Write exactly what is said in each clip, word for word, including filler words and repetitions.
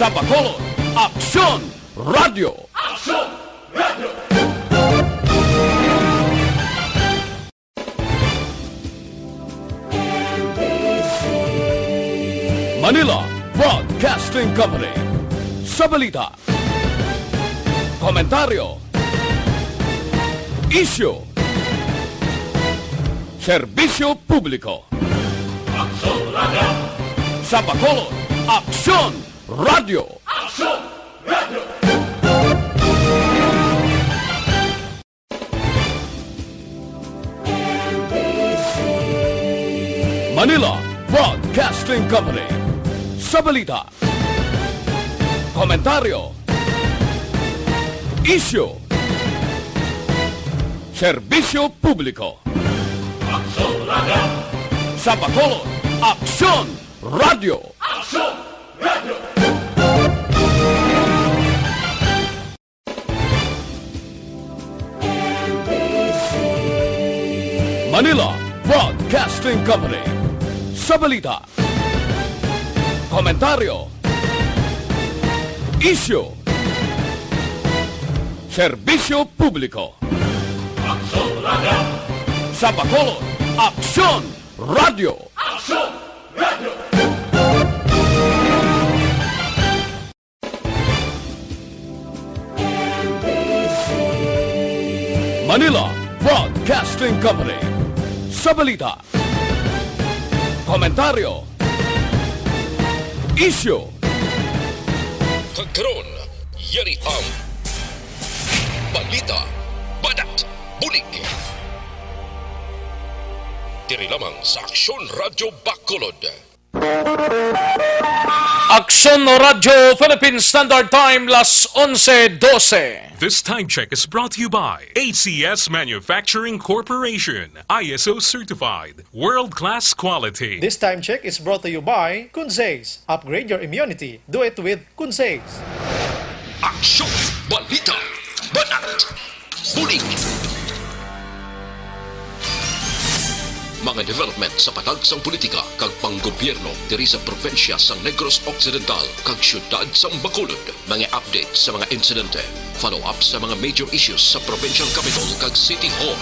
Sa Bacolod, Aksyon Radyo. Aksyon Radyo. Manila Broadcasting Company. Sa balita, komentaryo, isyu, serbisyo publiko. Aksyon Radyo. Sa Bacolod, Aksyon Radyo. Aksyon Radyo. Manila Broadcasting Company. Sa balita, komentaryo, isyu, serbisyo publiko. Aksyon Radyo. Sa Bacolod, Aksyon Radyo. Aksyon Radyo. Manila Broadcasting Company. Sa balita, komentaryo, isyu, serbisyo publiko. Aksyon Radyo. Sa Bacolod, Aksyon Radyo. Aksyon Radyo. Manila Broadcasting Company. Sa balita, komentaryo, isyu. Kag karon, yari ang balita, banat, bulig. Diri lamang sa Aksyon Radyo Bacolod. Aksyon Radyo Philippine Standard Time, las onse dose. This time check is brought to you by A C S Manufacturing Corporation, I S O certified, world-class quality. This time check is brought to you by Kunzes. Upgrade your immunity. Do it with Kunzes. Aksyon, balita, banat, bulig. Mga development sa patagsang politika kag panggobyerno diri sa probinsya sang Negros Occidental kag siyudad sang Bacolod. Mga update sa mga insidente, follow-up sa mga major issues sa provincial capital kag city hall.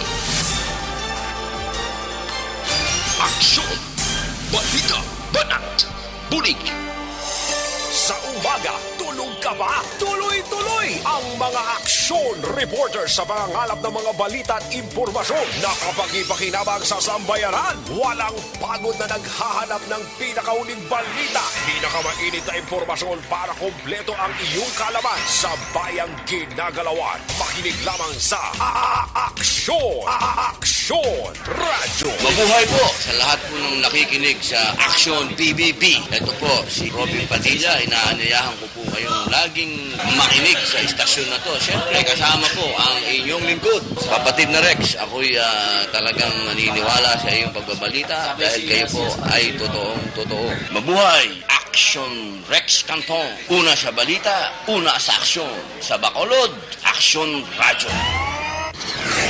Aksyon! Balita! Banat! Bulig! Sa umaga, tulog ka ba? Tuloy-tuloy ang mga aksyon reporter sa pangangalap ng mga balita at impormasyon na kapakipakinabang sa sambayanan. Walang pagod na naghahanap ng pinakahuling balita, pinakamainit na impormasyon para kompleto ang iyong kaalaman sa bayang ginagalawan. Makinig lamang sa A-, A-, Aksyon! A-, A-, Aksyon Radyo! Mabuhay po sa lahat po ng nakikinig sa Aksyon P B B. Ito po si Robin Padilla. Inaanyayahan ko po kayong laging makinig sa istasyon na to. Siyempre, kasama po ang inyong lingkod, Kapatid na Rex. Ako'y, ah, talagang naniniwala sa iyong pagbabalita dahil kayo po ay totoong totoo. Mabuhay! Aksyon Rex Cantong. Una sa balita, una sa aksyon. Sa Bacolod, Aksyon Radyo.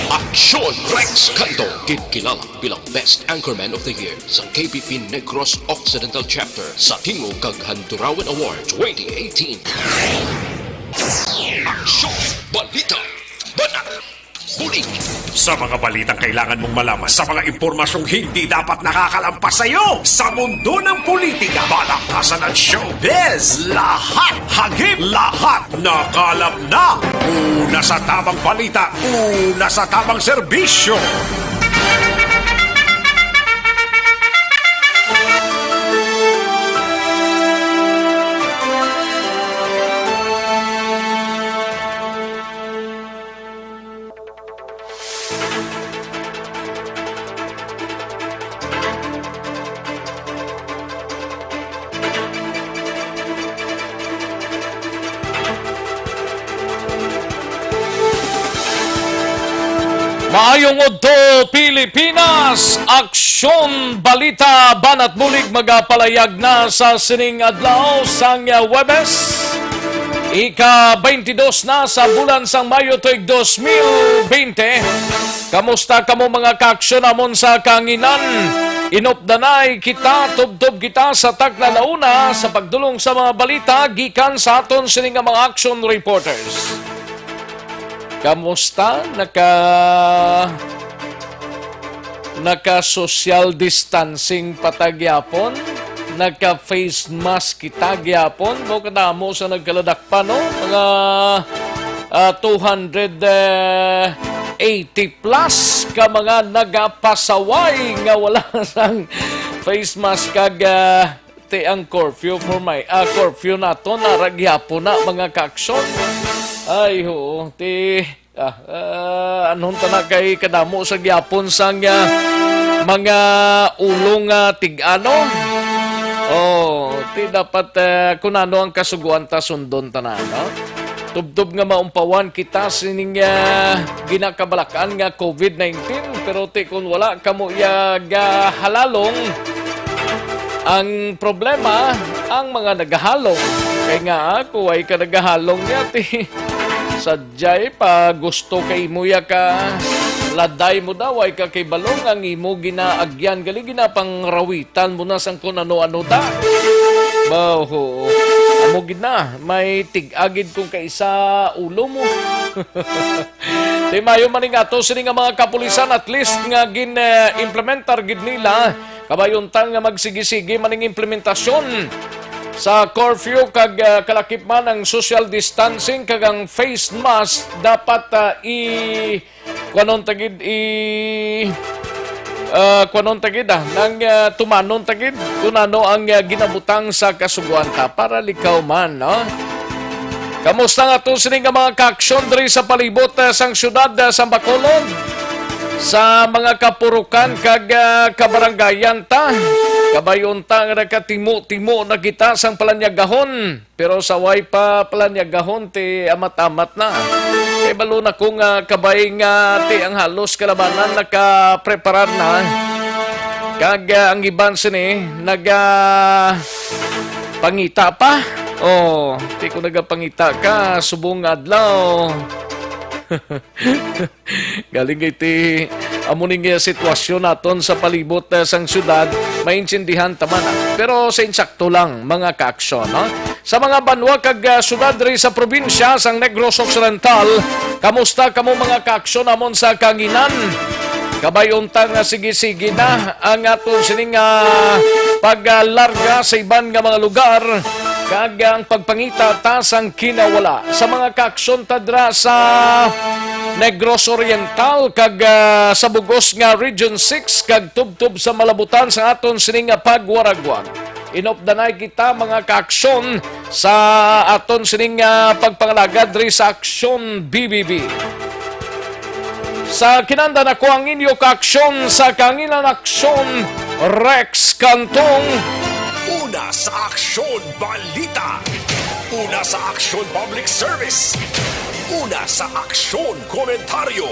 Aksyon Rex Canto, ginkilala bilang Best Anchorman of the Year sa K B P Negros Occidental Chapter sa Tingog kag Handurawan Award twenty eighteen. Aksyon, balita, banat, bulig. Sa mga balitang kailangan mong malaman, sa mga impormasyong hindi dapat nakakalampas sa iyo, sa mundo ng politika, palakasan at showbiz, lahat hagip, lahat nakalap na. Una sa tamang balita, una sa tamang serbisyo. Maayong udto, Pilipinas! Aksyon Balita Banat Bulig magapalayag na sa sining adlaw sang Huwebes. Ika-twenty-two na sa bulan sang Mayo tuig dos mil bente. Kamusta kamo, mga kaaksyon namon sa kahanginan? Inupdanay kita, tubtob kita sa tagna, launa sa pagdulong sa mga balita gikan sa aton sini nga mga action reporters. Kamusta? Naka, naka social distancing pa ta gyapon? Naka face mask kita gyapon? Mo kadamo sa nagkaladak pa, no? Mga, ah, two hundred eighty plus ka mga nagapasaway nga wala sang face mask kag, ah, ti ang curfew for my, ah, curfew nato na ra gyapon na, mga kaaksyon. Ay, oo, ti, ah, ah, anong tana kay kadamo sa gyapon sang, ah, mga ulong, ah, tig-ano? Oh, ti dapat, ah, kung ano ang kasuguan ta sundon tanan, no? Tubtob nga maumpawan kita sining, ah, ginakabalakan nga covid nineteen, pero ti kun wala kamo iya gahalalong, ang problema, ang mga nagahalong. Kay nga, ah, kung way ka nagahalong niya, ti, sadyay pa gusto kay imo ya ka laday mo daw, ay ka kay balong ang imo ginaagyan, gali ginapangrawit tan mo na sang kun ano-ano ta. Baho. Amo gid na, may tig-agid kung kaisa ulo mo. Ti mayo man ning ato sini nga mga kapulisan, at least nga gin, eh, implementar gid nila. Kabay unta nga magsigi-sigi man ning implementasyon sa curfew kag, eh, kalakip man ang social distancing kag ang face mask dapat, ah, i kuanon ta gid i, ah, kuanon ta gid, ah, nang, ah, tumanon ta gid kung ano ang, ah, ginabutang sa kasugoan ta para likaw man, no? Kamusta nga to sini nga mga kaaksyon diri sa palibot, ah, sang siyudad, ah, sa Bacolod? Sa mga kapurukan kag, ah, kabarangayan ta, kabay unta nga nakatimo-timo na kita sang palanyagahon. Pero sa way pa palanyagahon ti amat-amat na. Kay balo na ko nga kabay nga ti ang halos kalabanan nakapreparar na. Kag, ah, ang iban sini naga pangita pa. Oh, ti ko nagapangita ka subong nga adlaw. Galing kay ti amo ning, eh, sitwasyon naton sa palibot, eh, sang syudad, maintindihan ta man, ah. Pero sa insakto lang, mga kaaksyon, no? Sa mga banwa kag, ah, syudad diri sa probinsya sang Negros Occidental, kamusta kamo, mga kaaksyon, amon sa kanginan? Kabay unta nga sige-sige na ang aton sining, ah, paglarga sa iban nga mga lugar. Kag ang pagpangita ta sang kinawala sa mga kaaksyon ta dira sa Negros Oriental kag, ah, sa bug-os nga Region six kag tubtob sa malabutan sa aton sining nga pagwaragwag. Inupdanay kita, mga kaaksyon, sa aton sining, ah, pagpangalagad diri sa Aksyon B B B. Sa kinandan ako ang inyo kaaksyon sa kanginan aksyon, Rex Cantong. Una sa aksyon, balita. Una sa aksyon, public service. Una sa aksyon, komentaryo.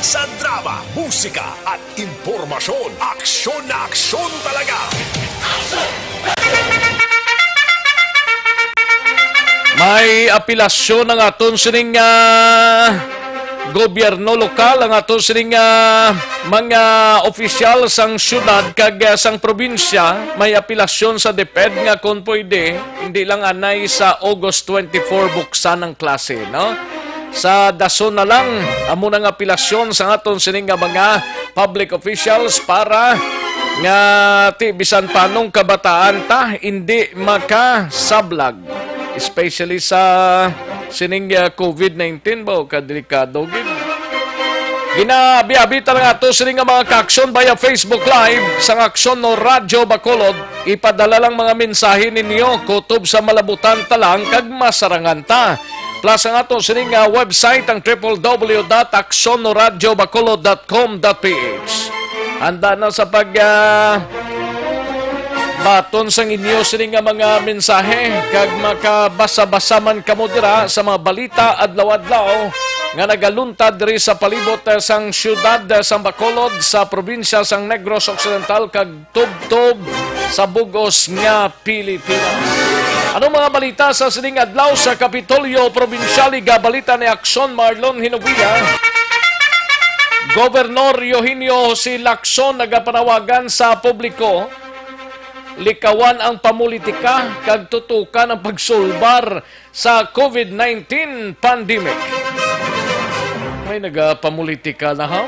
Sa drama, musika, at impormasyon, aksyon na aksyon talaga. May apelasyon ang aton sining, ah, gobyerno lokal, ang aton sining, ah, mga opisyal sang syudad kag, ah, sang probinsya. May apelasyon sa DepEd nga kon pwede, hindi lang anay sa August twenty-four buksan ang klase, no? Sa dason na lang, amo na nga apelasyon sa aton sining nga mga public officials para nga ti bisan panong kabataan ta hindi makasablag, especially sa sining, ah, covid nineteen ba, o kadelikado gid. Ginabi-abi ta nga ato sini nga mga kaaksyon via Facebook Live sang Aksyon no Radyo Bacolod. Ipadala lang mga mensahe ninyo kutob sa malabutan ta lang kag masarangan ta. Plus ang ato sini nga website, ang triple W dot aksyon no radyo bacolod dot com dot P H. Handa na sa pag, ah, baton sang inyo sini nga mga mensahe, kag makabasa-basa man kamo dira sa mga balita adlaw-adlaw nga nagaluntad diri sa palibot, eh, sang siyudad, eh, sang Bacolod, sa probinsya sang Negros Occidental, kag tubtob sa bug-os nga Pilipinas. Anong mga balita sa sining adlaw sa Kapitolyo Probinsyal? Igabalita ni Aksyon Marlon Hinovia. Gobernador Eugenio Jose Lacson nagapanawagan sa publiko, likawan ang pamulitika kag tutukan ang pagsulbar sa covid nineteen pandemic. May nagapamulitika na, ha?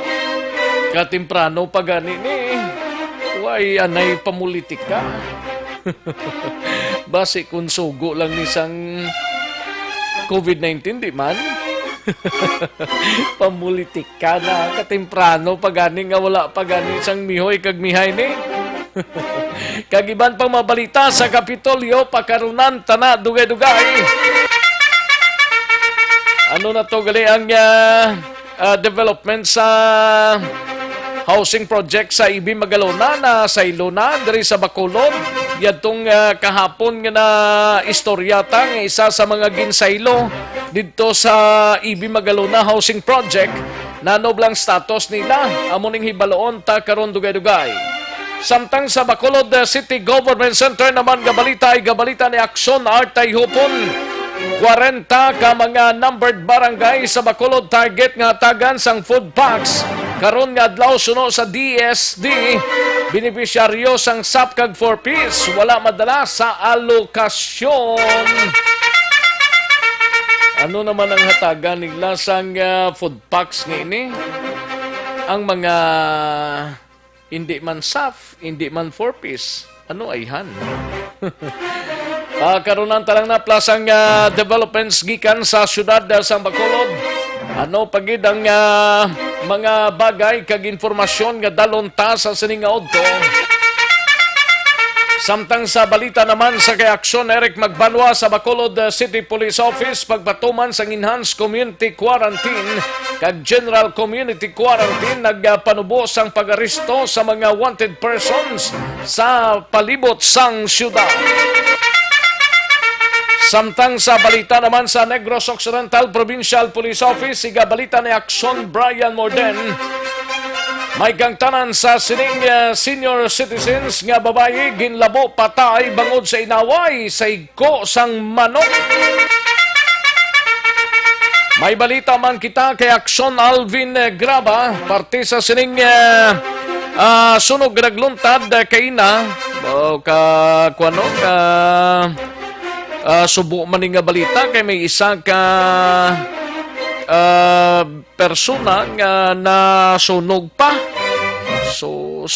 Katemprano pa gani ni. Way anay pamulitika. Basi kung sugo lang ni sang covid nineteen, di man? Pamulitika na. Katemprano pa gani nga wala pa gani sang mihoy kag mihay ni. Kag iban pang mga balita sa Kapitolyo, pakarunan tana dugay-dugay. Ano na to gali ang, ah, ah, development sa housing project sa Ibi Magalona na sa Ilona, diri sa Bacolod? Yadtong, ah, kahapon nga na istorya ta nga isa sa mga ginsaylo didto sa Ibi Magalona Housing Project, nanob lang status nila, amo ning hibaloon ta karon dugay-dugay. Samtang sa Bacolod, uh, City Government Center naman nga balita, igabalita ni Action Artay Hupon, kwarenta ka mga numbered barangay sa Bacolod target nga hatagan sang food packs karon nga adlaw suno sa D S D, benepisyaryo sang sap kag four Ps wala madala sa alokasyon. Ano naman ang hatagan nila sang, uh, food packs nga ini? Ang mga hindi man sap, hindi man four Ps, ano ayhan? Ah, karon ang talang naplasang, ah, developments gikan sa siyudad, ah, sang Bacolod. Ano pa gid ang, ah, mga bagay kag impormasyon nga dalon ta sa sining nga udto? Samtang sa balita naman sa kay Aksyon Eric Magbanwa sa Bacolod, ah, City Police Office, pagpatuman sang enhanced community quarantine kag general community quarantine nagpanubo sang pag-aresto sa mga wanted persons sa palibot sang siyudad. Samtang sa balita naman sa Negros Occidental Provincial Police Office, igabalita ni Action Brian Morden, may gangtanan sa sining, eh, senior citizens nga babayi ginlabo patay bangod sa inaway sa ko sang manok. May balita man kita kay Action Alvin, eh, Graba, parte sa sining, eh, ah, sunog nga nagluntad, eh, kaina. O ka, kuwano, ka, ah, subo man ni nga balita kay may isa ka, ah, persona nga nasunog pa. Sus.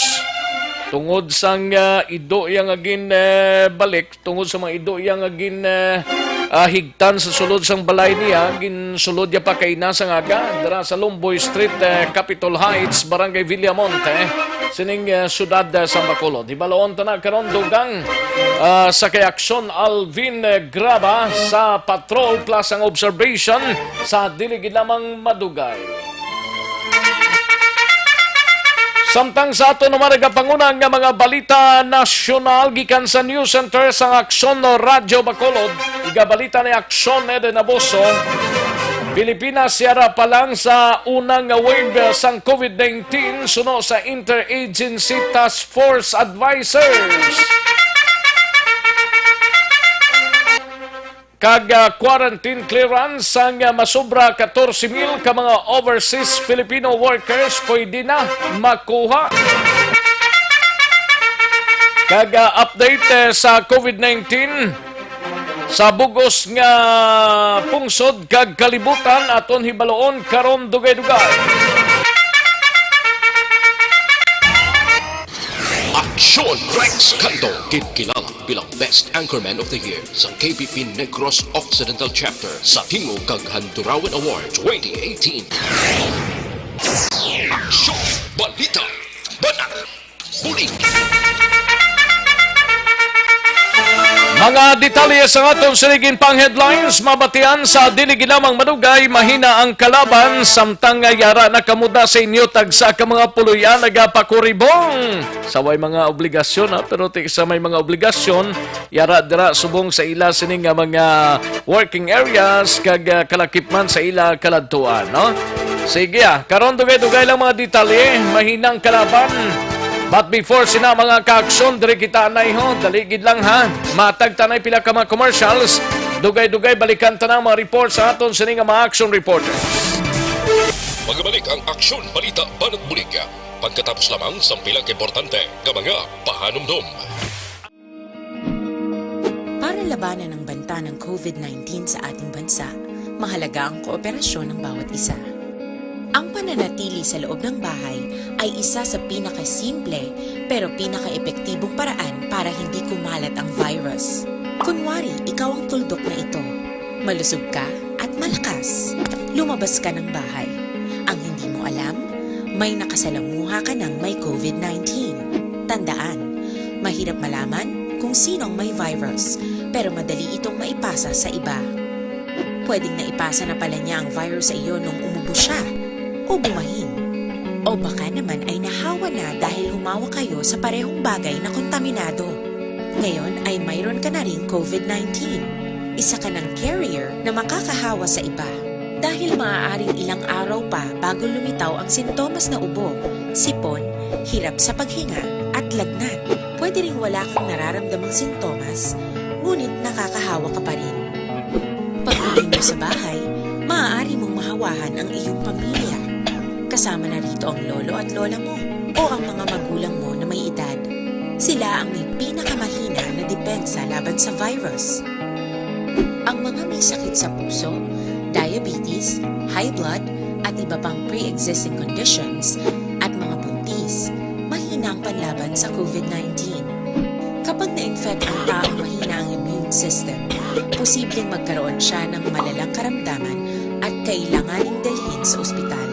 Tungod sang, ah, ido iya nga gin, eh, balik, tungod sa mga ido iya nga gin, eh, ah, higtan sa sulod sang balay niya, ginsulod niya pa kaina sang aga, dira sa Lumboy Street, eh, Capitol Heights, Barangay Villamonte, sining, eh, siyudad, eh, sa Bacolod. Hibaloon ta na karon, dugang, ah, sa kay Aksyon Alvin, eh, Graba sa Patrol Plus ang observation sa dili gid lamang madugay. Samtang sa ato naman nagapanguna nga mga balita nasyonal gikan sa News Center sang Aksyon Radyo Bacolod, igabalita ni Aksyon Eden Abuso, Pilipinas yara pa lang sa unang nga wave sang covid nineteen suno sa Interagency Task Force Advisors. Kag, ah, quarantine clearance sang, ah, masobra katorse mil ka mga overseas Filipino workers pwede na makuha. Kag, ah, update, eh, sa covid nineteen sa bugos nga pungsod kag kalibutan aton hibaloon karon dugay-dugay. Aksyon Rex Canto, ginkilala bilang Best Anchorman of the Year sa K B P Negros Occidental Chapter sa Tingog kag Handurawan Award twenty eighteen. Aksyon! Balita! Banat! Bulig! Mga detalye sa aton siligin pang headlines, mabatian sa dili ginamang madugay, mahina ang kalaban, samtang nga yara na kamo na sa inyo tagsa ka mga puloy-an nagapakuribong. Sa way mga obligasyon, ha, pero ti sa may mga obligasyon, yara dira subong sa ila sini nga mga working areas kag, ah, kalakip man sa ila kaladtuan, no? Sige, ah, karon dugay-dugay lang mga detalye, mahinang kalaban. But before sina mga kaaksyon, diri kita anay ho, dali gid lang ha. Matag tanay pila ka mga commercials, dugay-dugay balikan ta na ang mga report sa aton sini nga mga action reporters. Pagabalik ang Aksyon Balita Banat Bulig, pagkatapos lamang sang pila ka importante nga mga pahanumdom. Para labanan ang banta ng COVID nineteen sa ating bansa, mahalaga ang kooperasyon ng bawat isa. Ang pananatili sa loob ng bahay ay isa sa pinakasimple pero pinakaepektibong paraan para hindi kumalat ang virus. Kunwari, ikaw ang tuldok na ito. Malusog ka at malakas. Lumabas ka ng bahay. Ang hindi mo alam, may nakasalamuha ka ng may COVID nineteen. Tandaan, mahirap malaman kung sino ang may virus, pero madali itong maipasa sa iba. Pwedeng naipasa na pala niya ang virus sa iyo nung umubo siya o bumahin. O baka naman ay nahawa na dahil humawak kayo sa parehong bagay na kontaminado. Ngayon ay mayroon ka na ring COVID nineteen. Isa ka ng carrier na makakahawa sa iba. Dahil maaaring ilang araw pa bago lumitaw ang sintomas na ubo, sipon, hirap sa paghinga, at lagnat. Pwede ring wala kang nararamdamang sintomas, ngunit nakakahawa ka pa rin. Pag-uwi mo sa bahay, maaari mong mahawahan ang iyong pamilya. Kasama na rito ang lolo at lola mo o ang mga magulang mo na may edad. Sila ang may pinakamahina na depensa laban sa virus. Ang mga may sakit sa puso, diabetes, high blood, at iba pang pre-existing conditions, at mga buntis, mahina ang panlaban sa COVID nineteen. Kapag na-infect ang taong mahina ang immune system, posibleng magkaroon siya ng malalang karamdaman at kailanganing dalhin sa ospital.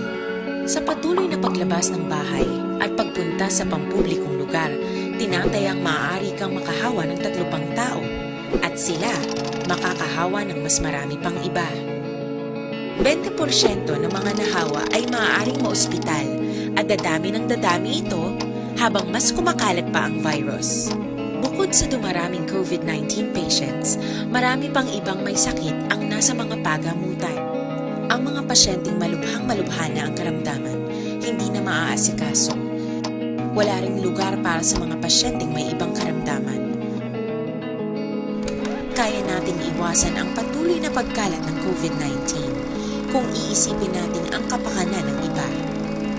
Sa patuloy na paglabas ng bahay at pagpunta sa pampublikong lugar, tinatayang maaari kang makahawa ng tatlo pang tao at sila makakahawa ng mas marami pang iba. Bente porsyento ng mga nahawa ay maaaring maospital at dadami ng dadami ito habang mas kumakalat pa ang virus. Bukod sa dumaraming COVID nineteen patients, marami pang ibang may sakit ang nasa mga pagamutan. Ang mga pasyenteng malubhang-malubha na ang karamdaman, hindi na maaasikaso. Wala ring lugar para sa mga pasyenteng may ibang karamdaman. Kaya nating iwasan ang patuloy na pagkalat ng COVID nineteen kung iisipin natin ang kapakanan ng iba.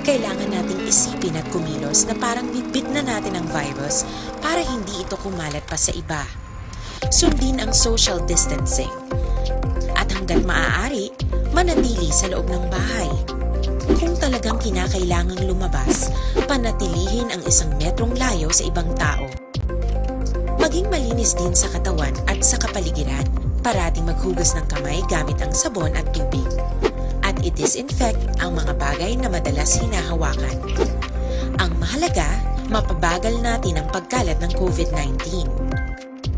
Kailangan nating isipin at kumilos na parang bitbit na natin ang virus para hindi ito kumalat pa sa iba. Sundin ang social distancing. At hanggat maaari, manatili sa loob ng bahay. Kung talagang kinakailangang lumabas, panatilihin ang isang metrong layo sa ibang tao. Maging malinis din sa katawan at sa kapaligiran. Parating maghugas ng kamay gamit ang sabon at tubig. At i-disinfect ang mga bagay na madalas hinahawakan. Ang mahalaga, mapabagal natin ang pagkalat ng COVID nineteen.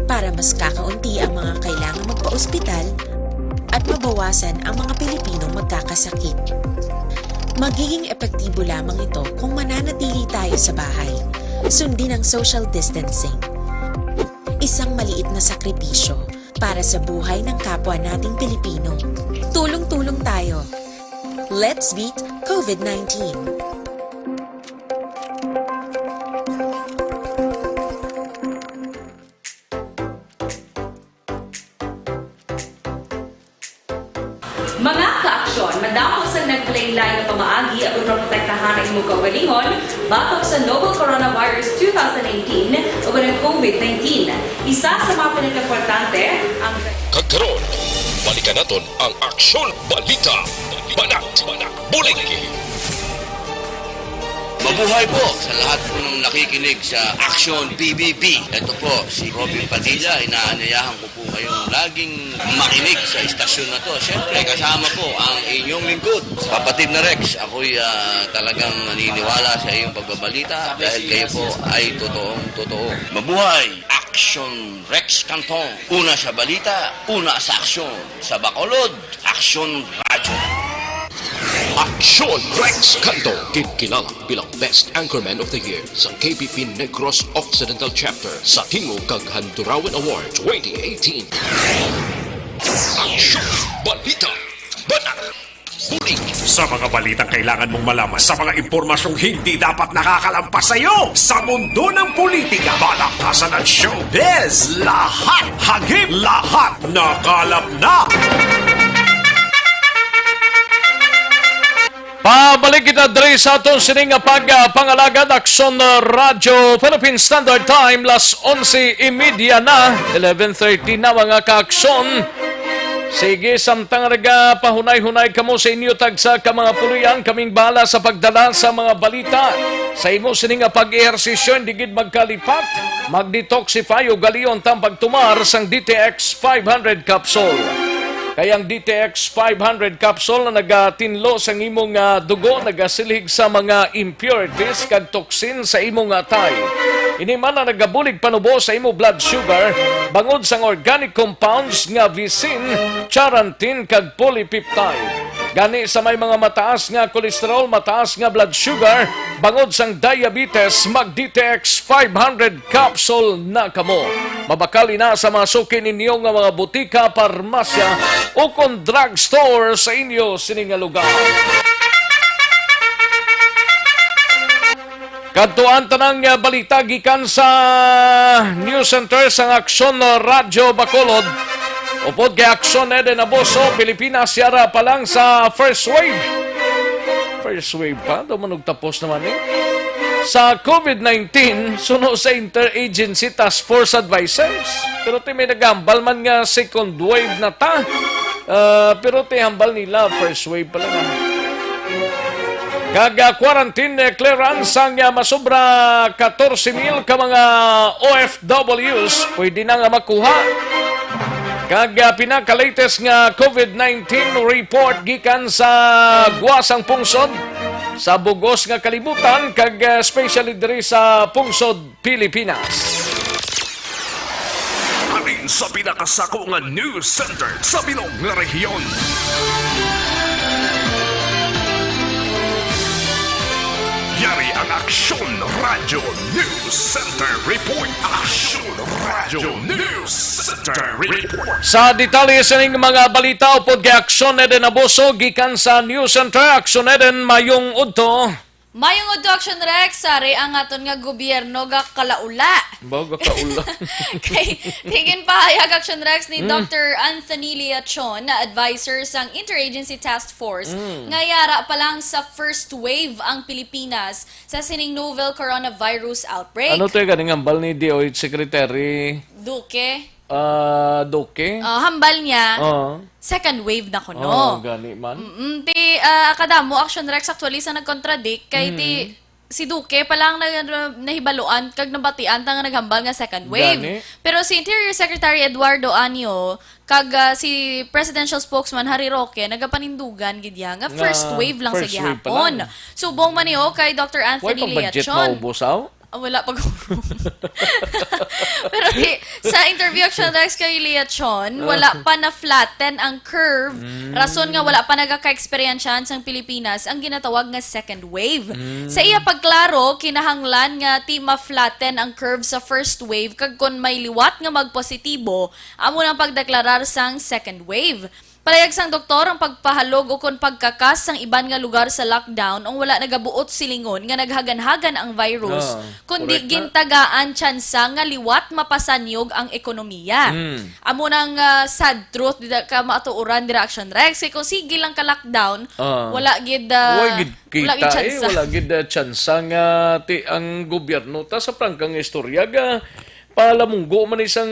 Para mas kakaunti ang mga kailangang magpaospital at mabawasan ang mga Pilipinong magkakasakit. Magiging epektibo lamang ito kung mananatili tayo sa bahay. Sundin ang social distancing. Isang maliit na sakripisyo para sa buhay ng kapwa nating Pilipino. Tulong-tulong tayo. Let's beat COVID nineteen. Mga ka-aksyon, madamo sa nagkalain-lain nga pamaagi aron maprotektahan ang imong kaugalingon batok sa novel coronavirus two thousand nineteen o ang COVID nineteen. Isa sa mga pinakaimportante ang Kag karon, balikan naton ang Aksyon Balita Banat Bulig. Mabuhay po sa lahat po ng nakikinig sa Aksyon P B B. Ito po si Robin Padilla, inaanyayahan ko po kayong laging makinig sa istasyon na to. Siyempre, kasama po ang inyong lingkod, Kapatid na Rex. Ako'y, ah, talagang naniniwala sa iyong pagbabalita dahil kayo po ay totoong totoo. Mabuhay! Aksyon Rex Canton. Una sa balita, una sa aksyon. Sa Bacolod, Aksyon Radyo. Aksyon Rex Canton, ginkilala bilang Best Anchorman of the Year sa K P P Negros Occidental Chapter sa Tingog kag Handurawan Award twenty eighteen. Aksyon Balita Banat Bulig. Sa mga balitang kailangan mong malaman, sa mga impormasyong hindi dapat nakakalampas sa iyo, sa mundo ng politika, balakasan at showbiz, lahat hagip, lahat nakalap na. Pabalik kita diri sa aton sini nga pag, ah, pangalagad, Aksyon, ah, Radyo Philippine Standard Time, las onse y media na, eleven thirty na, mga kaaksyon. Sige, samtang nagapahunay-hunay kamo sa inyo tagsa ka mga puloy-an, kaming bahala sa pagdala sa mga balita. Sa imo sini nga pag-ehersisyo, hindi gid magkalipat. Mag-detoxify, ugalion ta ang pagtumar sang D T X five hundred capsule. Kay ang D T X five hundred capsule na nagatinlo sang imong, ah, dugo, nagasilhig sa mga impurities kag toxin sa imong atay. Ini man ang nagabulig panubo sa imo blood sugar bangod sang organic compounds nga visin, charantin, kag polypeptide. Gani, sa may mga mataas nga cholesterol, mataas nga blood sugar, bangod sang diabetes, mag D T X five hundred capsule na kamo. Mabakal ina sa mga suki ninyo nga mga butika, parmasya, ukon drugstore sa inyo sini nga lugar. Kadtuan tanang, ah, balita gikan sa News Center sang Aksyon Radyo Bacolod. Upod kay Aksyon Eden Abuso, Pilipinas yara pa lang sa first wave. First wave pa? Daw man og tapos naman eh. Sa COVID nineteen, suno sa Interagency Task Force Advisors. Pero ti may naghambal man nga second wave na ta. Ah, pero ti hambal nila, first wave pa lang, ah. Kag, ah, quarantine, eh, clearance ang, ah, masobra katorse mil ka mga O F Ws pwede na nga makuha. Kag, ah, pinaka-latest nga COVID nineteen report gikan sa guwa sang pungsod, sa bug-os nga kalibutan, kag, ah, especially diri sa pungsod Pilipinas. Halin sa pinakasako nga news center sa bilog nga rehiyon. Yari ang Aksyon Radyo News Center Report. Aksyon Radyo News Center Report. Sa detalye sining mga balita, upod kay Aksyon Eden Abuso gikan sa News Center. Aksyon Eden, mayong udto. Mayong udto, Action Rex. Ari ang aton nga gobyerno ga kalaula. Baga kaula. Kay, tingin pahayag, Action Rex, ni Mm. Doctor Anthony Leachon, na advisor sang Interagency Task Force, Mm. nga yara pa lang sa first wave ang Pilipinas sa sining novel coronavirus outbreak. Ano to yung ganing hambal ni D O H Secretary Duque? Ah, Duque? Ah, hambal niya, Oo. second wave na kuno. Oo, gani man. Mm-mm. Ti, ah, kadamo, Action Rex, actually, sa nag-contradict kay ti, Mm. si Duque pa lang na, na, nahibaluan kag nabatian ta nga naghambal nga second wave. Gani. Pero si Interior Secretary Eduardo Año kag, ah, si Presidential Spokesman Harry Roque nagapanindugan gid ya nga Nga first wave lang sa first wave pa gihapon lang. Subong man ni, oh, kay Doctor Why Anthony pa budget Leachon. Maubos, aw? Ah, wala pa ko. Pero di, sa interview, Action Rex, kay Leachon, wala pa na-flatten ang curve. Mm. Rason nga wala pa nagaka-eksperyensyahan sang Pilipinas ang ginatawag nga second wave. Mm. Sa iya pagklaro, kinahanglan nga ti ma-flatten ang curve sa first wave, kag kon may liwat nga magpositibo, amo nang pagdeklarar sang second wave. Palayag sang doktor, ang pagpahalog ukon pagkakas sang iban nga lugar sa lockdown ang wala nagabuot silingon nga naghaganhagan ang virus, Ah, kundi correct na. gintagaan tsansa nga liwat mapasanyog ang ekonomiya. Hmm. Amo nang, ah, sad truth dida ka matuoran dira, Action Rex. Kay kung sige lang ka lockdown, Ah. wala gid, ah, Wala gid wala gid kita, eh. tsansa. Wala gid, ah, tsansa nga ti ang gobyerno ta sa prangkang istorya ga palamunggo man ni sang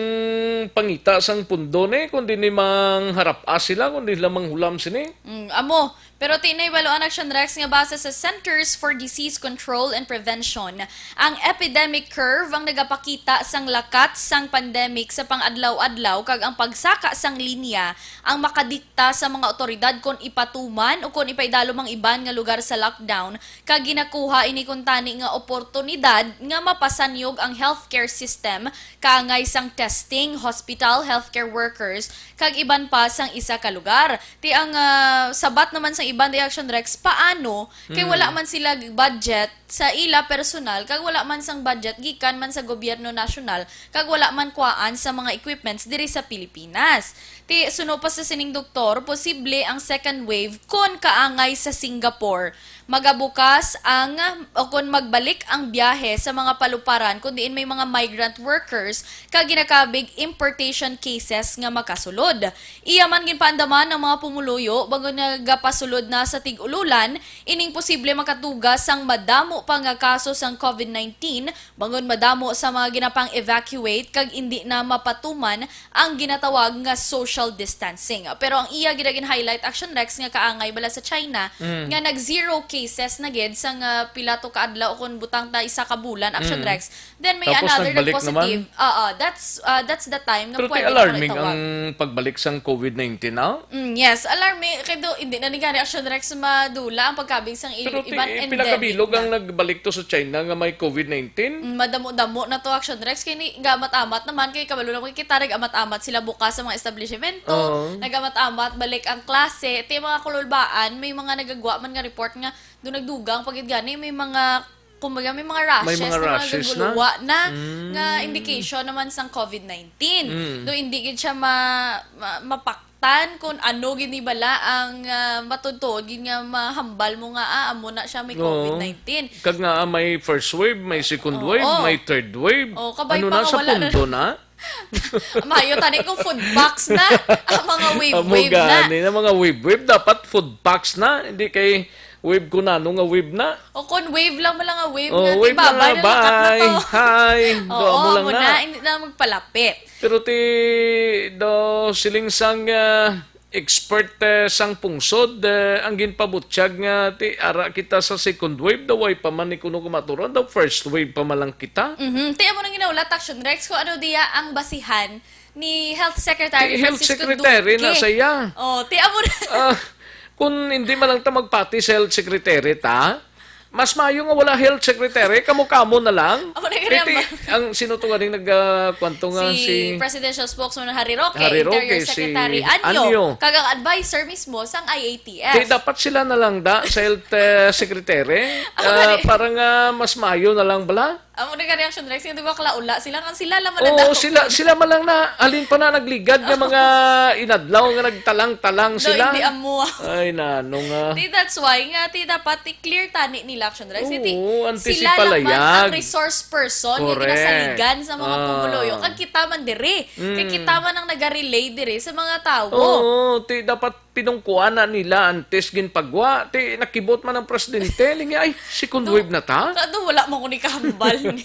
pangita sang pundo ni, kundi ni mangharap-a sila, kundi sila manghulam sini. Mm, amo. Pero ti nahibaluan, Action Rex, nga base sa Centers for Disease Control and Prevention, ang epidemic curve ang nagapakita sang lakat sang pandemic sa pang-adlaw-adlaw, kag ang pagsaka sang linya ang makadikta sa mga awtoridad kon ipatuman o kon ipaidalom ang iban nga lugar sa lockdown, kag ginakuha ini kuntani nga oportunidad nga mapasanyog ang healthcare system, kaangay sang testing, hospital, healthcare workers, kag iban pa sang isa ka lugar. Ti ang, ah, sabat naman sang iban, ti Action Rex, paano kay Hmm. wala man sila budget sa ila personal, kag wala man sang budget gikan man sa gobyerno nasyonal, kag wala man kuhaan sa mga equipments diri sa Pilipinas. Ti, suno pa sa sining doktor, posible ang second wave kon kaangay sa Singapore. Magabukas ang, o kon magbalik ang biyahe sa mga paluparan kun diin may mga migrant workers kag ginakabig importation cases nga makasulod. Iya man ginpaandaman ang mga pumuluyo bangod nga gapasulod na sa tig-ululan ining posible makatuga sang madamo pa nga kaso sang COVID nineteen bangod madamo sa mga ginapang-evacuate kag indi na mapatuman ang ginatawag nga social distancing. Pero ang iya gid gin-highlight, Action Rex, nga kaangay bala sa China, Mm. nga nag-zero cases na gid sang, ah, pila to ka adlaw o kung butang ta isa ka bulan, Action Mm. Rex. Then may Tapos another nagbalik nag-positive. naman? Oo, that's, ah, that's the time nga Pero pwede ti na alarming itawag. ang pagbalik sang COVID nineteen, ah? Mm, yes, alarming. Kay do, hindi na ni gani, Action Rex, madula ang pagkabig sang i-, Pero ti, iban eh, pila ka endemic bilog na. ang nagbalik to sa China nga may COVID nineteen? Mm, madamo-damo na to, Action Rex. Kay ni, gamat-amat naman, kay kabalo naman kita, nag-amat-amat sila bukas sa mga establishmento. Oo. Nag-amat-amat, balik ang klase. Ti, mga kululbaan, may mga nagagwa man nga report nga do nagdugang pa gid gani, may mga, kumbaga, may mga May rashes mga na, mga rashes na. gaguluwa na, Mm. nga indication naman sang COVID nineteen. Mm. Do hindi gid siya ma-, ma-, mapaktan kung ano gid ni bala ang, ah, matudtuod gid nga mahambal mo nga, ah, amo na siya may Oo. COVID nineteen. Kag nga, ah, may first wave, may second Oo. wave, may third wave. Oo, kabay Ano pa na nga sa wala na. pundo na? Mayo tani kung food packs na. Ang mga Amo wave-wave na. gani na mga wave-wave. Dapat food packs na. Hindi kay wave kung ano nga wave na. O kung wave lang mo lang nga wave Oh, na, wave tibaba lang na, na, lakat na bye. to. Hi. Do, Oo, amo lang amo na. na. Hindi na magpalapit. Pero ti, do, siling sang, ah, expert, eh, sang pungsod, eh, ang ginpabutyag nga ti ara kita sa second wave, daw way pa man ni kuno kumaturon, daw first wave pa man lang kita. Mhm. Ti amo nang ginaulat, Action Rex, kung ano diya ang basihan ni Health Secretary Ti Health Francisco Secretary na Duque. sa iya. Oh, ti amo na. Ah, kung hindi man lang ta magpati sa Health Secretary ta, Mas maayo nga wala health secretary, kamo-kamo na lang. Amo na gani Iti, ang ang sino to ganing nag, ah, kwanto nga Si si Presidential Spokesman Harry Roque, Harry Roque, Interior si Secretary Anyo, Anyo. kag ang advisor mismo sang I A T F. Di dapat sila na lang da sa health, eh, secretary. Amo Ah, gani. para nga mas maayo na lang bala. Amo na gani ang Action Rex, di ba, kalaula sila, nga sila lang man Oo, nadaog. sila, sila man lang na, halin pa na nagligad nga mga inadlaw nga nagtalang-talang Do, sila. hindi amo. Ay, nano nga. Di, that's why nga, ti, dapat i-clear tani nila, Action Rex. Ti, Oo, anti si sila lang man Palayag. ang resource person nga Correct. ginasaligan sa mga Ah. pumuluyo. Kag kita man diri. Kay Mm. kita man ang naga-relay diri sa mga tawo. Oo, ti, dapat pinungkuan na nila antes ginpagwa. Ti, nakibot man ang presidente. Lingi, ay, second Do, wave na ta? Kado, wala mo ko ni kahambal ni.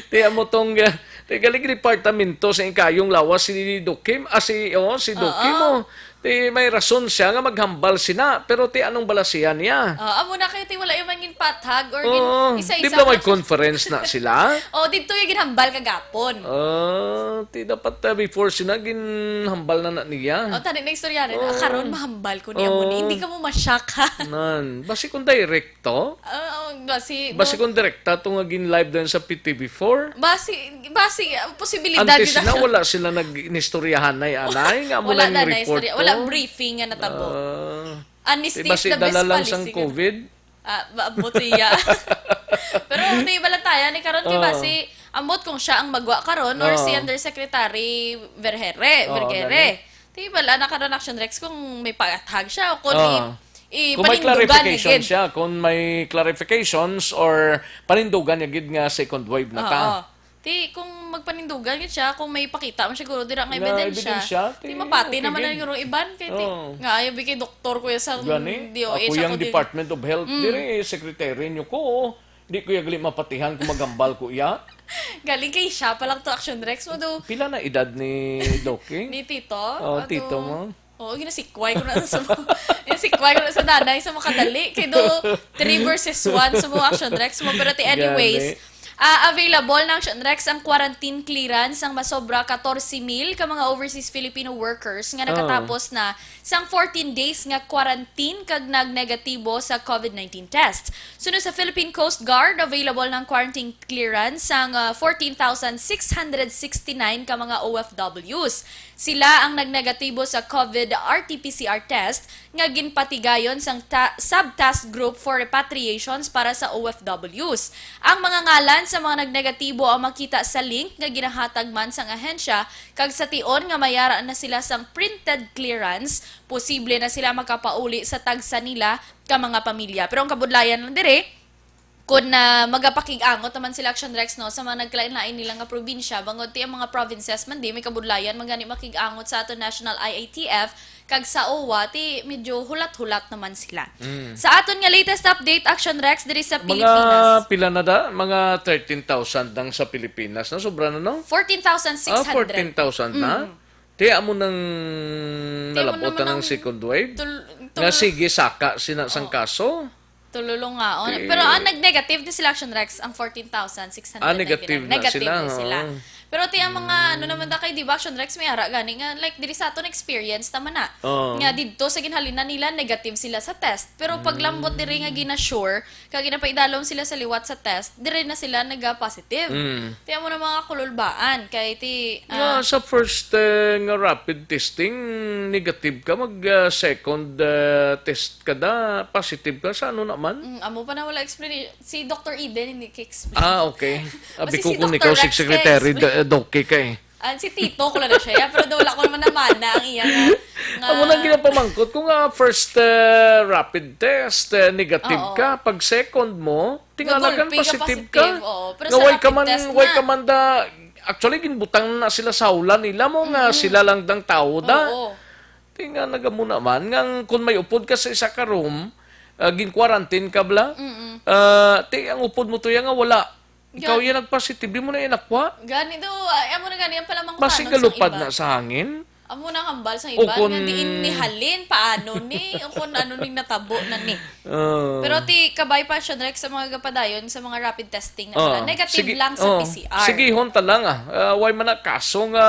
Ti, amo tong, uh, ti, galing departamento sa Ikayong Lawas si Duque, ah, si, oh, si Duque Oo. mo. Ti, may rason siya nga maghambal sina. Pero ti, anong balasihan niya? Ah, amo na kayo, ti, wala yung mangin pathag or gin-, Oo. isa-isa Di ba mo may na siya. conference na sila? Oh, dito yung ginhambal kagapon. Ah, ti, dapat, ah, before sina, ginhambal na na niya. Oh, tani na istorya rin. Ah, Oo. karon mahambal ko ni amo ni. Oo. Hindi ka mo ma-shock, ha? Nan, basi kung direct to? Ah, oh, basi, Basi no? kung direkta to nga gin-live din sa P T V four? Basi, basi, ang posibilidad Antes yun na na. wala sila nag-inistoryahan na anay, nga amo Wala lang na yung na report istorya. to. Wala briefing nga natabo. Ah. Honesty Di is basi the best dala lang policy sang nga COVID? Ah, ba-, ambot siya. Pero di balantayan ni karon kay Ah. basi, ambot kung siya ang magwa karon or si Ah. Undersecretary Vergere, Oo, Vergere. gani. Di bala na karon, Action Rex, kung may pagathag siya o kung Ah. i-, Kung may ipanindugan clarification gid. siya, kung may clarifications or panindugan niya gid nga second wave na ta. Oo. Ti, kung magpanindugan gid siya, kung may pakita man siguro dira nga Na ebidensya, ebidensya, ti ti, mapati okay naman gid. na yung iban, kay ti, Oo. nga ayaw bigay doktor ko ya sa Gani, D O H, ako ako yung din. Department of Health, Mm. dire, secretary nyo ko, oh. Di ko yung gali mapatihan kung maghambal ko iya. Galing kay siya pa lang to, Action Rex, mo do. Pila na edad ni Doc, eh? Ni Tito? Oh, Ato, Tito mo? Oo, ginasikway ko na sa, ginasikway ko na sa nanay sa makadali. Kay do, three versus one sa mga Action Rex mo. Pero ti, anyways, Gani. ah, available na Action Rex ang quarantine clearance sang masobra katorse mil ka mga overseas Filipino workers nga Ah. nakatapos na sang fourteen days nga quarantine kag nag-negatibo sa COVID nineteen test. Suno sa Philippine Coast Guard, available ng quarantine clearance sang, ah, fourteen thousand six hundred sixty-nine ka mga O F Ws. Sila ang nagnegatibo sa COVID R T P C R test nga ginpatigayon sang ta-, Sub-Task Group for Repatriations para sa O F Ws. Ang mga ngalan sa mga nagnegatibo ang makita sa link nga ginahatag man sang ahensya, kag sa tion nga mayara na sila sang printed clearance, posible na sila makapauli sa tagsa nila ka mga pamilya. Pero ang kabudlayan lang diri, kun na magapakig-angot naman sila, Action Rex, no, sa mga nagkalain-lain nila nga probinsya, bangod ti ang mga provinces man di may kabudlayan man gani makig-angot sa aton national I A T F, kag sa O W A, ti medyo hulat-hulat naman sila. Mm. Sa aton nga latest update, Action Rex, diri sa Pilipinas. Mga pila na da? Mga thirteen thousand nang sa Pilipinas na. Sobra na, no? Fourteen thousand six hundred. Ah, fourteen thousand na? Mm. Ti amo nang Ti amo nalab-ot naman na ng ang second wave? tul-, Nga tul- sige, saka sina sang Oh. kaso? Tululungaon. Ti- Pero ang nag-negative ni sila, Action Rex, ang fourteen thousand six hundred Ah, negative ninety-nine. na Negative sila, na sila. oh. Pero ti ang mga, ano naman da kay, di ba, Action Rex, may ara gani nga, like, diri sa aton experience, tama na. Oh. Nga didto sa ginhalinan nila, negative sila sa test. Pero paglambot diri nga gina-sure, kag ginapaidalom sila sa liwat sa test, diri na sila naga-positive. Mm. Ti amo na mga kululbaan, kay ti, Nga ah, sa first, eh, nga rapid testing, negative ka, mag, ah, second, ah, test ka da, positive ka, sa ano naman? Mm, amo pa na wala explanation. Si Doctor Eden hindi ka-explain. Ah, okay. Abi Basta ko si kung Doctor ikaw si Rex Secretary, ka-explain. Da-, Doc, ka eh. Ah, si Tito ko lang na siya, pero daw wala ko naman namana ang iya nga, nga Amo nang ginapamangkot ko nga first, eh, rapid test, eh, negative Oo. ka. Pag second mo, tingala Gagulpi kan ka positive ka. positive, oo. Pero Nga sa way ka rapid man, test way na. ka man da, actually, ginbutang na sila sa hula nila mo nga Mm. sila lang dang tao da. Oo. Ti nga nagamuna man, nga ang kun may upod ka sa isa ka room, ah, gin-quarantine ka bala, Mm-mm. ah, ti ang upod mo tuya nga wala. Ikaw Gani. yan nagpositive, di mo na yan nakuha. Gani daw, ay, amo na gani, ang palamang Basi paano sang galupad iba. na sa hangin. Amo na ang hambal sa O iba, kun nga diin ni halin, paano ni, o kung ano ning natabo na ni. Ah. Pero ti kabay pa siya, Rex, sa mga gapadayon, sa mga rapid testing na Ah. pala. Negative Sige, lang sa oh. P C R. Sige, honta lang, ah. Ah, way man na kaso nga,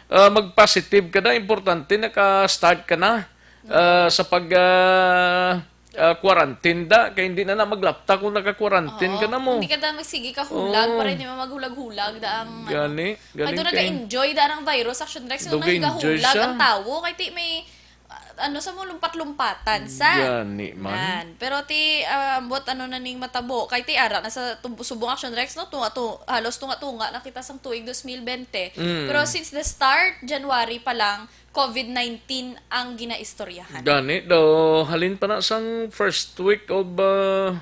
ah, mag-positive ka na, importante naka-start ka na, ah, sa pag, ah, ah, quarantine da. Kay hindi na na maglapta kung naka-quarantine Oo. ka na mo. Hindi ka da magsige ka hulag Oo. para hindi mo maghulag-hulag da ang, ano. Gani, Ay, galing doon kay nag-enjoy da ang virus. Action Rex, Daw nung nag-enjoy nagahulag siya. ang tawo, kay ti may, ah, ano sa mo, lumpat-lumpatan sa. Gani man. Nan. Pero ti, ah, ambot ano na ning matabo. Kay ti ara na sa tub-, subong Action Rex, no? Tunga, tu-, halos tunga-tunga na kita sang tuig dos mil bente. Mm. Pero since the start, January pa lang, covid nineteen ang ginaistoryahan. Gani, daw halin pa na sang first week of, uh,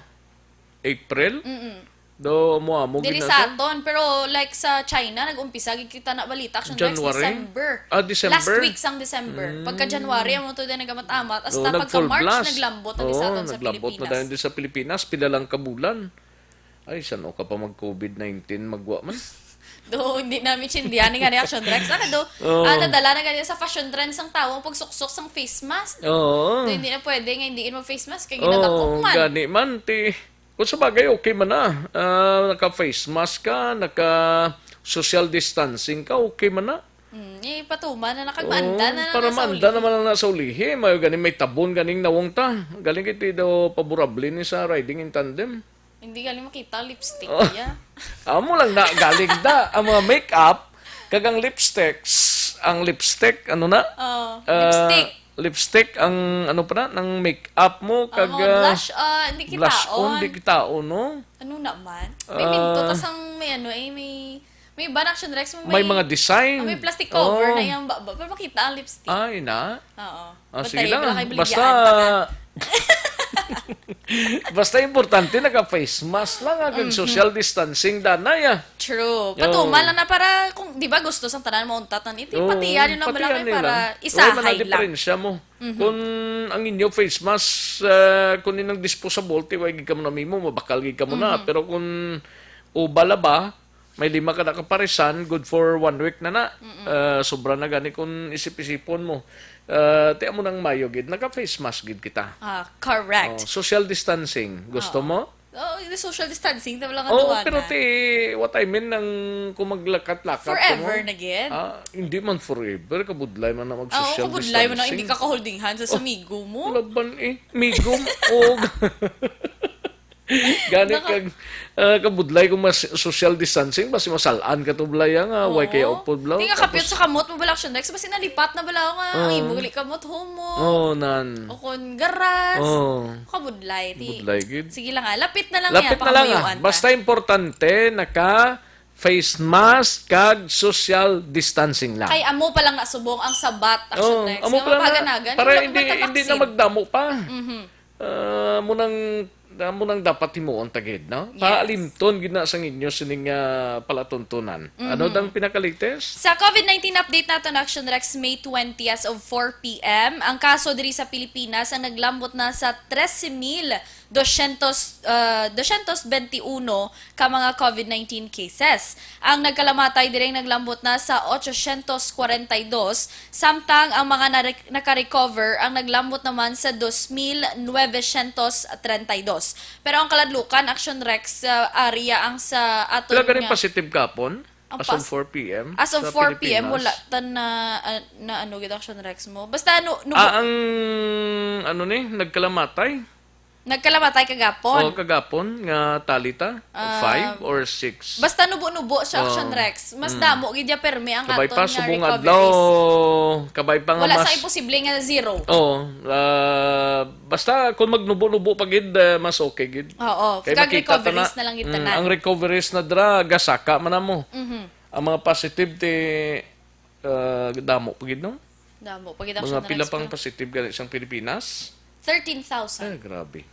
April? Mm-mm. Daw amo-amo Diri gid na sa siya. aton, pero like sa China, nag-umpisa gid kita na balita, Action Rex, January? December. Ah, December? Last week sang December. Mm. Pagka January, amo to din nagamat-amat. Hasta Daw pagka nag-full March, blast. naglambot na di sa Oo, aton sa naglambot na Pilipinas. dahil di sa Pilipinas. Pila lang ka bulan. Ay, san-o ka pa mag-covid nineteen, magwa man? Do, hindi namin sindihan ni nga reaction, Rex. Ano do? Oo. Ah, nadala na ganyan sa fashion trend sang tao ang pagsuksok sang face mask. Oo. Do, hindi na pwede nga hindi mo face mask kay Oo, ginadakop man. gani man, ti. Kung sa bagay, okay man na. Ah, naka-face mask ka, naka-social distancing ka, okay man na. Hmm, eh, patuman na nakagmaanda Oo, na para nasa maanda ulihi. naman ang nasa ulihi. May gani, may tabon ganing nawong ta. Galing kiti daw paborable ni sa riding in tandem. Hindi galing makita ang lipstick Oh. niya. Amo lang na galing da. Ang mga makeup, kag ang lipsticks, ang lipstick, ano na? Oh, Ah, lipstick. lipstick, ang ano pa na, ng makeup mo, Ang kag, mga ah, blush on, di blush on, kitaon. di kitaon, no? Ano naman? May Ah. minto, tas ang may ano, eh, may, may iba na Action Rex, May may, mga design. ah, may plastic cover Oo. na yung baba, pero makita ang lipstick. Ay, na? Oo. Ah, Bantay, sige lang. wala kay Basta, baligyan, baka. basta importante, naka-face mask lang, ah, kag Mhm. social distancing, danay, ah. True. Oo. Patuman lang na para, kung, di ba, gusto sang tanan mauntat na ni, Oo, pati yan yung pati lang yan lang. para Wala man isahay ang lang. diferensya mo. Mhm. Kung ang inyo face mask, ah, kung inang disposable, ti, way gid ka mo na mimo, mabakal gid ka mo na. Mhm. Pero kung ubala ba, may lima ka na kaparisan, good for one week na na. Mm-mm. Ah, sobra na gani kung isip-isipon mo. Ah, ti amo nang mayo gid, naka-face mask gid kita. Ah, correct. Oh, social distancing. Gusto Oo. mo? Oh, yung social distancing, tama lang Oo, kaduanan. pero ti, what I mean, nang kung maglakat-lakat ka Forever mo? na gid? Ah, hindi man forever. Kabudlay man na Ah, mag-social kabudlay mo na, distancing. hindi ka ka-holding hands sa Oh, amigo mo. laban eh. Migo, og. Gani Naka- kag, ah, kabudlay kung mas social distancing, basi masalan ka to, Blay, ah, nga, way Oo. kaya upod, Blay. Di nga, kapyot Tapos sa kamot mo bala, Action Rex, basi nalipat na bala nga, ang Oo. imo gali kamot, humok. Oo, nan. O kon garas. Oo. Kabudlay, ti. Budlay, gid. Sige lang, ah. Lapit na lang Lapit niya, na lang, ah. pakamayuan ta. Basta importante, naka face mask kag social distancing lang. Kay amo pa lang nasubong ang sabat, Action Oo, Rex. amo Nga pa lang na, mapaganagan, para wala pa hindi, man ta hindi na vaccine. magdamo pa. Mhm. Ah, amo nang, amo nang dapat himuon ta gid, no? Yes. Paalimton gid na sang inyo sining, ah, palatuntunan. Ano Mhm. dang pinaka-latest? Sa COVID nineteen update naton, Action Rex, May twenty as of four p m, ang kaso diri sa Pilipinas ang naglambot na sa trese mil dosyentos, ah, dosyentos benti uno ka mga COVID nineteen cases. Ang nagkalamatay diri naglambot na sa ochosyentos kwarenta y dos, samtang ang mga nare-, nakarecover ang naglambot naman sa dos mil nuwebesyentos trenta y dos. Pero ang kaladlukan, Action Rex, sa area ang sa aton Pila ganing nga positive kapon? Ang As of pas-, four p m as of sa four p m, Pilipinas? wala ta na, ah, na ano, gid, Action Rex mo. Basta, nu-, nubo- Ah, ang, ano ni, nagkalamatay? Nagkalamatay kagapon. Oh, kagapon nga tali ta? Ah, Five or six? basta nubo-nubo siya, Oh. Action Rex. Mas Mm. damo gid ya permi ang Kabay aton pa, nga subong recoveries. adlaw, kabay pa nga Wala sa mas imposible nga zero. Oo. Ah, basta kung magnubo-nubo pa gid, ah, mas okay gid. Oo. Kay Kag makita ta recoveries na, na lang gid mm, tanan. ang recoveries na dra, gasaka man namo. Mhm. Ang mga positive ti, ah, damo pa gid, no? Damo pa gid ang Mga Action pila Rex pang pa. positive gani sang Pilipinas? Thirteen thousand. Ay, grabe.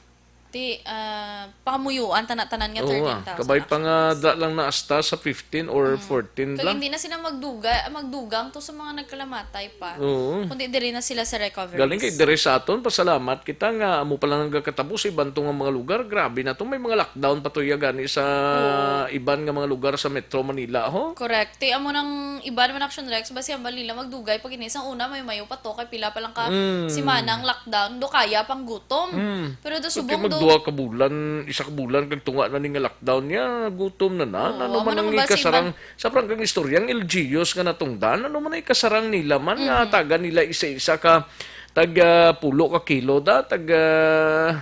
Ti, ah, pangamuyuan tana-tanan nga Oo, ah. thirteen thousand Kabay pa nga actually. da lang na asta sa fifteen or Mm. fourteen Kag lang. hindi na sila magduga-, magdugang to sa mga nagkalamatay pa. Oo. Kundi diri na sila sa recoveries. Galing kay diri sa aton, pasalamat kita nga amo pa lang nagakatabo sa iban to nga mga lugar. Grabe na to, may mga lockdown pa to ya gani sa Oo. iban nga mga lugar sa Metro Manila, ho? Correct. Ti amo nang iban man, Action Rex, basi ang nila magdugay pag ini sang una, may mayo pa to, kay pila pa lang ka Mm. simana ang lockdown, do kaya pang gutom. Mm. Pero do Pati subong do magduha ka bulan, isa ka bulan, kag tunga na ni nga lockdown niya, gutom na na. Oo, Ano amo man na ang man ba sa ikasarang, iban? sa pranggang istorya, ang L G Us nga natungdan, ano man ang ikasarang nila man, nga Mhm. taga nila isa-isa ka, tag, ah, pulo ka kilo da, tag, ah,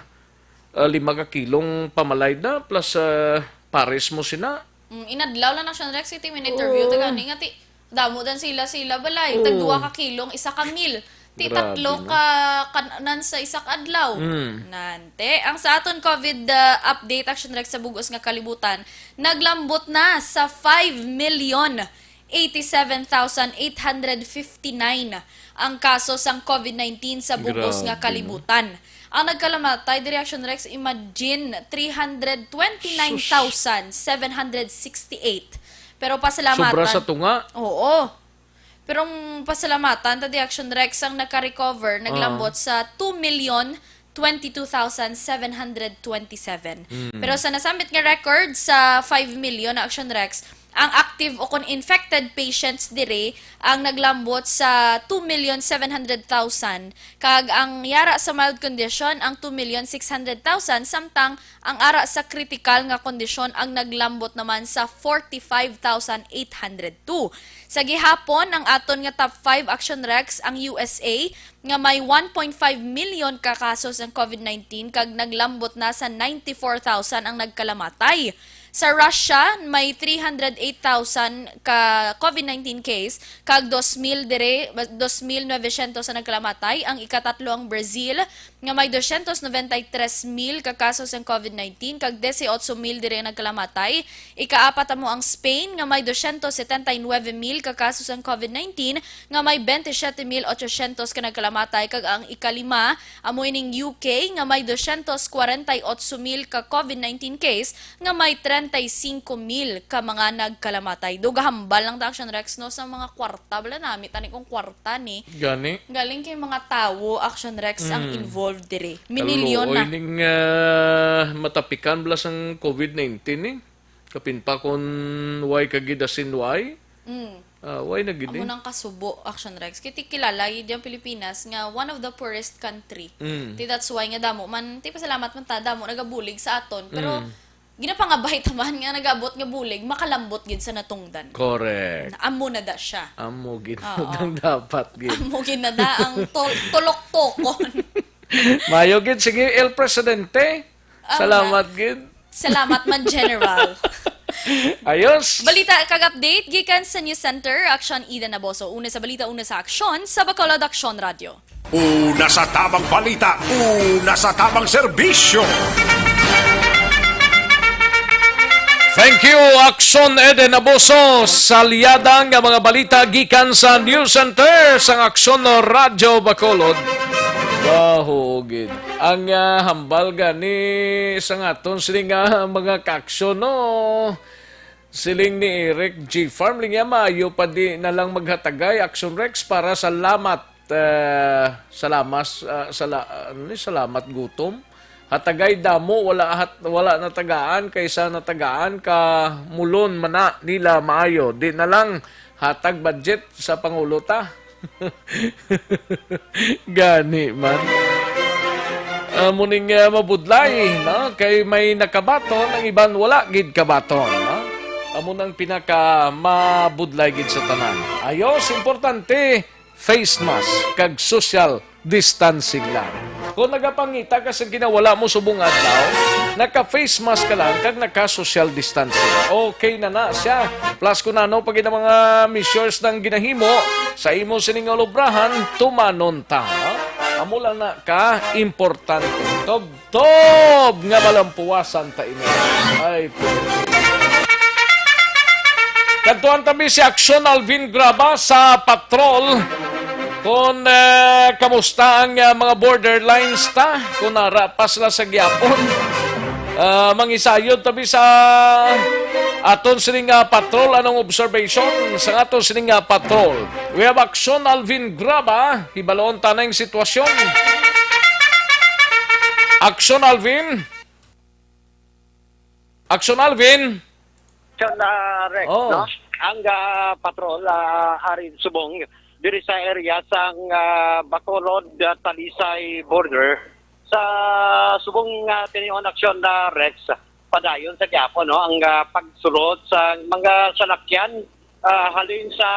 ah, lima ka kilong pamalay da, plus, ah, pares mo sina. Mm, inadlaw lang na siya, Rex, iti min-interview Oo. ta gani nga ti, damo dan sila, sila balay. Oo. Tag duha ka kilong, isa ka meal. Ti Grabe, tatlo no? ka kan-, nan sa isa ka adlaw. Mm. Nante. Ang sa aton COVID, uh, update, Action Rex, sa bugos nga kalibutan, naglambot na sa five million eighty-seven thousand eight hundred fifty-nine ang kaso sang COVID nineteen sa bugos nga Grabe, no? kalibutan. Ang nagkalamatay, diri, Action Rex, imagine, three hundred twenty-nine thousand seven hundred sixty-eight. Pero pasalamatan. Sobra sa tunga. Oo. Pero ang pasalamatan, ta di, Action Rex, ang naka-recover, Ah. naglambot sa two million twenty-two thousand seven hundred twenty-seven. Mm. Pero sa nasambit nga record, sa five million na, Action Rex, ang active o kon infected patients diri ang naglambot sa two million seven hundred thousand, kag ang yara sa mild condition ang two million six hundred thousand, samtang ang ara sa kritikal nga kondisyon ang naglambot naman sa forty-five thousand eight hundred two. Sa gihapon, ang aton nga top five, Action Rex, ang U S A, nga may one point five million ka kaso sang COVID nineteen kag naglambot na sa ninety-four thousand ang nagkalamatay. Sa Russia, may three hundred eight thousand ka COVID nineteen case kag dos mil dire, dos mil novecientos ang nagkalamatay. Ang ikatatlo ang Brazil, nga may dosyentos noventa y tres mil ka kaso sang COVID nineteen kag dieciocho mil diri ang nagkalamatay. Ikaapat amo ang Spain, nga may dosyentos setenta y nuebe mil ka kaso sang COVID nineteen, nga may veintisiete mil ochosyentos ka nagkalamatay, kag ang ikalima amo ining U K, nga may dosyentos kwarenta y otso mil ka COVID nineteen case, nga may treinta y cinco mil ka mga nagkalamatay. Do gahambal lang ta, Action Rex, no, sa mga kwarta. Bala nami, tani kung kwarta ni. Gani? Galing kay mga tawo, Action Rex, ang Mm. involved diri. Minilyon Kaluoy na. ning, ah, matapikan bala sang COVID nineteen, eh. Kapin pa kung why ka gid asin why? Mm. Ah, why na gid, Amo eh? nang kasubo, Action Rex. Kiti kilala gid ang Pilipinas nga one of the poorest country. Mm. Ti that's why nga damo man, ti pasalamat man ta, damo nagabulig sa aton. Pero Mm. ginapangabay ta man nga nag-abot nga bulig, makalambot gid sa natungdan. Correct. Na amo na da siya. Amo gid Oo. na dapat gid. Amo gid na da ang tol-, tulok-tokon. Mayo gid, sige, El Presidente. Salamat gid. Salamat man, General. Ayos. Balita kag update gikan sa News Center, Aksyon Eden Naboso. Una sa balita, una sa aksyon, sa Bacolod Aksyon Radyo. Una sa tamang balita, una sa tamang serbisyo. Thank you, Aksyon Eden Naboso. Salyada nga mga balita gikan sa News Center sang Aksyon Radyo Bacolod. Gahugid. Ang, ah, hambal gani sa aton sini nga mga kaaksyon, no? Siling ni Eric G Farmling, ya, maayo pa di na lang maghatagay, Action Rex, para salamat, eh, salamas, ah, sala-, ano ni, salamat gutom. Hatagay damo, wala hat-, wala natagaan, kaysa natagaan ka mulon man na nila maayo. Di na lang hatag budget sa Pangulo ta. Gani man. Amo ning, ah, mabudlay, no? Kay may nakabaton, ang iban wala gid kabaton, no? Amo nang pinaka mabudlay gid sa tanan. Ayos, importante, face mask kag social distancing lang. Kung nagapangita ka sa ginawala mo subong adlaw, naka-face mask ka lang kag naka-social distancing. Okay na na siya. Plus, kung ano pa gid ang mga measures nang ginahimo sa imo sining olobrahan, tumanon ta, ha? Amo lang na ka importante. Tubtob nga malampuwasan ta ini. Ay, po. Kadtuan ta mi si Aksyon Alvin Graba sa patrol. Kung, eh, kamusta ang, eh, mga borderlines ta? Kung nara pa sila sa gihapon. Ah, mangisayod ta mi sa aton sining, ah, patrol. Anong observation sa aton sining, ah, patrol? We have Aksyon Alvin Graba. Hibalon ta na yung sitwasyon. Aksyon Alvin. Aksyon Alvin. Aksyon, ah, Rex, oh, no? Ang, ah, patrol, ah, ari subong diri sa area sang, ah, Bacolod, ah, Talisay border. Sa subong, ah, tinion, Aksyon, ah, Rex, padayon sa gihapon, no, ang, ah, pagsulod sa mga salakyan, ah, halin sa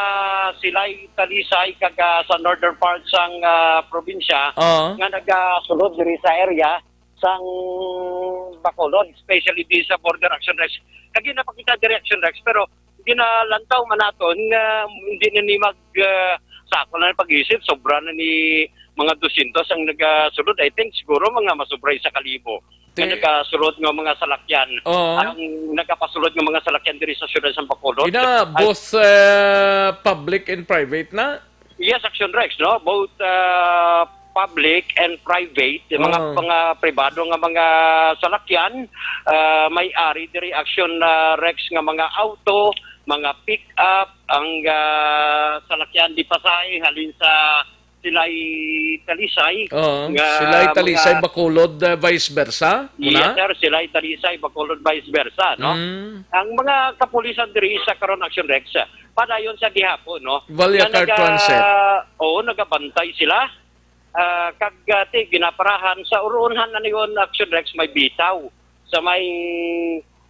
Silay, Talisay, kag, ah, sa northern part sang, ah, probinsya, oo, nga nagasulod diri sa area sang Bacolod, especially di sa border, Aksyon Rex. Kag ginapakita diri, Aksyon Rex, pero ginalantaw man naton nga hindi na ni mag, ah, sakol na ni pag-isip, sobra na ni mga dosyentos ang nagasulod. I think siguro mga masobra sa kalibo nga nagasulod nga mga salakyan. Oo. Ang nagapasulod nga mga salakyan diri sa siyudad sa Bacolod. Ina, both, ah, public and private na? Yes, Action Rex, no? Both, ah, public and private, yung mga, ah, mga pribado nga mga salakyan, ah, may ari diri, Action, ah, Rex, nga mga auto, mga pick-up, ang, ah, salakyan di pasahe halin sa Silay Talisay, oo, nga Silay Talisay, mga Bacolod, ah, vice versa, yes, muna? Sir, Silay Talisay, Bacolod, vice versa, no? Mm. Ang mga kapulisan diri sa karon, Action Rex, padayon sa gihapon, no? Valya nga Car naga-, Transit. Oo, nagabantay sila. Ah, kag, ah, ti, ginaparahan sa uruunhan na niyon, Action Rex, may bitaw sa may,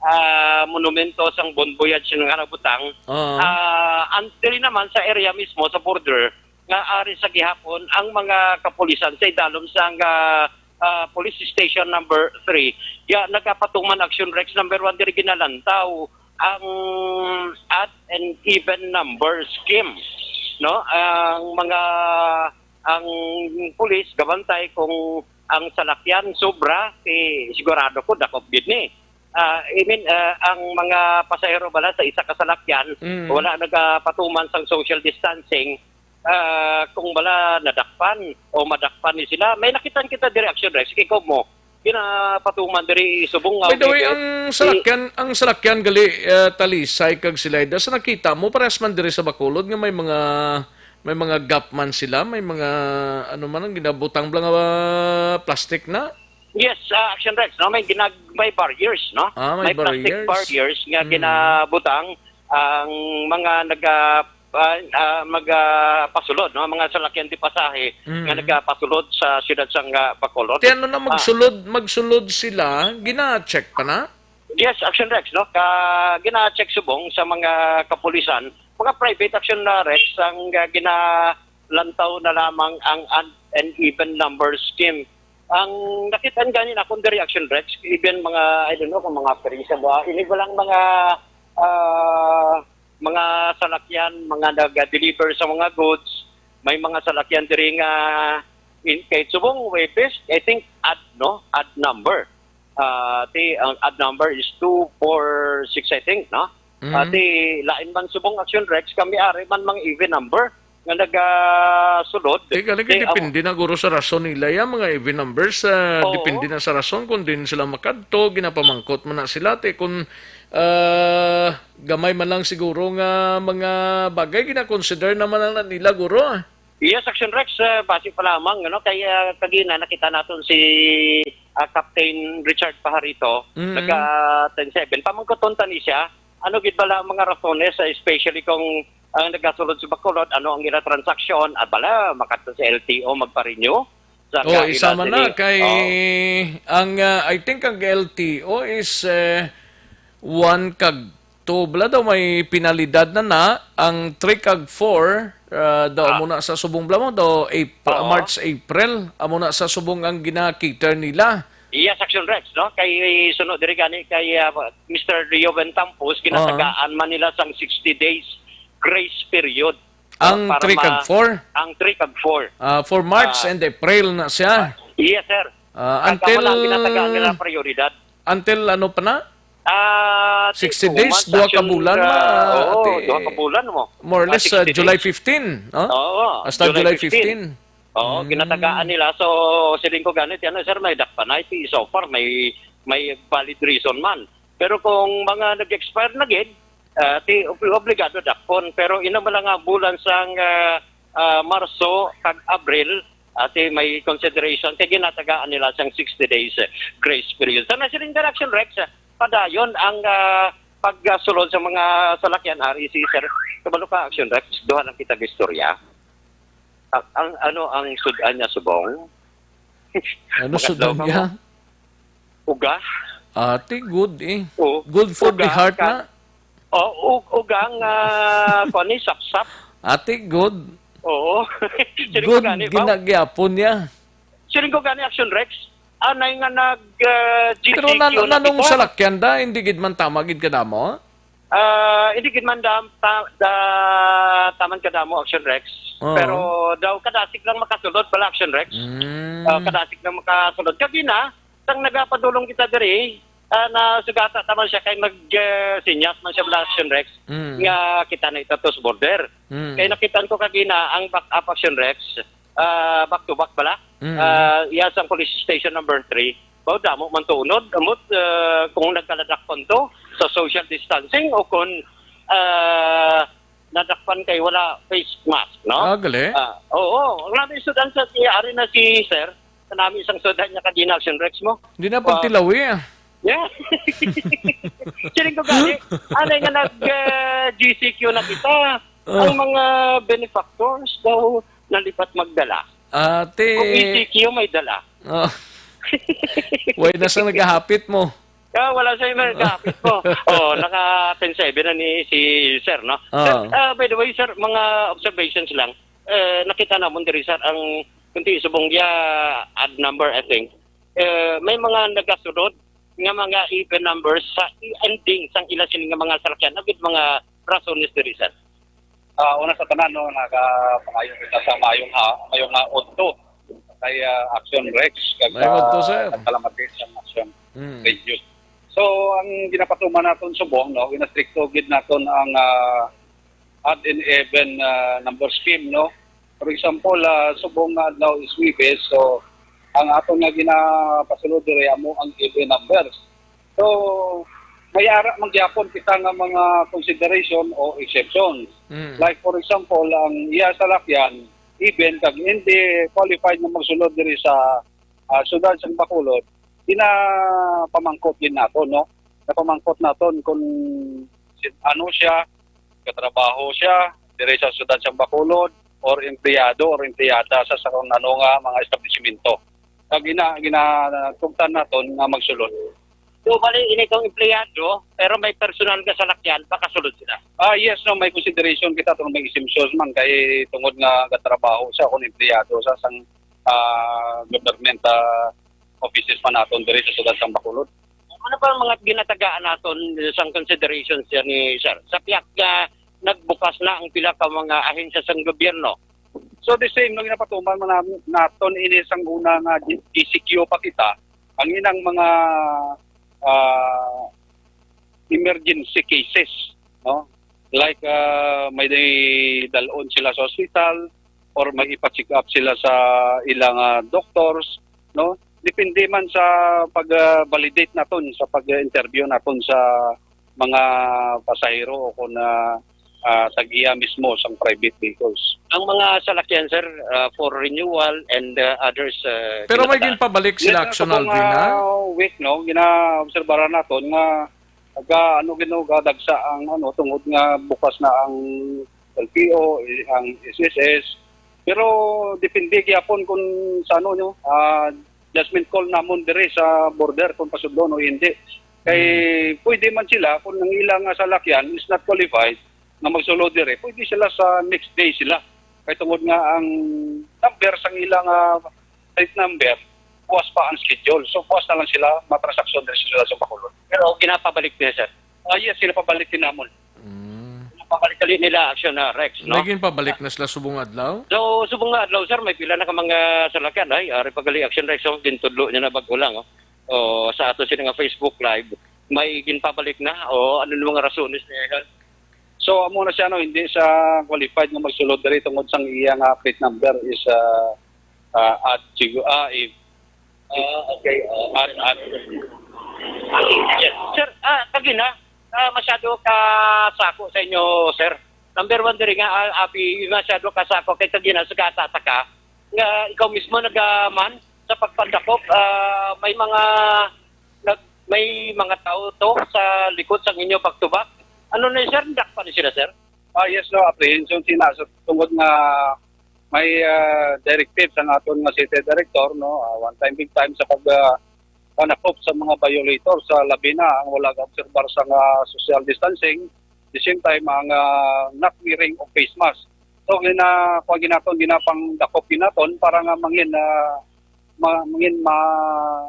ah, monumento sang Bon Voyage nga nabutang. Oo. Ah, ang diri naman sa area mismo, sa border, nga ari sa gihapon ang mga kapulisan sa idalom sang, ah, ah, Police Station number three. Ya, nagapatuman, Action Rex, number one, diri ginalantaw ang odd and even number scheme, no? Ang mga, ang pulis gabantay kung ang salakyan sobra, eh, sigurado ko dakop gid ni. Ah, I mean, ah, ang mga pasahero bala sa isa ka salakyan, mm, wala nagapatuman sang social distancing, ah, kung bala nadakpan o madakpan ni sila. May nakitan kita diri, Action Rex, ikaw mo, ginapatuman diri subong nga, by the way, okay, ang salakyan, ang salakyan gali, ah, Talisay kag Silay, da sa nakita mo, parehas man diri sa Bacolod nga may mga, may mga gap man sila, may mga, ano man, ang ginabutang bala nga, ah, plastic na. Yes, ah, Action Rex, no? May ginag-, may barriers, no? Ah, may barriers. May plastic barriers nga, mm, ginabutang ang mga naga-, ah, ah, mag, ah, pasulod, no? Mga salakyan di pasahe, mm, nga nagapasulod sa siyudad sang, ah, Bacolod. Ti ano na, ah, magsulod, magsulod sila, gina-check pa na? Yes, Action Rex, no? Ka, gina-check subong sa mga kapulisan, mga private, Action, ah, Rex, ang, ah, ginalantaw na lamang ang un-, uneven number scheme. Ang nakita gani na akong reaction, Rex, even mga, I don't know kung mga perisa ba, ini ba lang mga, ah, mga salakyan, mga nag-deliver sa mga goods, may mga salakyan diri nga in, kay subong Webes, I think, odd, no? Odd number. Ah, ti, ang odd number is two four six, I think, no? Ah, Mm. ti, lain man subong Action Rex, kami ari man mga even number nga nagasulod. Ti, galing Ti, ang depende na guro sa rason nila, ya, mga even numbers, ah, Oo. depende na sa rason kung din sila makadto, ginapamangkot man na sila, ti, kung, ah, gamay man lang siguro nga mga bagay, gina-consider naman lang na nila, guro, ah. Yes, Action Rex, ah, base pa lamang, ano, kay, ah, kagina nakita naton si, ah, Captain Richard Pajarito, Mm. nag, ah, ten seven. Pamangkuton ta ni siya, ano gid bala ang mga rasones, ah, especially kung ang nagasulod sa Bacolod, ano ang ila transaksyon, at bala, makadto sa L T O, magpa-renew sa Oh, kailan isa man na, dili. kay Oh. ang, ah, I think ang L T O is, eh, one kag two, bala daw may penalidad na na, ang three kag four, ah, daw Ah. amo na sa subong bala mo, daw April, Oo. March, April, amo na sa subong ang gina-cater nila. Yes, Action Rex, no? Kay sunod diri gani kay, ah, Mister Rio Bentampos, Oo. ginatagaan man nila sang sixty days grace period, no? Ang Para three kag ma-, four? ang three kag four. Ah, for March Ah. and April na siya. Yes, sir. Ah, Kag until, amo na ang ginatagaan nila prioridad. until ano pa na? Ah, ti, Sixty two days, months, duha ka actually, bulan ah, na, oo, ti, duha ka bulan mo. more or Ah, less, ah, sixty July days. fifteen, no? Oo, Hasta July July fifteen. fifteen. Oo, Mm. ginatagaan nila. So, siling ko ganit, ano, sir, may dakpanay, ti, so far, may, may valid reason man. Pero kung mga nag-expire na gid, ah, ti, ob-, obligado dakpon. Pero ina mo lang nga bulan sang, ah, ah, Marso kag Abril, ati may consideration kay ginatagaan nila sang sixty days, eh, grace period. Sa National Interaction, Rex, eh, padayon ang, ah, pagsulod sa mga salakyan, R E C, sir. Kabalo ka, Action Rex, duha lang kita istorya. Ang, ang, ano ang sudan niya, subong? Ano Makadlaw sudan ka niya? mo? Uga? Ate, good eh. Oo. Good for the Uga, heart ka-, na. Oh, u-, ugang, ah, kuwan ni, sapsap. Ate, good. Oo. Siling ko Good gani, ba? ginagyapon niya. Siling ko gani, Action Rex. Anay nga nag, ah, Pero G C Q nan-, na nanong kita. salakyan da, hindi gid man tama gid kadamo? Ah, hindi gid man dam-, ta-, da-, taman kadamo, Action Rex. Oo. Pero daw kadasig lang makasulod pala, Action Rex. Mm. Ah, kadasig lang makasulod. Kagina, sang nagapadulong kita diri, ah, nasugata naman siya kay mag, eh, sinyas man siya bala, Action Rex, Mm. nga kita na itatos border. Mm. Kay nakitaan ko kagina ang back up, Action Rex, ah, back to back bala. Mm. Ah, iya sang police station number three. Bao damo man to unod, ambot, ah, kung nagkaladakpan to sa social distancing o kung, ah, nadakpan kay wala face mask, no? Ah, gali. Ah, oo, ang nami sudan sa iya, ari na si sir, sa nami isang sudan niya kagina, Action Rex mo. Di na Wa- pagtilawi, ah. Yeah. Siling ko gani, anay nga nag, ah, G C Q na kita, Ah. ang mga benefactors daw nalipat magdala. Ate. Kung E C Q may dala. Ah. Way na sa nagahapit mo. Ah, wala sa mga kapit mo. Oh, naka ten seven na ni si sir, no? Ah. Sir, ah, by the way, sir, mga observations lang. Eh, nakita namon diri, sir, ang kunti subong dia odd number, I think. Eh, may mga nagasunod nga mga even numbers sa ending sang ila sini nga mga salakyan. Agud mga rasones diri, sir. Ah, una sa tanan, no, nagapangayo kita sa mayong ha-, mayong ha udto kay, ah, Action Rex kag, Mayong udto, ah, sir. Nagkalamati sa Action Mm. Radio. So, ang ginapatuman naton subong, no, ginastrikto gid naton ang, ah, odd and even, ah, number scheme, no. For example, ah, subong nga adlaw is Huwebes, so ang aton nga ginapasulod diri amo ang even numbers. So, may ara man gyapon kita nga mga consideration o exceptions. Mm. Like, for example, ang iya salakyan, even kag hindi qualified nga magsulod diri sa, ah, siyudad sang Bacolod, ginapamangkot din nato, no? Napamangkot naton kung si-, ano siya, katrabaho siya diri sa siyudad sang Bacolod, or empleyado or empleyada sa, sa kung ano nga mga establisimento. Kag gina-, ginatugtan naton nga magsulod. So, bali, ini kang empleyado, pero may personal nga salakyan, makasulod sila? Ah, yes, no, may consideration kita tungod may exemptions man kay tungod nga gatrabaho siya kung empleyado sa sang, ah, government, ah, offices pa naton diri sa siyudad sang Bacolod. Ano pa ang mga ginatagaan naton sang consideration siya ni sir? Sa pihak nga nagbukas na ang pila ka mga ahensya sang gobyerno. So the same, no, ginapatuman man nam-, naton ini sang una nga G-, G C Q pa kita, ang inang mga, ah, emergency cases, no? Like, ah, may dal-on sila sa hospital or may ipa-check up sila sa ilang, ah, doctors, no? Depende man sa pag, ah, validate naton sa pag-interview naton sa mga pasahero o kung, ah, ah, tag-iya mismo sang private vehicles. Ang mga salakyan, sir, ah, for renewal and, ah, others, ah, Pero may ginatagaan. Ginpabalik sila, Yes, Action sa Alvin, ha? Week, no, gina-obserbaran naton nga aga, ano, gino, gadagsa ang, ano, tungod nga bukas na ang L T O, eh, ang S S S. Pero depende gyapon kung sa, ano, no, ah, judgment call namon diri sa border kung pasudlon o hindi. Kay Hmm. pwede man sila, kung ang ilang, ah, salakyan is not qualified na magsulod diri, pwede sila sa next day sila. Kay tungod nga ang number sang ilang, ah, plate number, puas pa ang schedule. So, puas na lang sila matransaksyon diri sa siyudad sa Bacolod. Pero ginapabalik niya, sir? Ah, yes, ginapabalik din namon. Mm. Ginapabalik kali nila Action, ah, Rex, no? May ginpabalik na sila subong adlaw? So, subong nga adlaw, sir, may pila na ka mga salakyan, ay, ari pa gali Action Rex, so, gintudlo niya na bag-o lang, oh. O, sa ato sila nga Facebook Live, may ginpabalik na, o, ano yung mga rasones niya, sir? So, amo na siya, no, hindi siya qualified nga magsulod diri tungod sang iya nga plate number is, ah, ah, at Chigo, ah, if, Ah, okay, oh. At, at, Yes. Sir, ah, kagina, ah, masyado ka sako sa inyo, sir. Number one diri nga, ah, abi, masyado ka sako kay kagina sa gata ta ka nga ikaw mismo nagaman sa pagpandakop, ah, may mga nag-, may mga tao to sa likod sang inyo back to back. Ano na, sir? Dakpan ni sila, sir? Ah, yes, no, apprehension sila. So, tungod nga may, ah, directive sa aton nga city director, no, ah, one time, big time sa pag, ah, panakop sa mga violator, sa labi na ang wala ga-obserbar sa nga social distancing, the same time ang, ah, not wearing of face mask. So, gina-, kuwan ginaton, ginapangdakop ginaton para nga mangin, ah, ma-, mangin ma-,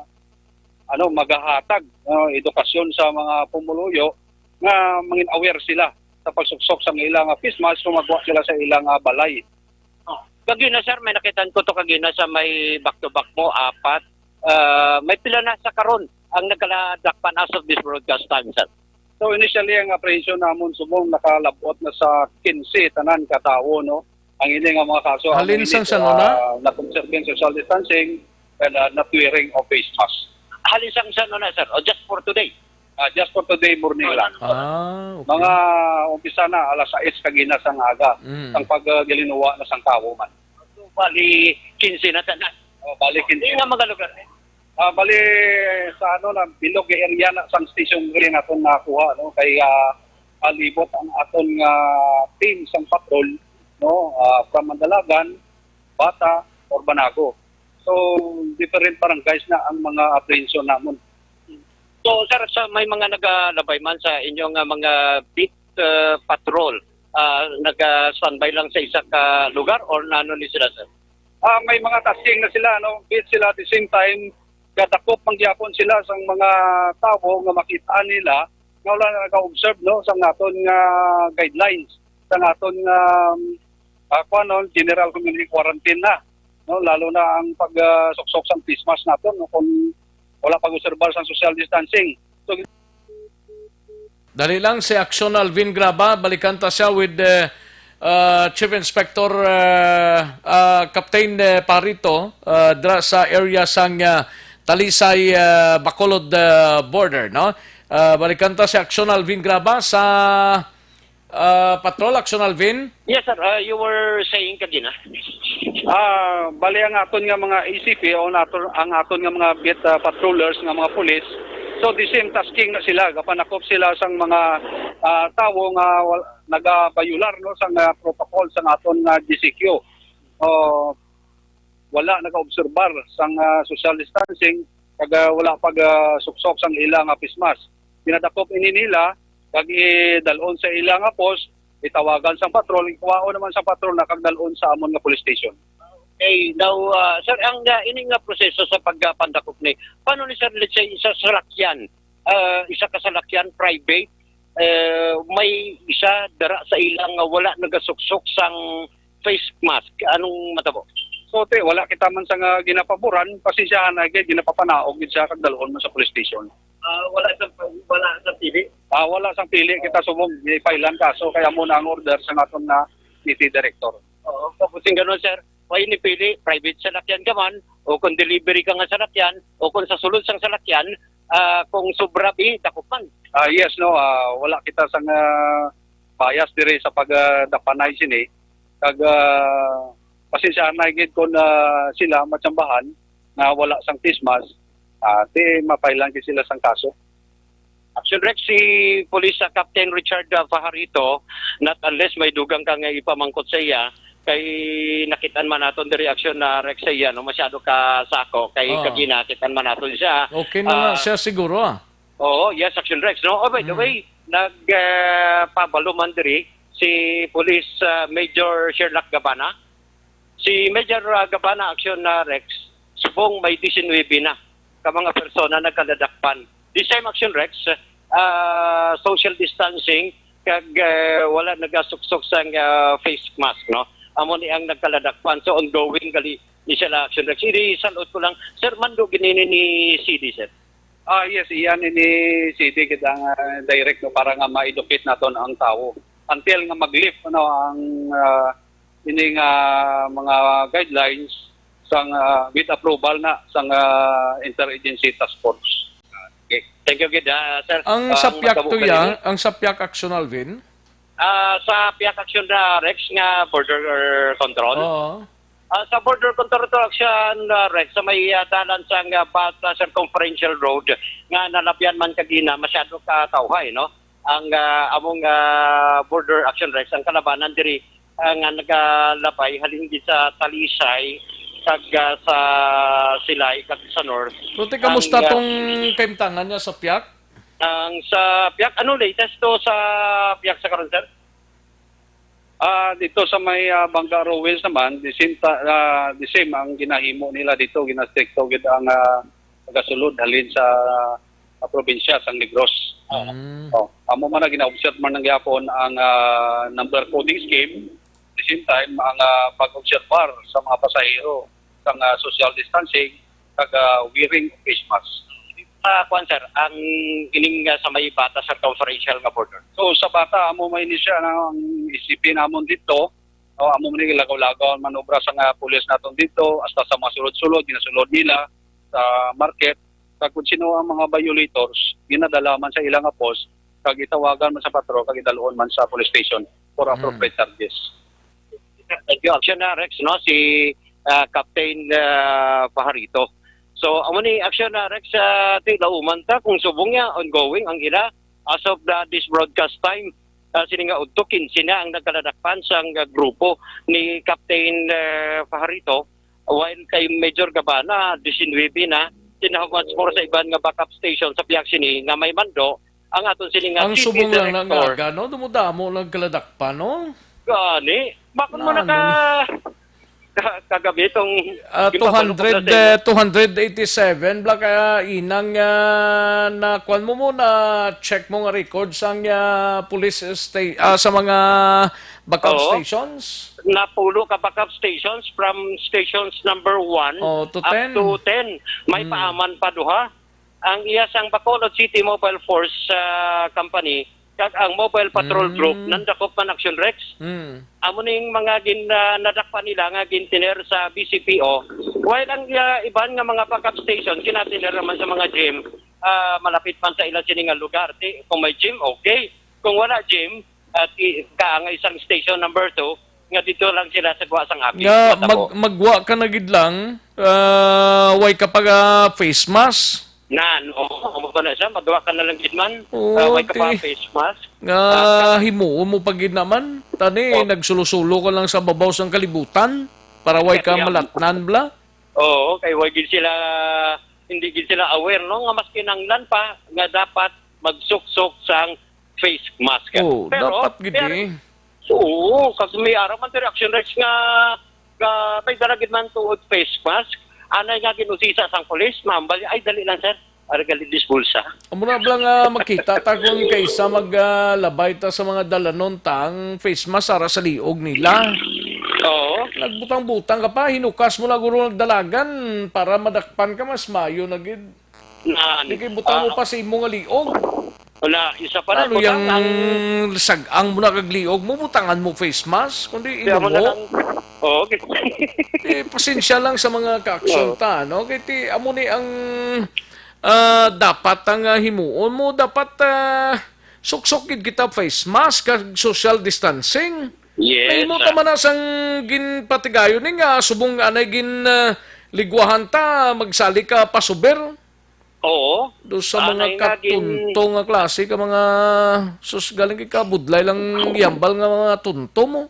ano, magahatag, ah, edukasyon sa mga pumuluyo nga mangin aware sila sa pagsuksok sa ilang, ah, face mask kung magwa sila sa ilang, ah, balay. Oh. Kagina, sir, may nakitaan ko to kagina sa may back-to-back mo, apat. Ah, may pila na sa karon ang nagkaladakpan as of this broadcast time, sir? So, initially, ang apprehension namon subong nakalabot na sa quince tanan ka tawo, no? Ang ini nga mga kaso, ang Halin ini sang sa, sano na? ah, not observing social distancing and, ah, not wearing of face mask. Halin sang sa, ano na, sir? O just for today? Ah, just for today morning lang. Ah, okay. Mga umpisa na alas sais kagina sang aga, Mm. sang pag, ah, gilinuwa na sang tawo man. So, bali, quince na tanan. Oh, bali, quince. Hindi nga mga lugar. Ah, bali, sa ano na, bilog nga area na sang station rin naton nakuha, no? Kay, ah, palibot ang aton nga team sang patrol, no? Ah, from Mandalagan, Bata, or Banago. So, different barangays na ang mga apprehension namon. So, sir, sa may mga nagalabay man sa inyo nga mga beat, uh, patrol, ah, naga-standby lang sa isa ka lugar or nano ni sila, sir? Ah, may mga tasking na sila, no? Beat sila, at the same time, gadakop man gyapon sila sang mga tawo nga makita nila nga wala na nag-observe, no, sa aton nga guidelines, sa aton nga, ah, kuwan, no, general community quarantine na, no, lalo na ang pag, ah, suksok sang face mask naton, no, kung wala pag-obserbar sang social distancing. So, Dali lang, si Action Alvin Graba, balikan ta siya with, eh, uh, Chief Inspector, uh, uh, Captain, eh, Parito, uh, dra sa area sang, uh, Talisay, uh, Bacolod, uh, border, no? Uh, balikan ta si Action Alvin Graba sa, uh, patrol. Action Alvin? Yes, sir. Uh, you were saying kagina. Ah, bali ang aton nga mga A C P o nato-, ang aton nga mga beat, ah, patrollers nga mga pulis. So, the same tasking na sila, gapanakop sila sang mga, ah, tawo nga wal-, nagabayular, no, sang, ah, protocol sang aton nga G C Q. O, wala nagaobserbar sang, ah, social distancing, kag, ah, wala pag, ah, suksok sang ila nga face mask. Ginadakop ini nila, kag idal-on sa ila nga post, itawagan sang patrol, ikuwaon naman sa patrol na kag dal-on sa amon nga police station. Okay, now, ah, sir, ang, ah, ini nga proseso sa pagpandakop ni, paano ni, sir, let's say, isa salakyan, ah, isa ka salakyan, private, eh, may isa dara sa ilang nga wala nagasuksok sang face mask. Anong matabo? So, te, wala kita man sa nga ginapaboran, pasensyahan na gid, ginapapanaog gid siya kag dalhon man sa police station. Ah, wala sa, wala sa pili? Ah, wala sang pili kita subong, may file-an kaso, kaya mo na ang order sa aton na city director. Oo, kung sing ganun, sir, way ni pili, private salakyan ka man, o kung delivery ka nga salakyan, o kung sa sulod sang salakyan, ah, kung sobra bi, dakop man. Ah, yes, no, ah, wala kita sang, ah, bias diri sa pagdapanay sini. Kag, ah, pasensyahan na gid kung, ah, sila matsambahan nga wala sang face mask, ah, di mapailan gid sila sang kaso. Action Rex, si Police, ah, Captain Richard, ah, Fajarito, not unless may dugang ka nga ipamangkot sa iya, kay nakitaan man naton diri, Action, ah, Rex, sa iya, no, masyado ka sako kay Oh. kagina, kitaan man naton siya. Okay na nga Ah, siya siguro, ah. Oo, yes, Action Rex, no? Oh, by the Mm. way, nag, ah, pabalo man diri si Police, ah, Major Sherlock Gabana. Si Major, ah, Gabana, Action, ah, Rex, subong may disinuybe na ka mga persona nagkaladakpan. This time, Action Rex, ah, social distancing kag, ah, wala nagasuksok sang, ah, face mask, no? Amo ni ang nagkaladakpan. So, ongoing gali ni sila, Action Rex. Ini, salot ko lang, sir, mando ginini ni C D, sir. Ah, yes, iyan ini C D gid ang, ah, direct, no, para nga ma-educate naton ang tawo. Until nga mag-lift, ano, ang, ah, ini nga mga guidelines sang, ah, with approval na sang, ah, interagency task force. Okay. Thank you gid, ah, sir. Ang Ah, sa ang piak matabo to ya, kanini? Ang sa piak, Action Alvin? Ah, sa piak, Action, ah, Rex, nga border control? Oo. Ah, sa border control to, Action, ah, Rex, sa may, ah, dalan sang, ah, Bata Circumferential Road nga nalabyan man kagina, masyado ka tawhay, no? Ang, ah, among, ah, border, Action, Rex, ang kalabanan diri, ah, nga nagalabay halin gid sa Talisay kag, ah, sa Silay kag sa North. Pero te, kamusta Ang, ah, tong kaimtangan niya sa piak? Ang sa piak, ano latest to sa piak sa karon, sir? Ah, dito sa may, ah, Bangga Ruins naman, the same ta-, ah, the same ang ginahimo nila dito, ginastrikto gid ang, ah, pagasulod halin sa, ah, probinsya sang Negros. Mm. Oh, amo man na gina-observe man ng gyapon ang, ah, number coding scheme. The same time, ang, ah, pag-obserbar sa mga pasahero sang, ah, social distancing kag, ah, wearing of face mask. Ah, kuwan, sir, ang ining, ah, sa may Bata circumferential nga border. So, sa Bata, amo may ni siya na ang isipin namon dito, o amo man ni lagaw-lagaw ang manobra sa nga pulis naton dito, hasta sa mga sulod-sulod, ginasulod nila sa market. Kag kung sino ang mga violators, ginadala man sa ilang nga post, kag itawagan man sa patrol, kag idalhon man sa police station for Mm. appropriate charges. Thank you, Action na Rex, no? Si, ah, Captain, ah, Pajarito. So, amo ni Action na Rex, ah, ti lauman ta kung subong niya, ongoing ang ila as of the, this broadcast time. Ah, sini nga udto, kinse na ang nagkaladakpan sang, ah, grupo ni Captain, ah, Pajarito, while kay Major Gabana, disinuybe na. Then how much more sa iban nga backup station sa pihak sini nga may mando, ang aton sini nga Ang city subong lang na director. Nga, no? Dumudamo lang kaladakpan, no? Gani. Bakit mo Nano naka-, ni? ka-, kagabi itong Ah, ipapalo ko two hundred, na sa inyo? Eh, two hundred eighty-seven, bla, kaya inang, ah, na, kuwan mo muna, check mo nga record sang, ah, police sta-, ah, sa mga backup Oo. stations? Napulo ka backup stations, from stations number one Oh, to up ten. To ten. May Mm. paaman pa duha. Ang iya sang Bacolod City Mobile Force, ah, Company kag ang Mobile Patrol Mm. Group nandakop man, Action Rex. Mm. Amo ning mga gin-, ah, nadakpan nila nga gintiner sa B C P O. While ang, ah, iban nga mga backup station, ginatiner naman sa mga gym, ah, malapit man sa ila sini nga lugar. Di, kung may gym, okay. Kung wala gym, at i-, kaangay sang station number two, nga dito lang sila sa guwa sang akis, Nga matabo. Mag-, magwa ka na gid lang, ah, way ka pa ga face mask. Nan, oo, amo pa na siya, magwa ka na lang gid man. Oo, ah, way ka pa ti-, face mask. Nga Ah, ka- himuon mo pa gid naman. Tani, Oh. nagsulo-sulo ka lang sa babaw sang kalibutan para way Kaya ka nga. malatnan, bla. Oo, kay way gid sila, hindi gid sila aware, no, nga mas kinanglan pa nga dapat magsuksok sang face mask. Oo, Pero, dapat gid pero, eh. Oo, kasi may ara man diri, Action Rex, nga Ka, may dala gid man tuod face mask. Anay nga ginusisa sang pulis, ma'am. Bali, ay, dali lang, sir. Ari gali dis bulsa. Amo na bala nga makita ta kung kaysa maglabay ta sa mga dalanon ta ang face mask ara sa liog nila. Oo. Nagbutang-butang ka pa, hinukas mo na guro nagdalagan para madakpan ka, mas mayo na gid. Na, Di kay butang mo ah, pa sa imo nga liog. Wala, isa pa na, Ano butang yang ang sag-ang mo na kag liog mo, butangan mo face mask, kundi Kaya mo na inumo. lang. Oo, okay. Eh, pasensya lang sa mga ka-aksyon Oo. ta, no? Kay ti, amo ni ang ah, dapat ang ah, himuon mo, dapat ah, suksok gid kita face mask kag social distancing. Yes, Mahimo ta ah. man na sang ginpatigayon ni nga subong anay gin ah, ligwahan ta, magsali ka pasuber. Oo. Do sa mga Anay nga gin- katunto nga klase ka mga sus galing kay kabudlay lang gihambal nga mga tunto mo.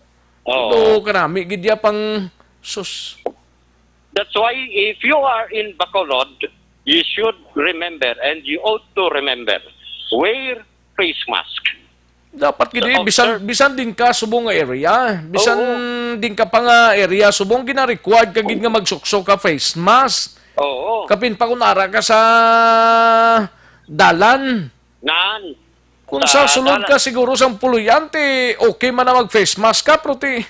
Oo. Do kanami gid ya pang sus. That's why if you are in Bacolod, you should remember and you ought to remember, wear face mask. Dapat gid eh, bisan bisan din ka subong nga area, bisan Oo. din ka pa nga area subong gina-required ka gid nga magsuksok ka face mask. Oo. Kapin pa kung ara ka sa dalan. Nan. Kung sa sulod ka siguro sang puloy-an, ti okay man na mag face mask ka, pero ti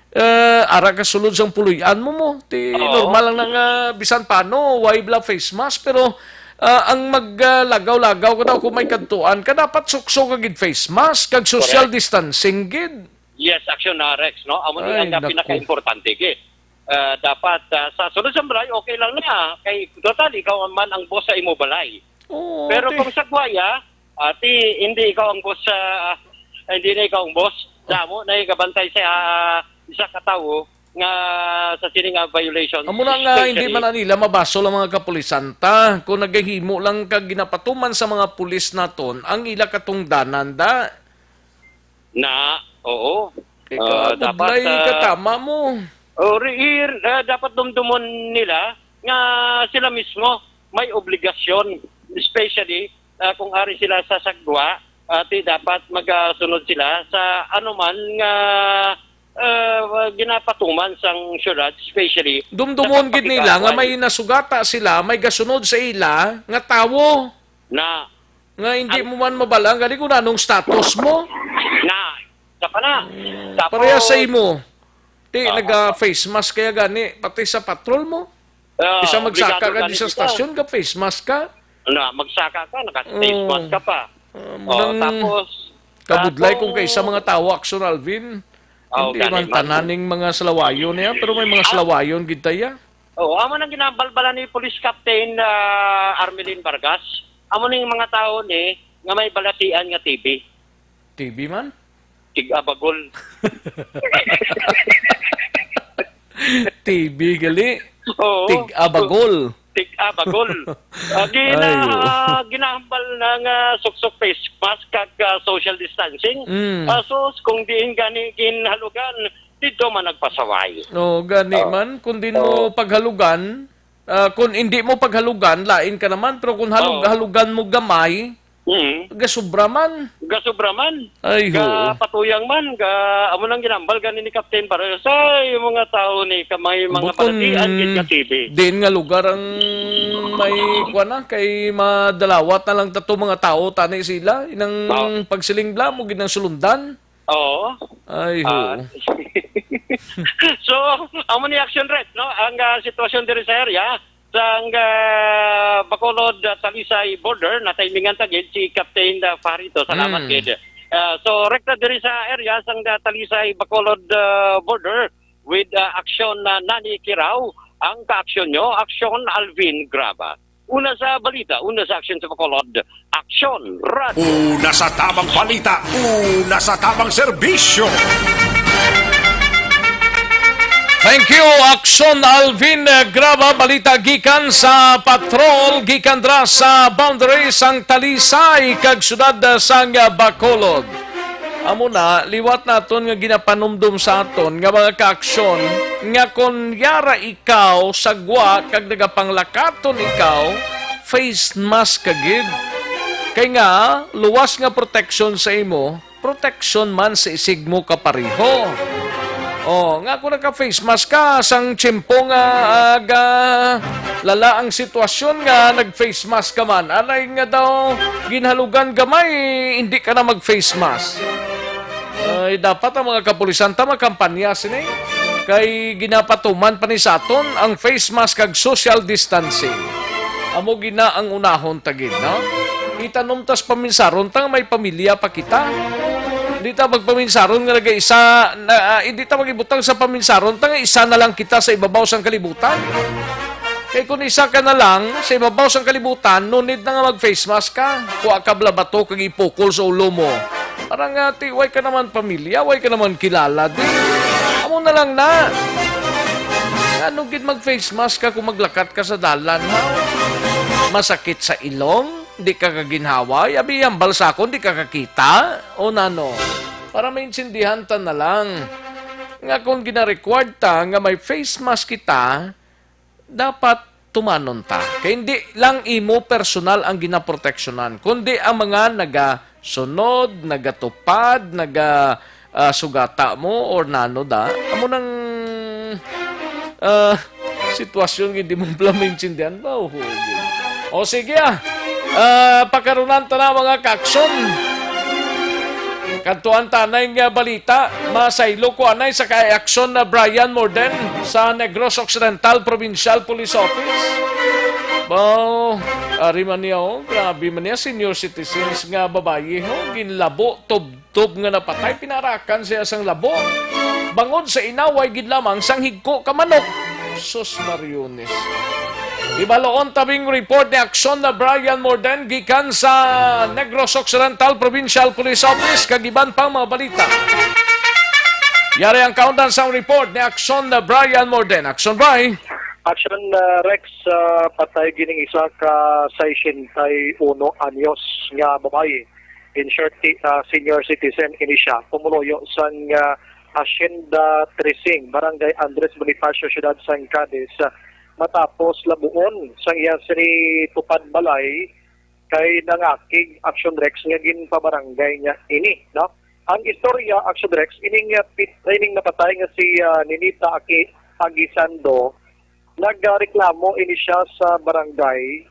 eh, ara ka sulod sang puloy-an mo mo. Ti Oo. normal lang na nga bisan paano, why bla face mask, pero ah, ang maglagaw-lagaw ka daw kung may kadtuan ka, dapat sukso ka gid face mask, kag social Correct. distancing gid. Yes, action na Rex, no? Amo ni Ay, ang naku. pinaka-importante gid. Ah, dapat ah, sa sulod sang balay, okay lang na. Kay total, ikaw man ang boss sa imo balay. Oo, Pero te. kung sa kuwaya, ati, hindi ikaw ang boss sa, hindi na ikaw ang boss. Damo na ikabantay sa ah, isa ka tawo nga sa sini nga violation. Amo na nga, hindi Especially man na nila mabasol ang mga kapulisan ta. Kung nagahimo lang kag ginapatuman sa mga pulis naton, ang ila katungdanan da. Na, oo. Kay Ah, dapat, kabudlay ah, katama mo. O, ri-, ir-, ah, dapat dumdumon nila nga sila mismo may obligasyon, especially ah, kung ari sila sa sagwa, ah, ti dapat magasunod sila sa anuman nga ah, ginapatuman sang syudad, especially Dumdumon sa gid nila nga pagpakikaaway. may nasugata sila, may gasunod sa ila nga tawo. Na Nga hindi Ang mo man mabalaan gani kung anong status mo. Na, sa pa na. Mm, Tapos, pareha sa imo. Di, ah, naga-face mask kaya gani, pati sa patrol mo. Ah, Isa magsaka obligado ka gani di sa kita. stasyon, ka-face mask ka. Na, magsaka ka, naka-face Oo. mask ka pa. Ah, Oh, murang tapos, kabudlay kung tapos, kaisa mga tawo, Action Alvin. Oh, Hindi gani man man. tananing mga salawayon niya, pero may mga Ah. salawayon gid taya. Oo, amo nang ginabalbalan ni Police Captain ah, Armelin Vargas. Amo ning mga tawo ni nga may balatian nga T B. T B man? Tig-abagol. T B gali. Oo. Tig-abagol. Tig-abagol. Ah, gina-, Ay, oo. ah, ginahambal na nga suksok face mask kag ah, social distancing. Mm. Ah, sus, kung diin gani ginhalugan, dito man nagpasaway. No, gani Oh. man, kung di mo Oh. paghalugan, ah, kung hindi mo paghalugan, lain ka naman, pero kung halug-, Oh. halugan mo gamay, Mm. gasubra man. Gasubra man. Ay, ho. Kapatuyang man, ga, amo nang ginambal gani ni Captain Barrios. Ay, yung mga tao ni ka, may mga Bukon, balatian gid nga T V. Diin nga lugar ang may, kuwan na, kay madalawat na lang tato mga tao, tani sila, inang Oh. pagsiling bla, mo gid ang sulundan. Oo. Ay, Ah. ho. So, amo ni Action Red, no? Ang ah, sitwasyon diri sa area, sang ah, Bacolod, ah, Talisay border, natimingan ta gid si Captain ah, Farito. Salamat Mm. gid. Ah, so, rekta diri sa area sang ah, Talisay Bacolod ah, border with ah, Action ah, Nani Kirao. Ang kaaksyon nyo, Action Alvin Graba. Una sa balita, una sa aksyon sa Bacolod, Aksyon Radio. Una sa tamang balita, una sa tamang serbisyo. Thank you, Aksyon Alvin eh, Graba. Balita gikan sa patrol, gikan dra sa boundary sang Talisay kag siyudad eh, sang eh, Bacolod. Amo na, liwat naton nga ginapanumdom sa aton nga mga kaaksyon nga kon yara ikaw sa gwa kag nagapanglakaton ikaw, face mask ka gid. Kay nga, luwas nga proteksyon sa imo, proteksyon man sa isig mo kapareho. Oh, nga kung naka-face mask ka, sang tiyempo nga aga lala ang sitwasyon nga nag-face mask ka man. Anay nga daw, ginhalugan gamay, hindi ka na mag-face mask. Ay, dapat ang mga kapulisan ta makampanya sini. Kay ginapatuman pa ni sa aton ang face mask kag social distancing. Amo gina ang unahon ta gid, no? Itanom tas paminsaron ta nga may pamilya pa kita. Hindi ta magpaminsaron nga nag-isa, na, ah, hindi ta magibutang sa paminsaron ta nga isa na lang kita sa ibabaw sang kalibutan. Kay kung isa ka na lang sa ibabaw sang kalibutan, no need na nga mag-face mask ka. Kuha ka bala bato kag ipukol sa ulo mo. Para nga, ti, way ka naman pamilya, way ka naman kilala, di. Amo na lang na. Ano gid mag-face mask ka kung maglakat ka sa dalan, ha? Masakit sa ilong, di ka kaginhaway, abi ang balsakon, di ka kakita, o nano? Para maintindihan ta na lang. Nga kung gina-required ta nga may face mask kita, dapat tumanon ta. Kay hindi lang imo personal ang ginaproteksyonan, kundi ang mga nagasunod, nagatupad, naga, ah, sugata mo, or nano da. Amo nang, ah, sitwasyon nga hindi mo pala maintindihan ba? O, o, sige, ah. Ah, pakarunan ta na, mga kakson. Kadtuan ta anay nga balita, masaylo ko anay sa kay Aksyon na Brian Morden sa Negros Occidental Provincial Police Office. Wow, ari man niya, oh, grabe man niya, senior citizens nga babayi, ho, ginlabo, tubtob nga napatay, pinarakan siya sang labo. Bangod sa inaway gid lamang sang higko ka manok. Sus Mariones. Ibaloon tabing report ni Aksyon na Brian Morden gikan sa Negros Occidental Provincial Police Office kag iban pang mga balita. Yari ang kaundan sang report ni Aksyon na Brian Morden. Aksyon, Bri. Action, uh, Rex, uh, patay gining isa ka sesenta y uno anyos nga babayi. In short, ti-, uh, senior citizen ini siya. Pumuluyo sang, uh, Hacienda Tresing, Barangay Andres Bonifacio, Siyudad sang Cadiz, uh, matapos labuon sang iya sini tupad balay kay nangakig, Action Rex, nga ginpabarangay niya ini, no? Ang istorya, Action Rex, ining, uh, pit-, ining napatay nga si, uh, Ninita Aki-, Aguisando, nagreklamo ini siya sa barangay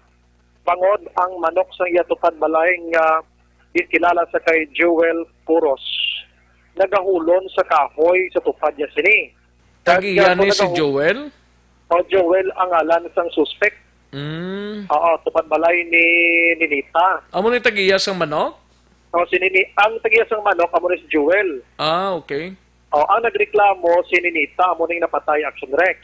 bangod ang manok sa iya tupad balay nga ginkilala sa kay Joel Puros nagahulon sa kahoy sa tupad niya sini. Tag-iya ni si Joel? O, Joel ang ngalan sang suspek. Mm. Oo, tupad balay ni Ninita. Amo ni tag-iya sang manok? O, si Nini, ang tag-iya sang manok, amo ni si Joel. Ah, okay. O, ang nagreklamo si Ninita, amo ning napatay, Action Rex.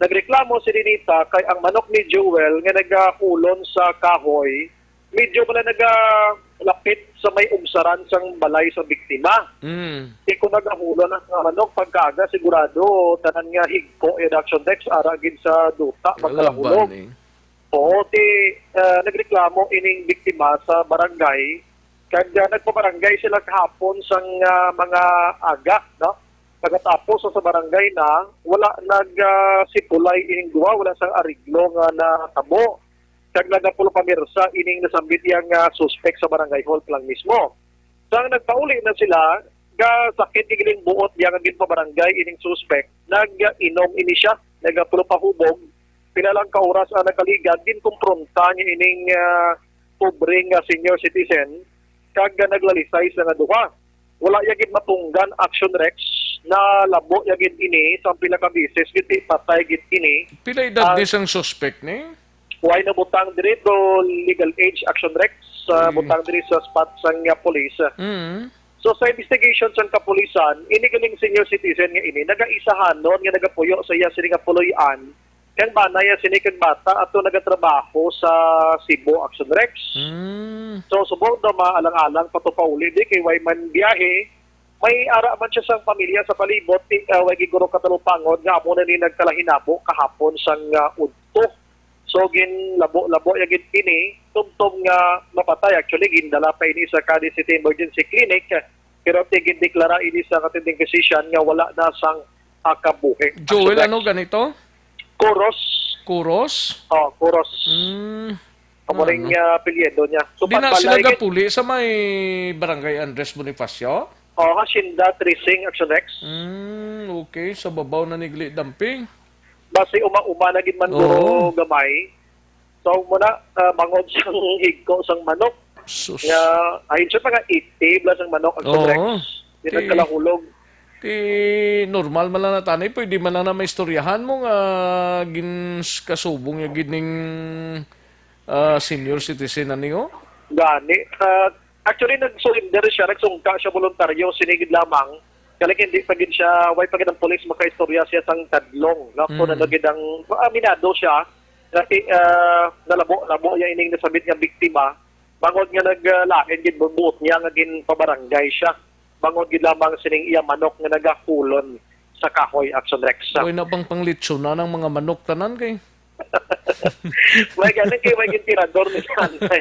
Nagreklamo si Ninita kay ang manok ni Joel nga nagahulon sa kahoy, medyo pala nagalapit sa may umsaran sang balay sa biktima. Mm. Kay kung nagahulon ang mga manok, pagkaaga, sigurado, tanan nga higko, eh, Action Rex, ara gid sa duta, magkalahulog. Kalaban, eh. Oo, ti, ah, nagreklamo ining biktima sa barangay, kag, ah, nagpabarangay sila kahapon sang, ah, mga aga, no? Pagkatapos sa barangay na, wala nag, ah, sipulay ining duha, wala sang ariglo nga natabo. Kag nagapulo pamirsa ining nasambit iya nga suspek sa barangay hall pa lang mismo. Sang nagpauli na sila, gasakit ni giling buot niya nga ginpabarangay ining suspek, nag-inom ini siya, nagapulo pahubog, pila lang ka oras ang nakaligad, ginkumpronta niya ining, ah, pobre nga senior citizen, kag naglalisay sila nga duha. Wala ya gid matunggan, Action Rex, nalabo ya gid ini, sa pila ka beses gid, patay gid ini. Pila edad ni sang suspek ni? Way nabutang diri, do legal age, Action Rex, sa butang diri sa spot sang, ah, police. Mm. So, sa investigation sang kapulisan, ini ganing senior citizen nga ini, nagaisahanon nga nagapuyo sa iya sini nga puloy-an, kag bana ya sini kag bata ato nagatrabaho sa Cebu, Action Rex. Mm. So, subong daw maalang-alang pa to pauli di kay way man biyahe, may ara man siya sang pamilya sa palibot, ti, ah, way gid guro katalupangod nga amo na ni nagkalahinabo kahapon sang, ah, udto. So, ginlabo-labo ya gid ini, tubtob nga mapatay. Actually, gindala pa ini sa Cadiz City Emergency Clinic, pero ti gindeklara ini sa attending physician nga wala na sang, ah, kabuhi. Joel, ano ganito? Kuros. Kuros? Oh, Kuros. Mm. Amo ning, ah, apelyido niya. So, di na sila gapuli sa may Barangay Andres Bonifacio? Oo, Hacienda Tracing, Action Rex. Mm, okay. Sa babaw na ni gali, Damping. Basi uma-uma na gid man, Oo. guro, gamay. So, muna, ah, bangod sang higko sang manok. Sus. Nga, ayun siya, mga eighty plus ang manok, Action Oo. Rex. Di Ti- nagkalahulog. Ti normal man lang na tani, pwede man lang na maistoryahan mo nga gin-, kasubong niya gid ning, ah, senior citizen ani, oh. Gani, ah, actually, nag-surrender siya, nagsungka siya voluntaryo, sinigid lamang. Kali hindi pa gid siya, way pa gid ang pulis makaistorya siya sang kadlong, no? Kung Mm. ano gid ang, aminado siya, nga ti-, ah, nalabo-labo niya ining nasabit nga biktima, bangod nga nag, ah, lain gid buot niya nga ginpabarangay siya. Bangod gid lamang sining iya manok nga nagahulon sa kahoy, Action Rex. Way na bang panglitsona ng mga manok tanan kay May galing kay may gintirador ni Sanay.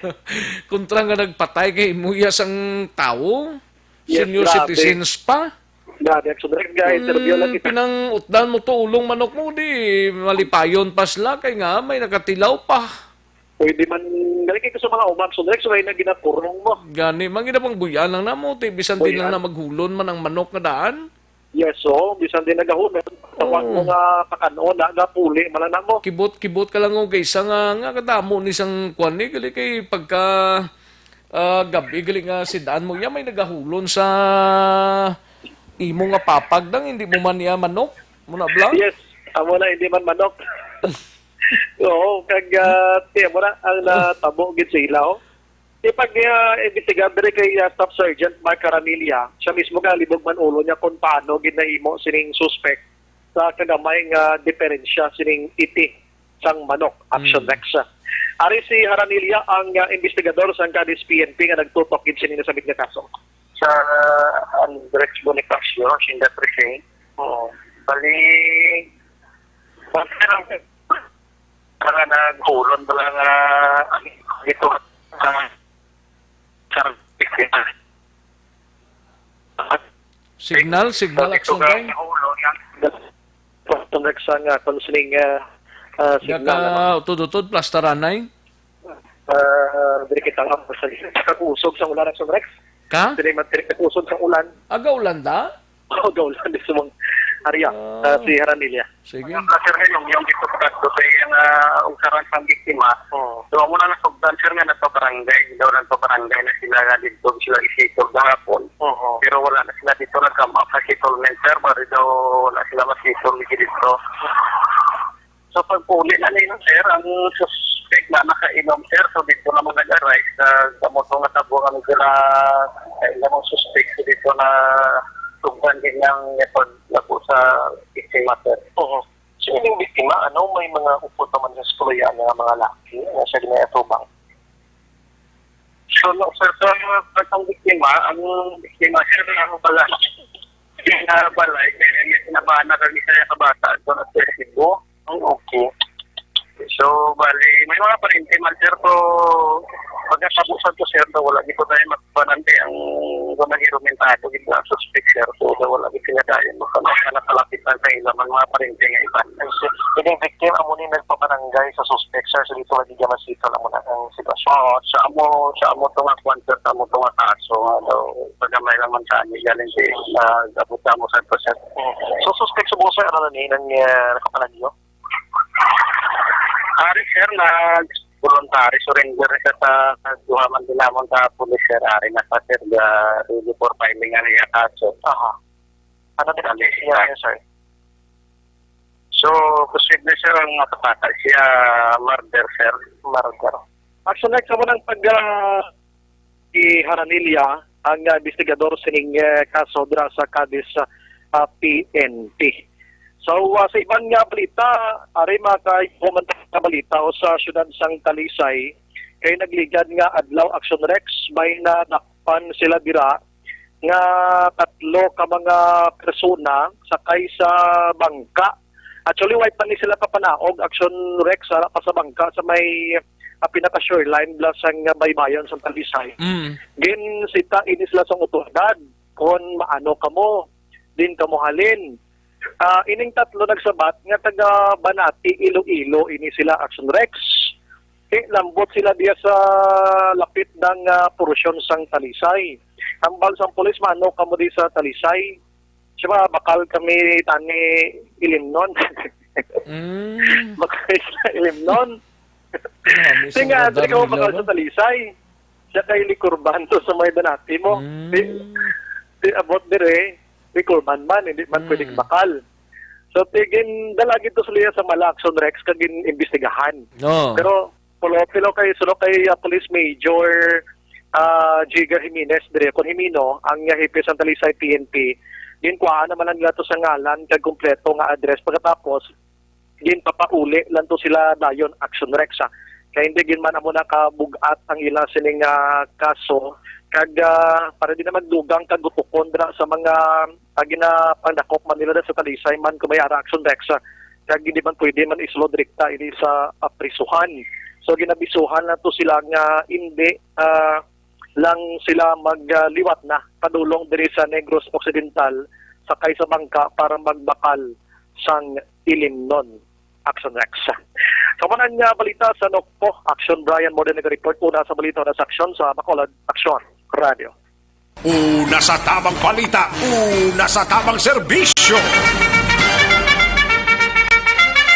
Kontra nga nagpatay kay muya sang tawo, Yes, senior grabe. citizens pa. Grabe, Action Rex, guys. Interview lang Mm, kita. pinang-utdan mo to, ulong manok mo, di malipayon pa sila, kay nga may nakatilaw pa. Pwede man, galing kay sa mga umang, Action Rex, may na ginakurong mo. Gani, mangina pang buyan lang na mo, ti, bisan din Buyan. lang na maghulon man ang manok nga daan. Yes, so, bisan din nagahulon, tawag Oo. mo nga pakan-on, na, napuli, man lang na mo. Kibot-kibot ka lang, oh, kay isa nga, nga kadamo ni sang kwan ni, gali kay pagka, ah, gabi, gali nga sidaan mo, iya may nagahulon sa imo nga papag dang, hindi mo man niya manok, muna bla? Yes, amo na, hindi man manok. Oo, kag, ah, tiyan mo na, ang natabo gid sa ila, oh. Di pag, ah, imbestigar diri kay, ah, Staff Sergeant Mark Caramilla, siya mismo nga libog man ulo niya kung paano gid nahimo sining suspect sa kagamay nga diferensya sining iti sang manok, Action Mm. Rex. Ari si Haranilla ang, ah, investigador sang Cadiz P N P nga nagtutok gid sini nga sabit nga kaso. Sa Andres Bonifacio, Hacienda Trece. Oo. Bali, basta lang, para naghulon ba lang, ah, dito, ah, sa Signal, signal, Action Rex. Action Rex nga, ah, kung sining, ah, ah, signal, ano? Naka-utod-utod, plastaranay? Ah, diri kita nga, sa, sa kag-usog sa ulan, Action Rex. Ka? Diri man, diri kag-usog sa ulan. Aga ulan da? Oh, gaulan di sa mga area, Ah. ah, si Haranilla. Sige. Ang sir, yung, yung dito pa to sa iyang, ah, usaran sang biktima. Oo. So, amo na nasugdan, sir, nga nagpabarangay. Daw nagpabarangay na sila nga dito, sila isitog gahapon. Oo. Pero wala na sila dito nagkama sa settlement, sir. Bali daw wala sila masitol dito. Sa pagpuli na nila, sir, ang suspect na nakainom, sir. So, dito naman nag-arise sa, sa moto nga tabo nga medyo na kainom ang suspect. So, dito na tugdan din ng ipag-, lago sa biktima, sir. Oo. So, yung biktima, ano, may mga upod naman sa suluyan nga mga laki nga siya ginatubang? So, no, sir, so, ang biktima, ang biktima, sir, ang pala, yung, ah, balay, kaya yung sinabahan na kami sa kabata, ito na, sir, Cebu. Ang okay. So, bali, may mga parente man, sir, pero pagkatapos sa to, sir, na wala, di ko tayo magpanante ang kung nag-irumentado, di ba, suspect, sir. So, na wala, di sila dayon, baka na, na nakalapit lang sa ila, man, mga parente nga iban. Ay, sir, yung victim, amo ni nagpabarangay sa suspect, sir. So, dito lagi dyan masito lang muna ang sitwasyon. Oo, sa amo, sa amo to nga kwan, sir, sa amo to nga kaso, ano, pagkamay naman sa ano, galing si, nag-abot sa amo, sir, po, sir. Mm. So, suspect sa buong, sir, ano na ni, nang, eh, nakapanagyo? Ari, sir, nag-voluntary surrender siya sa, sa duha man din namon sa pulis, sir. Ari na pa, sir, ga, ready for filing ang iya kaso. Aha. Ano din ang Dali. Siya, sir? So, posible, sir, ang makapatay siya, murder, sir. Murder. Actually, sa unang pag, ah, si Haranilla ang, ah, investigador sining, eh, kaso dira sa Cadiz, ah, P N P. So, ah, sa iban nga balita, ari, mga kaigo man nga balita, o sa siyudad sang Talisay, kay nagligad nga adlaw, Action Rex, may nadakpan sila dira nga tatlo ka mga persona sakay sa bangka. Actually, way pa ni sila papanaog, Action Rex, wala pa sa bangka sa may, ah, pinaka-shoreline bla sang baybayon sa Talisay. Mm. Ginsita ini sila sang otoridad kon maano kamo, din kamo halin. Ah, ining tatlo nagsabat nga taga Banati, Iloilo ini sila, Action Rex. Eh, lambot sila diya sa lapit ng, ah, porosyon sang Talisay. Tambal sang pulis, mano kamo di sa Talisay? Siya ba, bakal kami tani Ilimnon. Mm. Bakal sa Ilimnon. Grabe, Siya sa nga, radar dili ka mo bakal nila, sa no? Talisay. Siya kay Likurban to sa may Danati mo. Mm. Di, di abot dire, Likurban man, hindi man Mm. pwedeng bakal. So, tigin, dalagi to sila sa mala Action Rex kag gin-imbestigahan. No. Pero, pulo, pilo kay, suno kay, ah, Police Major, ah, Jigger Jimenez dire, kon Jimeno, ang, ah, hepe sang Talisay P N P, ginkuhaan naman lang nila to sa ngalan kag kompleto nga address. Pagkatapos, ginpapauli lang to sila dayon, Action Rex, ah. Kay hindi gid man amo nakabug-at ang ila sining, ah, kaso. Kag, ah, para di na magdugang kag gutukon dira sa mga, ah, ginapangdakop man nila sa Talisay man kung may ara, Action Rex, ah. Kag hindi man pwede man isulod direkta ini sa, ah, prisuhan. So, ginabisuhan lang to sila nga hindi, ah, lang sila magliwat na padulong diri sa Negros Occidental, sakay sa bangka para magbakal sang Ilimnon, Action Rex. Kamo na nga balita sa Nokpo, Action Brian Morden nag-report. Una sa balita, una sa aksyon sa Bacolod, Action Radio. Una sa tabang balita, una sa tabang serbisyo.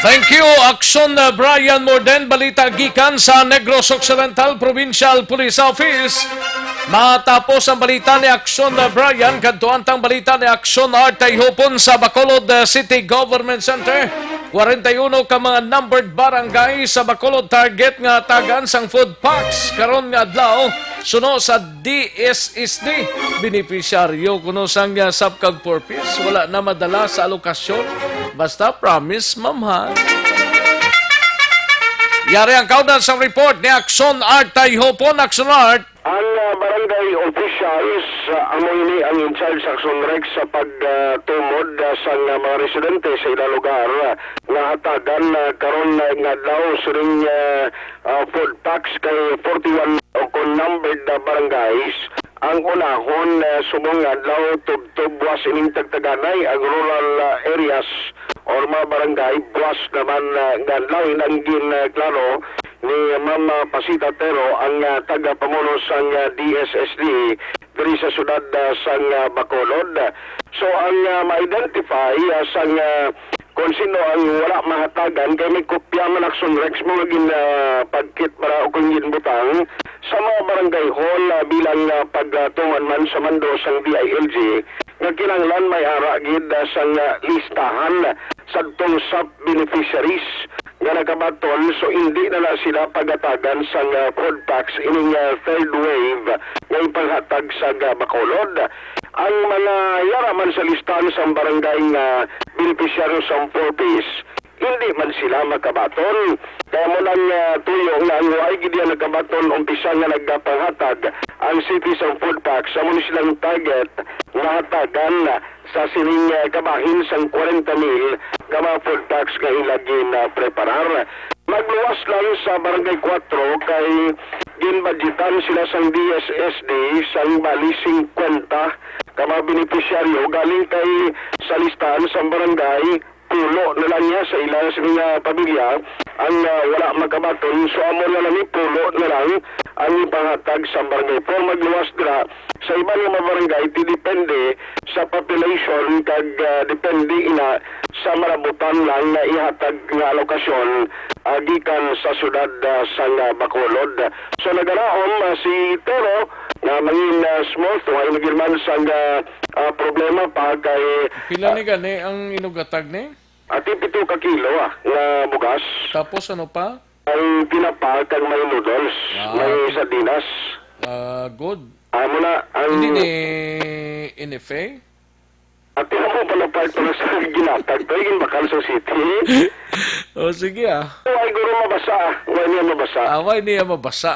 Thank you, Action, uh, Brian Morden. Balita gikan sa Negros Occidental Provincial Police Office. Matapos ang balita ni Action, uh, Brian, kadtuan tang balita ni Action Art Tayhupon sa Bacolod, uh, City Government Center. Kwarenta y uno ka mga numbered barangay sa Bacolod target nga tagan sang food packs karon nga adlaw, suno sa D S S D. Benepisyaryo kuno sang, uh, sap kag four Ps wala na madala sa alokasyon. Basta promise, ma'am, ha? Yari ang kaundan sa report ni Action Art Tayhupon. Action Art. Ang, ah, barangay officials, ah, amo ini ang in charge sa Action Rex sa pagtumod, ah, sa, ah, mga residente sa ilang lugar, ah, nga hatagan, ah, karon, ah, nga adlaw sining, ah, ah, food packs kay forty-one o kon numbered na barangays. Ang unahon, ah, subong nga adlaw, tubtob buwas ining tagtaganay ang rural, ah, areas or mga barangay, buwas naman, ah, nga adlaw. Inang gin, ah, klaro ni Ma'am, ah, Pasita Tero, ang, ah, tagapamuno sang, ah, D S S D diri sa siyudad, ah, sang, ah, Bacolod. So, ang, ah, ma-identify, ah, sang, ah, kung sino ang wala mahatagan, kay may kopya man, Action Rex, mo nga gin, ah, pagkit para o kung ginbutang sa mga barangay hall, ah, bilang, ah, pagtuman man sa mando sang D I L G nga kinahanglan may ara gid, ah, sang, ah, listahan sadtong sap beneficiaries nga nakabaton, so hindi na na sila pagatagan sang, ah, food packs ining, ah, third wave nga ipanghatag sa, ah, Bacolod. Ang mga yara man sa listahan sang barangay nga benepisyaryo sang four Ps, hindi man sila makabaton. Kaya mo lang, ah, tuyo nga ang way gid yan nakabaton umpisa nga nagapanghatag ang city sang food packs, amo ni silang target nga hatagan sa sining, ah, kabahin sang kwarenta mil ka mga food packs nga ila gin, ah, preparar. Magluwas lang sa Barangay Cuatro kay ginbudgetan sila sang D S S D sang bali singkwenta ka mga benepisyaryo galing kay sa listahan sang barangay, pulo na lang niya sa ila sa mga pamilya ang, ah, wala makabaton. So, amo na lang ni pulo na lang ang ipanghatag sa barangay. Pero magluwas dira sa iban nga mga barangay, ti depende sa population kag, ah, depende ina sa marabutan lang nga ihatag nga alokasyon, ah, gikan sa siyudad, ah, sang, ah, Bacolod. So, nagalaom, ah, si Tero nga mangin, ah, small to, ay nagirman sang, ah, ah, problema pa kay, Pila ah, ni gani ang inugatag ni? Ati pito ka kilo, ah, nga bugas. Tapos ano pa? Ang tinapa kag may noodles, Ah, may sardinas. Ah, good. Amo na ang Hindi ni N F A? Ati na mo pala part pala sa ginatag. Pero yung bakal sa city. O, sige, ah. Why guro mabasa? Why niya mabasa? Ah, why niya mabasa?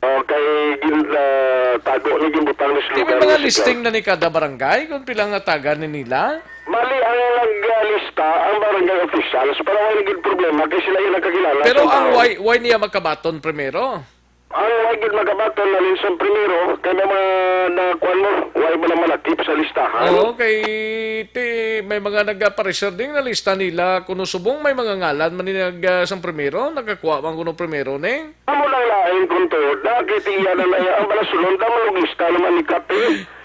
O, kay gin-, ah, tago ni ginbutang ni Di may mga listing na ni kada barangay kung pila nga taga ni nila? Bali, ang naglista ang barangay officials para wala naging problema kay sila yung nagkakilala Pero sa ang tao. why, why niya makabaton primero? Ang why gid makabaton na rin sa primero, kay may mga nakuan mo, why mo na malakip sa listahan? Oo, kay ti, may mga nagpareserve ding na lista nila, kuno subong may mga ngalan man ni nag, ah, sang primero, nakakuha man kuno primero ni. Amo lang lain kung tuod na, Kiti iya na na ang balasulon, tama ang lista naman ni Kape.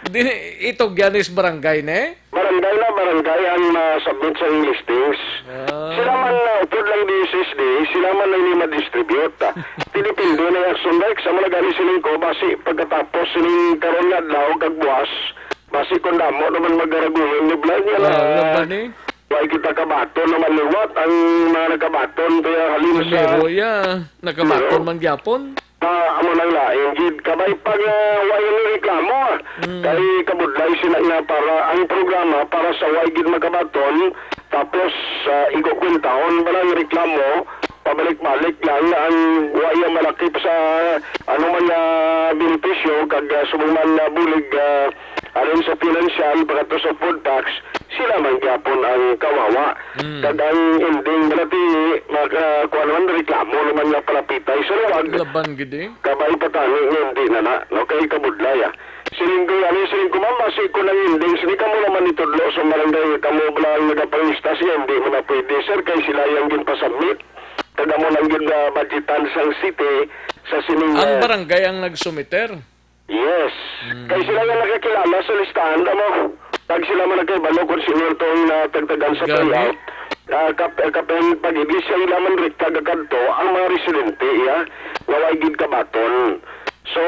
Di, ito, Gianis Barangay, ne? Barangay na barangay ang masabit sa listings. Ah. Sila man na upod lang D S S D, sila man ang lima distribute. Ti depende na yung action, Rex. Amo na gani siling ko, basi pagkatapos siling karon nga adlaw kag buwas, basi kung damo naman magaraguhin ni Vlad nga na. Ah, wala ba ni? Why kita kabaton naman liwat ang mga nakabaton kaya halin sa Primero, ya. Nakabaton Primero. Man gyapon. Ah, amo nang lain gid. Kabay pag, ah, wa ini reklamo, ah. Mm. Kay kabudlay sila nga para ang programa para sa way gid makabaton, tapos, ah, igukwentahon ba lang reklamo, pabalik-balik lang ang wa iya malakip sa ano man nga benepisyo kag, ah, subong man nga bulig, ah, aron sa financial pagkatapos sa food tax, sila man gyapon ang kawawa. Mm. Kag ang ending bala ti maka-, kuwan naman, reklamo naman nga palapitay sa luwag. Laban gid eh. Kabay patani nga hindi na na, no? Kay kabudlay, ah. Siling ko, ano, siling ko, ma'am, basi ko nang ending, sini kamo naman itudlo sa barangay, kamo bala ang nagapangista siya, hindi mo na pwede, sir, kay sila yang ginpasubmit. Kag amo lang gid, ah, budgetan sang city sa sining, Ang ah, barangay ang nagsumiter. Yes. Mm. Kay sila nga nakakilala sa listahan, amo. Kag sila man nagkahibalo kung sino tong natagtagan sa Gani. Payout. Ah, kap-, kapin pag-ibig sa ila man rekta gakadto ang mga residente, iya, nga way gid kabaton. So,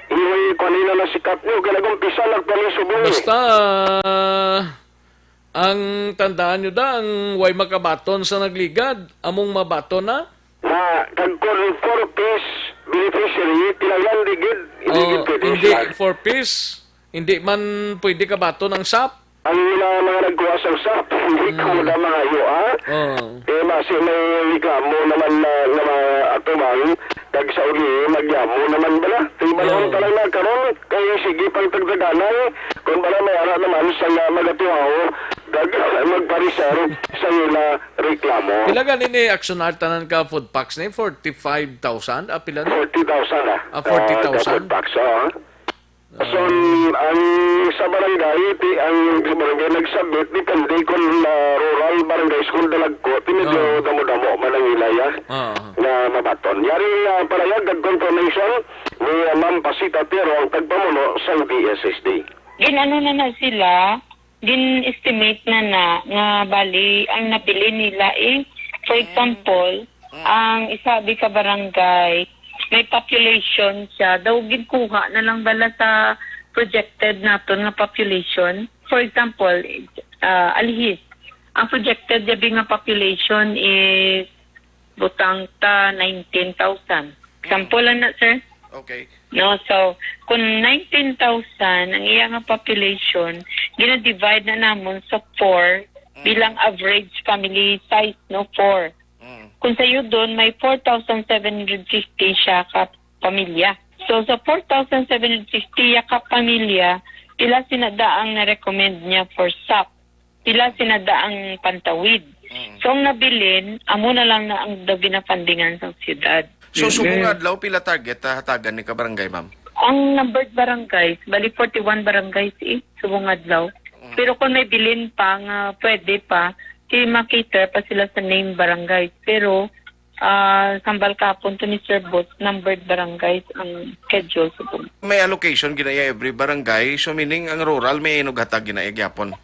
hiway ko nila na sikat nyo, kaya nag-umpisa lang kami subong eh. Basta, ang tandaan nyo da, ang way makabaton sa nagligad, among mabaton na? Na, kag kon four Ps beneficiary, kinahanglan di gid, hindi Oh, gid pwede hindi siya. Four Ps, hindi man pwede kabaton ang sap. Ang mga, mga nagkuha sa sap, hindi ko Mm. na mangayo, ah. Oh. Eh, basi may reklamo naman na, na mga atubang, kag sa uli, nagyamo naman bala. Tibalon Oh. talaga karon, kay sige pang tagdaganay, kung bala may ara naman sa nga magatuhaw, kag magpareserve sa ila reklamo. Pila gani ni aksyonar tanan ka food packs ni? Forty-five thousand? Ah, pila na? Forty thousand, ah. Ah, forty thousand? Ah, food packs, oo. So, ang sa barangay, ti, ang sa barangay nagsabit, depende kung, ah, rural barangay, kung dalagko, ti medyo Oo. damo-damo man ang ilaya Oo. na mabaton. Yari nga palayag, ang confirmation ni, ah, Ma'am Pasita Tero, ang tagpamuno sang D S S D. Gin-ano na na sila, gin-estimate na na nga bali ang nabilin nila eh. For Mm. example, Mm. ang isa abi ka barangay, may population siya. Daw ginkuha na lang bala sa projected naton nga population. For example, ah, Alihis, ang projected abi nga population is butang ta nineteen thousand. Example lang na, sir. Okay. No, so, kung nineteen thousand ang iya nga population, gina-divide na namon sa four Mm. bilang average family size, no, four. Mm. Kung sa Yudon, may four thousand seven hundred fifty siya ka pamilya. So, sa four thousand seven hundred fifty ya ka pamilya, pila sina da ang na-recommend niya for sap? Pila sina da ang pantawid? Mm. So, ang nabilin, amo na lang na ang daw ginapandingan sa siyudad. So, Mm. subong adlaw, pila target, ah, hatagan ni ka barangay, ma'am? Ang numbered barangays, bali forty-one barangays eh, subong adlaw. Mm. Pero kung may bilin pa nga pwede pa, di ma-cater pa sila sa named barangays. Pero, ah, sambal kahapon to ni Sir Boss, numbered barangays ang schedule subong. May allocation ginaya every barangay, so meaning ang rural may inughatag ginaya gyapon?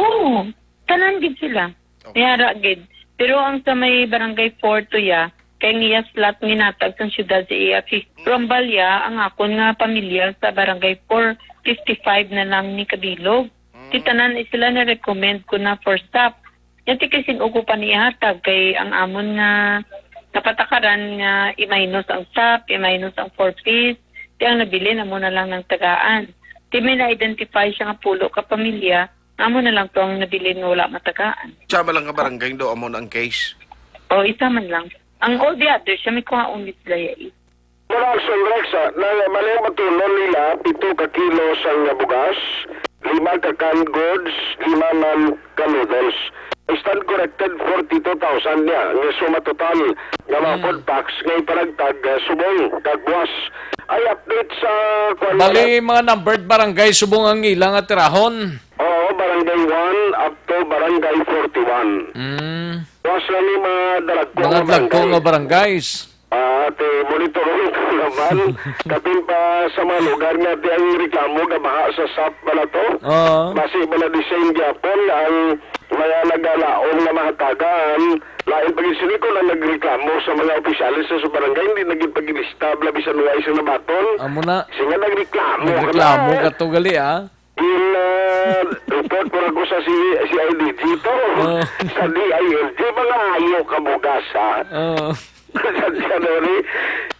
Oo, tanan gid sila. Okay. May ara gid. Pero ang sa may barangay four to ya, kay ang iya slot ginhatag sang siyudad sa iya fifty. Pero ang balya, ang akon nga pamilya sa barangay four, fifty-five na lang ni kabilog. Mm. Ti tanan sila na-recommend ko na for sap. Yan ti kay sin-o ko pa ni ihatag, kay ang amon nga napatakaran nga i-minus ang sap, i-minus ang four Ps, ti ang nabilin amo na lang nang tagaan. Ti may na-identify siya nga pulo ka pamilya, amo na lang to ang nabilin nga wala matagaan. Sama lang nga barangay do amo na ang case? O, isa man lang. Ang all the others, siya may kuhaon ni sila ya eh. Mula sa Rex, ah, na mali ang matunon nila, pito ka kilo sang bugas, lima ka canned goods, lima man ka noodles. Stand corrected, forty-two thousand niya. Nga suma total nga mga Mm. food packs nga ipanagtag, ah, subong kag buwas. Ay update sa kwan Bali, mga numbered barangay subong ang ilang atirahon. Oo, barangay one up to barangay forty-one. Mm. Buwas na ni mga dalagko Mga nga dalagko barangay. nga barangays. Ah, ti monitor ko naman. Kapin pa sa mga lugar nga ti ang reklamo nga baha sa sap bala to. Oo. Basi bala the same gyapon ang mga nagalaom nga mahatagan. Lain pa gid sini kung ang nagreklamo sa mga opisyales sa barangay, hindi na gid pagilista bala bisan way sa nabaton. Amo na. Sila nagreklamo ka Nagreklamo na. ka to gali, ah. Gin, ah, report ko na ko sa C-, C I D G to. Oh. Sa D I L G, mga ayo ka bugas, ha? Oh. Sa January,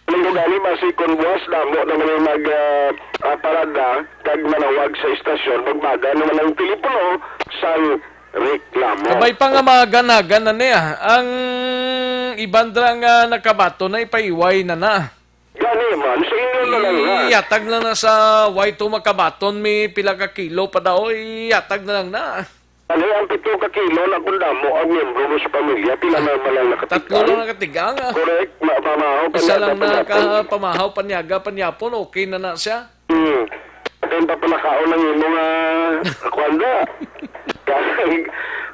nagugani ba si Conbuas, damo naman yung mag, ah, ah, parada, kag manawag sa istasyon, magbaga naman ang telepono sang reklamo. Kabay pa nga mga ganagan na niya. Ang iban dira nga nakabaton na ipaiway na na. Gani man, sa inyo na lang na. Ihatag na na sa way to makabaton, may pila ka kilo pa daw, ihatag na lang na. Ano ang pito ka kilo na kung damo ang miyembro mo sa pamilya, pila na man lang nakatigang? Tatlo lang nakatigang, ah. Correct, ma-, pamahaw, Isa panyada, lang na panyapon. ka-, pamahaw, panyaga, panyapon, okay na na siya. Hmm. Then papalakaon ang imo nga kuwan ba? Kag,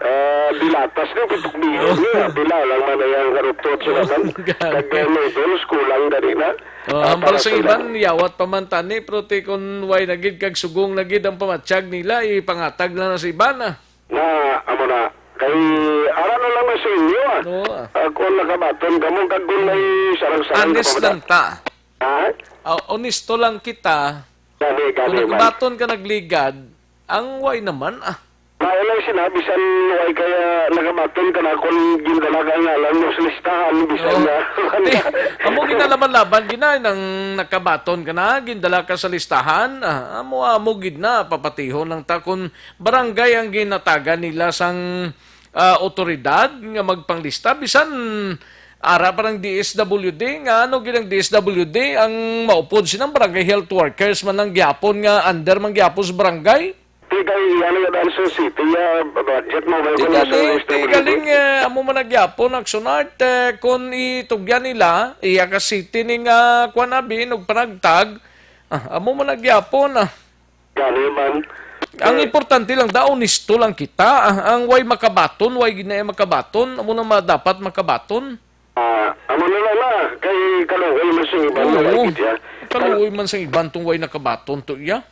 ah, dilatas ni, pitok bilog ni, ah, pila lang man na yang karutot sa naman. Gani. Kag, ah, noodles, kulang gani na. Oh, Ah, hambal para sa sa iban, ilang yawat pa man tani, pero ti kun way na gid kag sugong na gid ang pamatyag nila, ipangatag lang na sa iban, ah. Na, amo na. Kay, ara na lang na sa inyo, ah. Oo, ah. Ah, kung nakabaton kamo, kag kung may sarang-sarang Honest kapamata- lang ta. Ha? Ah, honesto lang kita. Gani, Kung gani man. nagbaton ka nagligad, ang way naman, ah. Maayo lang sinabi sa way kaya nakabaton ka na kung gindala ka nga lang mo sa listahan, bisan Oo. na. Di, amo ginalaban-laban, gina, nang nakabaton ka na, gindala ka sa listahan, ah, amo, amo gid na, papatihon lang ta kung barangay ang ginatagan nila sang, ah, otoridad nga magpanglista, bisan ara pa ng D S W D, nga ano gid ang D S W D, ang maupod silang barangay health workers man lang gyapon nga under man gyapon sa barangay. Di kay, ano, yung Anson City, ah, budget mo, may Di kung gani, sa di S W D. galing, eh, amo man nagyapon, Action Art, eh, kung itugyan nila, iya ka city ni nga, kwan, abi, nagpanagtag, ah, amo man nagyapon, ah. Gani man. Ang Eh, importante lang, da, honesto lang kita, ah, ang way makabaton, way gid na makabaton, amo na ma-, dapat makabaton. Ah, amo na lang na, kay kaluoy man sa iban na Oo. lagi siya. Kaluoy man sa iban tong way nakabaton to iya.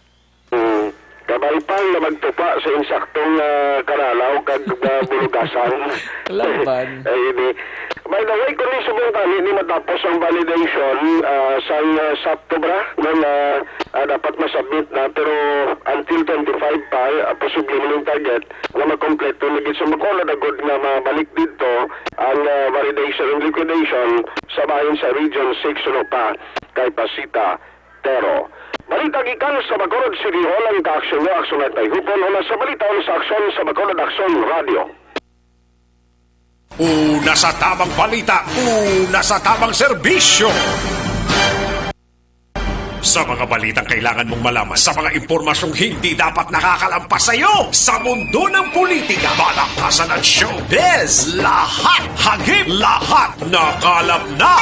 Hmm. Kabay pa nga magtupa sa insaktong, ah, karalaw kag, ah, bulugasan. Laban. Ay, di. By the way, kung subong kami ni matapos ang validation, ah, sa, ah, Sapto ba, no, nga, ah, dapat masubmit na, pero until twenty-five pa, ah, posible mo yung target nga makompleto lagi sa Bacolod, agod nga mabalik dito ang, ah, validation and liquidation sa bahin sa Region six, suno pa kay Pasita. Pero, balita gikan sa Bacolod City Hall ang kaaksyon mo, Aksyon at Tayhupon, una sa balita, una sa aksyon sa Bacolod Aksyon Radio. Una sa tamang balita, una sa tamang serbisyo. Sa mga balitang kailangan mong malaman, sa mga impormasyong hindi dapat nakakalampas sa iyo, sa mundo ng politika, balaktasan at showbiz, lahat hagip, lahat nakalap na.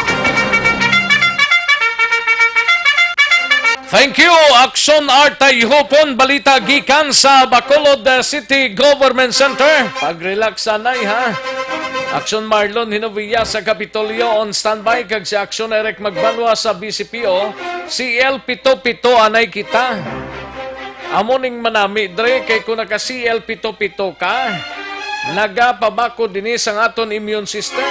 Thank you, Action Art Tayhupon. Balita gikan sa Bacolod, uh, City Government Center. Pag-relax anay, ha? Action Marlon Hinovia sa Kapitolyo on standby, kag si Action Eric Magbanwa sa B C P O. C L pito pito anay kita. Amo ning manami, dre, kay kung naka C L pito pito ka, nagapabakod dini sang aton immune system.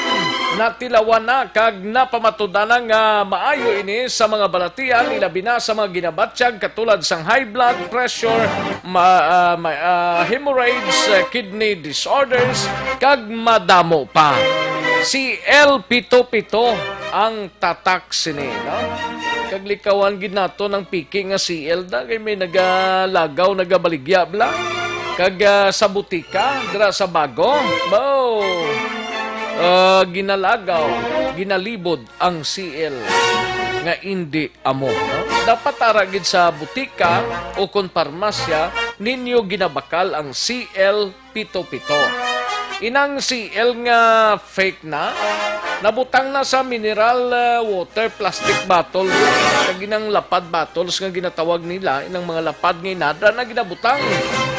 Natilawan na kag napamatudan na nga maayo ini sa mga balatian, ilabi na sa mga ginabatyag katulad sang high blood pressure, ma-, ah, ma-, ah, hemorrhage, eh, kidney disorders, kag madamo pa. C L pito pito ang tatak sini, no? Kag likawan gid nato ang piki nga C L da, kay may nagalagaw, nagabaligya bala. Kag, ah, sa butika, dira sa Bago, bo, ah, ginalagaw, ginalibod ang C L nga indi amo, no? Dapat ara gid sa butika o kon parmasya ninyo ginabakal ang C L pito pito. Inang C L nga fake na, nabutang na sa mineral, uh, water plastic bottle, kag inang lapad bottles nga ginatawag nila, inang mga lapad nga inadra na ginabutang.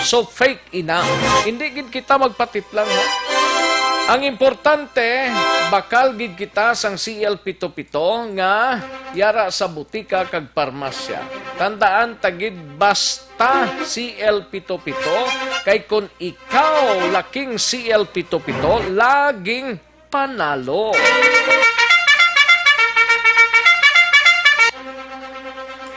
So, fake ina. Hindi gid kita magpatiplang, ha? Ang importante, bakal gid kita sang C L pito pito nga yara sa butika kag parmasya. Tandaan ta gid, basta C L pito pito, kay kun ikaw laking C L pito pito, laging panalo.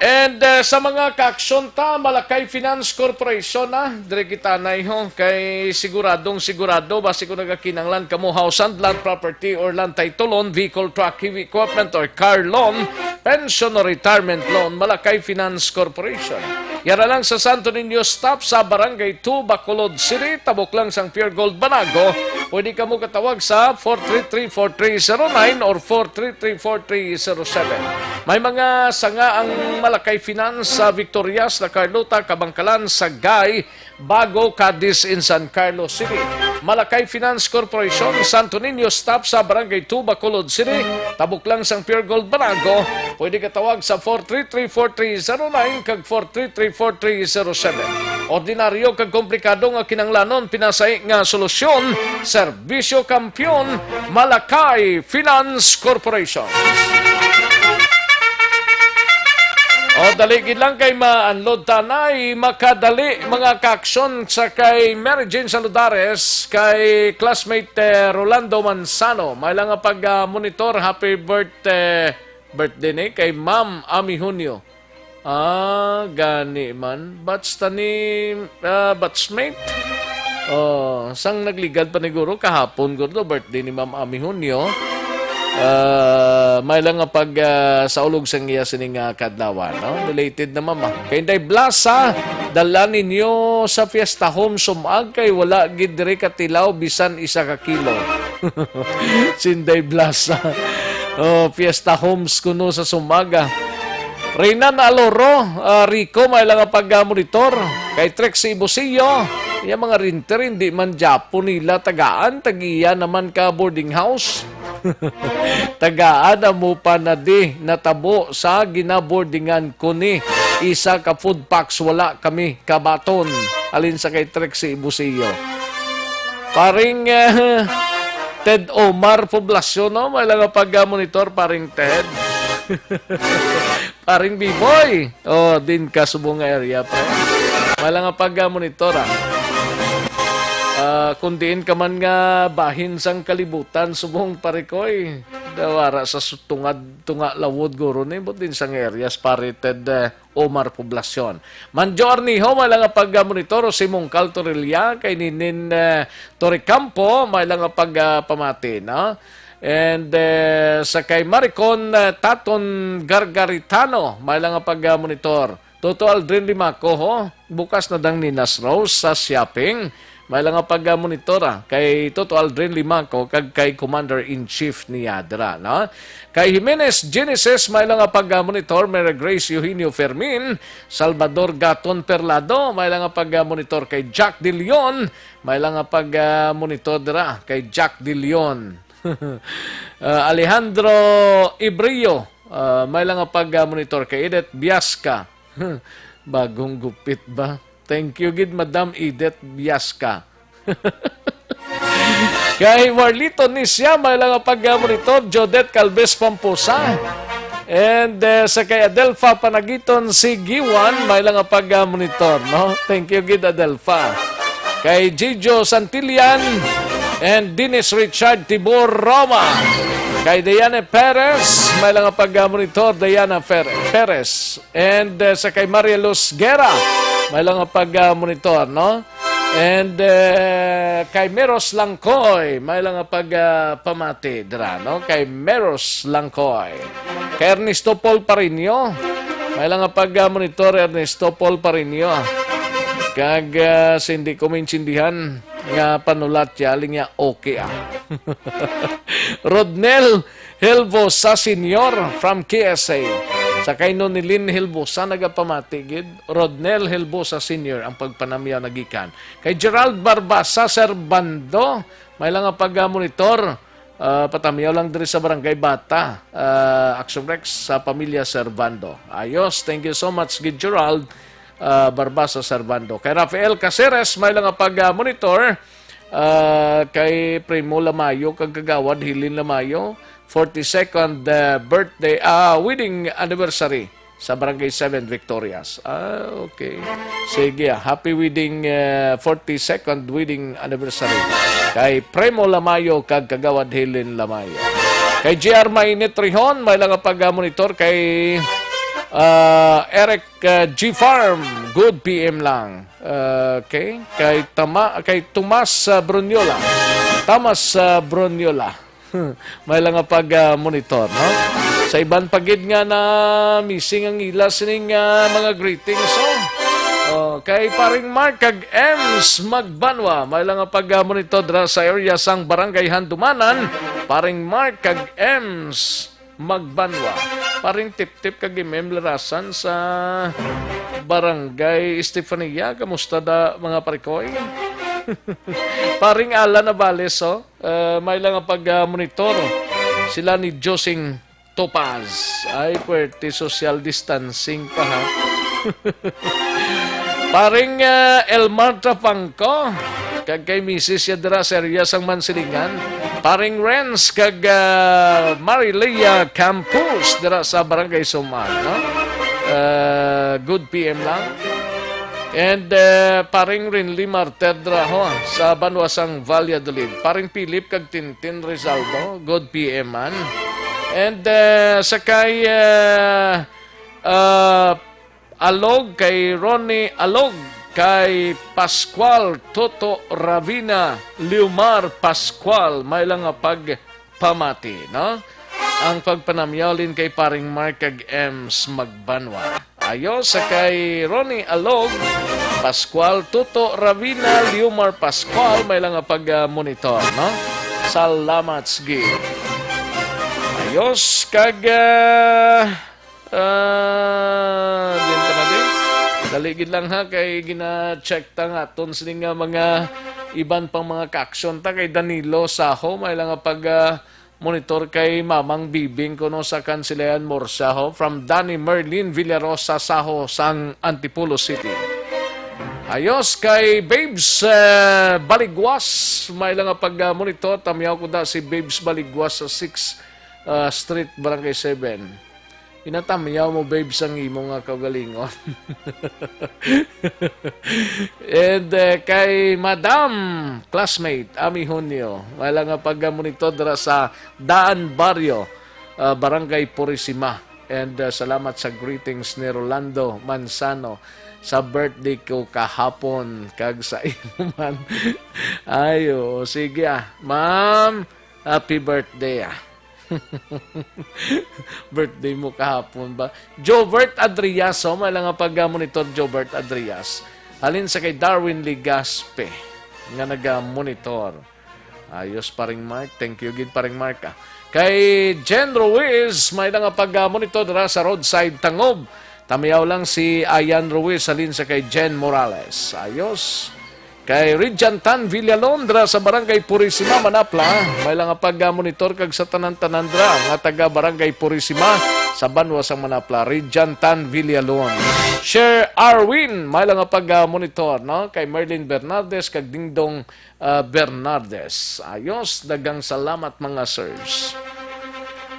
And, uh, sa mga kaaksyon ta, Malakay Finance Corporation, ah, dire kita na, ho, kay siguradong sigurado, basi ko nagakinanglan kamo, house and land property or land title loan, vehicle, truck, heavy equipment, or car loan, pension or retirement loan, Malakay Finance Corporation. Yara lang sa Santo Niño Stop sa Barangay two, Bacolod City, tabok lang sang Pure Gold Banago. Pwede kamo katawag sa four three three, four three zero nine or four three three, four three zero seven. May mga sanga ang Malakay Finance sa Victorias, La Carlota, Kabangkalan, Sagay, Bago, Cadiz, in San Carlos City. Malakay Finance Corporation, Santo Niño Stop sa Barangay two, Bacolod City, tabok lang sang Pure Gold Banago. Pwede katawag sa four three three, four three zero nine kag four three three, four three zero seven. Ordinaryo kag komplikado nga kinahanglanon, pinasay nga solusyon, serbisyo kampiyon, Malakay Finance Corporation. O, dali gid lang kay ma-unload tanay, makadali mga kaaksyon sa kay Mary Jane Saludares, kay classmate, eh, Rolando Manzano. May lang nga pag, ah, monitor, happy birthday, birthday ni kay Ma'am Ami Junio. Ah, gani man. Batch ta ni, ah, batchmate. Oh, sang nagligad pa ni guro kahapon, guro, birthday ni Ma'am Ami Junio. Ah, may lang nga pag, ah, saulog sang iya sini nga kadlawan, no? Belated na, Ma'am, ah. Kay Inday Blasa, dala ninyo sa Fiesta Home Sumag kay wala gid diri katilaw bisan isa ka kilo. Si Inday Blasa. Oh, Fiesta Homes kuno sa Sumag, ah. Renan Aloro, ah, Rico, may lang nga pag-monitor. Kay Trixie Busio, yung mga renter, hindi man Japon nila tagaan, tagiya naman ka boarding house. Tagaan amo pa na di natabo sa ginaboardingan ko ni isa ka food packs, wala kami kabaton. Alin sa kay Trixie Busio. Paring, eh, Ted Omar Poblacion, no? May lang nga pag-monitor, paring Ted. Paring Biboy. Oh, din ka subong nga area, pre. May lang nga pag-monitor, ah. Ah, kung diin ka man nga bahin sang kalibutan, subong, pare ko, eh. Dawara sa su-, tungad, tunga lawod, guro, ni, but din sang areas, pare Ted, eh, Omar Poblacion. Manjo Arnijo, may lang nga pag-monitor, si Mungkal Torilla, kay Ninin, eh, Torrecampo, may lang nga pag-, ah, pamati, no? And, eh, sa kay Maricon, eh, Taton Gargaritano, may lang nga pag-, ah, monitor. Toto Aldrin Limaco, ho? Bukas na dang Ninas Rose sa shopping. May lang nga pag-, ah, monitor, ah, kay Toto Aldrin Limaco kag kay Commander-in-Chief ni Yadra, no? Kay Jimenez Genesis, may lang nga pag-, ah, monitor, Mary Grace Eugenio Fermin, Salvador Gaton Perlado, may lang nga pag-, ah, monitor kay Jack De Leon, may lang nga pag-, ah, monitor dira kay Jack De Leon. Ah, Alejandro Ibrio, ah, may lang nga pag-, ah, monitor kay Edith Biasca. Bagong gupit ba? Thank you gid, Madam Edith Biasca. Kay Warlito Nisya, may lang nga pag-, ah, monitor, Jodette Calves Pamposa. And, eh, sa kay Adelfa Panagiton, si Giwan, may lang nga pag-, ah, monitor, no? Thank you gid, Adelfa. Kay Gijo Santillan and Dennis Richard Tibor Roma. Kay Diana Perez, may lang nga pag-, ah, monitor, Diana Fer-, Perez. And, eh, sa kay Maria Luz Guerra, may lang nga pag-, ah, monitor, no? And, eh, kay Meros Langkoy, may lang nga pag, ah, pamati dira, no? Kay Meros Langkoy. Kay Ernesto Paul Parinio, may lang nga pag, ah, monitor, Ernesto Paul Parinio, ah. Kag, ah, sa hindi ko maintindihan nga panulat ya, linya, okay, ah. Rodnel Helvosa Senior from K S A. Sa kay Nonilin Helvosa nagapamati gid. Rodnel Helvosa Senior ang pagpanamyaw nagikan. Kay Gerald Barbasa Servando, may lang nga pag-monitor. Ah, patamiyaw lang diri sa Barangay Bata, ah, Action Rex sa pamilya Servando. Ayos, thank you so much, gid Gerald, ah, Barbasa Servando. Kay Rafael Caceres, may lang nga pag-monitor. ah, kay Primo Lamayo kag Kagawad Hilin Lamayo, forty-second, ah, birthday, ah, wedding anniversary sa Barangay seven Victorias. Ah, okay. Sige, ah, happy wedding, ah, forty-second wedding anniversary kay Primo Lamayo kag Kagawad Hilin Lamayo. Kay J R Mainit Rihon, may lang pag-monitor kay, ah, Eric, ah, G Farm. Good P M lang. Ah, okay. Kay Tama-, kay Tomas, ah, Bruniola. Thomas, ah, Bruniola. May lang nga pag, ah, monitor, no? Sa iban pa gid nga na missing ang ila sining, ah, mga greetings, oh. Oh, kay Paring Mark kag Ems Magbanwa, may lang nga pag, ah, monitor dira sa area sang Barangay Handumanan, Paring Mark kag Ems Magbanwa. Paring Tiptip kag Imem Larasan sa Barangay Estefania, kamusta da, mga parikoy? Paring Alan Navales, oh. Ah, may lang ang pag-monitor sila ni Josing Topaz. Ay, pwerte social distancing pa, ha? Paring, ah, Elmar Trapangco, kag kay misis siya dira sa area sang Mansilingan. Paring Renz kag, ah, Marilia Campus dira sa Barangay Suman, no? Ah, good P M lang. And, eh, Paring Rinly Marter dira, ho, sa banwa sang Valladolid. Paring Philip kag Tintin Rizaldo, good P M man. And, eh, sa kay, eh, ah, Alog, kay Ronnie Alog, kay Pascual Toto Ravina, Liumar Pascual, may lang nga pag pamati, no? Ang pagpanamyaw lin kay Paring Mark kag Ems Magbanwa. Ayo sa kay Ronnie Alog, Pascual Tuto Ravina, Liumar Pascual, may lang nga pag-monitor, no? Salamat, sige. Ayos, kag, ah, ah, din pa na din. Dali gid lang ha, kay gina-check ta nga aton sini nga mga iban pang mga ka-action ta kay Danilo Saho, may lang nga pag, ah, monitor kay Mamang Bibing kuno sa Kansilayan Morsa, ho, from Danny Merlin Villarosa Saho sang Antipolo City. Ayos kay Babes, eh, Baligwas, may lang nga pag, ah, monitor, tamyaw ko da si Babes Baligwas sa sixth, ah, Street, Barangay seven. Pinatamyaw mo, babes, ang imo nga kaugalingon. And, eh, kay Madam Classmate Ami Hunyo, wala nga pagmonitor dira sa Daan Barrio, ah, Barangay Purisima. And, ah, salamat sa greetings ni Rolando Manzano sa birthday ko kahapon kag sa imo man. Ay, oo. Sige, ah. Ma'am, happy birthday, ah. Birthday mo kahapon ba? Jovert Adrias, oh, may lang nga pag-monitor, Jovert Adrias. Halin sa kay Darwin Ligaspe nga naga-monitor. Ayos, Paring Mark. Thank you gid, Paring Mark, ah. Kay Jen Ruiz, may lang nga pag-monitor dira sa roadside Tangob. Tamiyaw lang si Ayan Ruiz, halin sa kay Jen Morales. Ayos. Kay Rijan Tan Villalondra sa Barangay Purisima, Manapla, may lang nga pag-monitor kag sa tanan-tanan dra nga taga Barangay Purisima sa banwa sang Manapla, Rijan Tan Villalon. Sher Arwin, may lang nga pag-monitor, no? Kay Merlin Bernardes kag Dingdong, ah, Bernardes. Ayos, daghang salamat, mga sirs.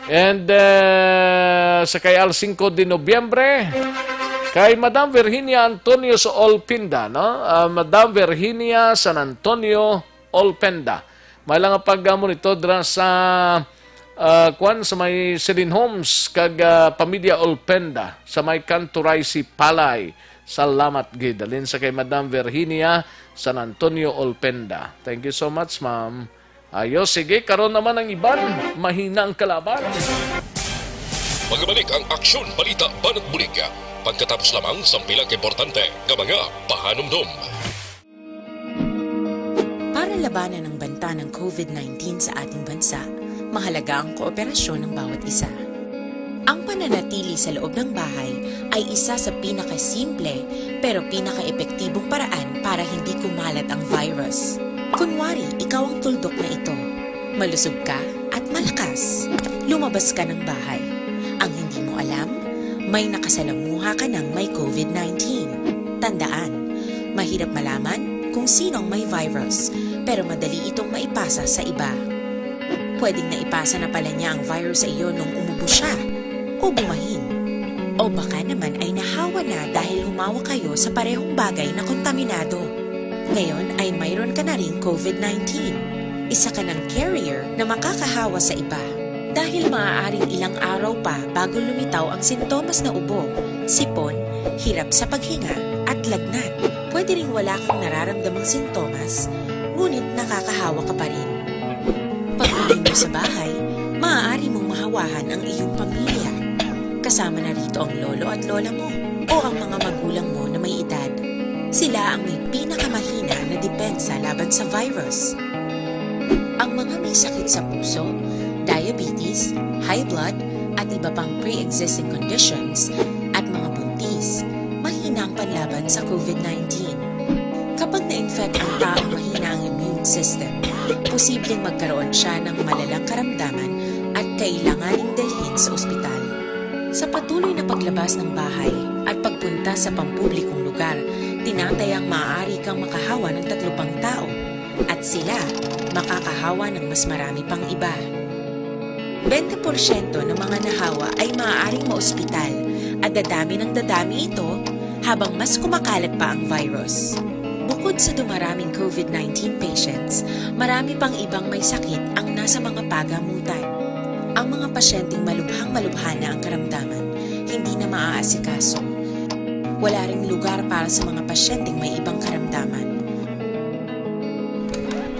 And, eh, sa kay Al Cinco de Nobyembre, kay Madam Virginia Antonio sa Olpinda, no? Ah, Madam Virginia San Antonio Olpenda. May lang nga pag-monitor dira sa, ah, kwan, sa may Celine Homes kag, ah, pamilya Olpenda sa may Kanturay, Sipalay. Salamat gid. Halin sa kay Madam Virginia San Antonio Olpenda. Thank you so much, ma'am. Ayo, sige, karon naman ang iban. Mahina ang kalaban. Magbalik ang Aksyon, Balita, Banat Bulig, pagkatapos lamang sang pila ka importante nga mga pahanumdom. Para labanan ang banta ng covid nineteen sa ating bansa, mahalaga ang kooperasyon ng bawat isa. Ang pananatili sa loob ng bahay ay isa sa pinakasimple pero pinakaepektibong paraan para hindi kumalat ang virus. Kunwari, ikaw ang tuldok na ito. Malusog ka at malakas. Lumabas ka ng bahay. Ang hindi mo alam, may nakasalamuha ka ng may covid nineteen. Tandaan, mahirap malaman kung sino ang may virus, pero madali itong maipasa sa iba. Pwedeng naipasa na pala niya ang virus sa iyo nung umubo siya o bumahin. O baka naman ay nahawa na dahil humawak kayo sa parehong bagay na kontaminado. Ngayon ay mayroon ka na ring COVID nineteen. Isa ka ng carrier na makakahawa sa iba. Dahil maaaring ilang araw pa bago lumitaw ang sintomas na ubo, sipon, hirap sa paghinga, at lagnat. Pwede ring wala kang nararamdamang sintomas, ngunit nakakahawa ka pa rin. Pag-uwi mo sa bahay, maaari mong mahawahan ang iyong pamilya. Kasama na rito ang lolo at lola mo o ang mga magulang mo na may edad. Sila ang may pinakamahina na depensa laban sa virus. Ang mga may sakit sa puso, diabetes, high blood, at iba pang pre-existing conditions, at mga buntis, mahina ang panlaban sa COVID nineteen. Kapag na-infect ang taong mahina ang immune system, posibleng magkaroon siya ng malalang karamdaman at kailanganing dalhin sa ospital. Sa patuloy na paglabas ng bahay at pagpunta sa pampublikong lugar, tinatayang maaari kang makahawa ng tatlo pang tao at sila makakahawa ng mas marami pang iba. Bente porsyento ng mga nahawa ay maaaring maospital at dadami ng dadami ito habang mas kumakalat pa ang virus. Bukod sa dumaraming COVID nineteen patients, marami pang ibang may sakit ang nasa mga pagamutan. Ang mga pasyenteng malubhang-malubha na ang karamdaman, hindi na maaasikaso. Wala ring lugar para sa mga pasyenteng may ibang karamdaman.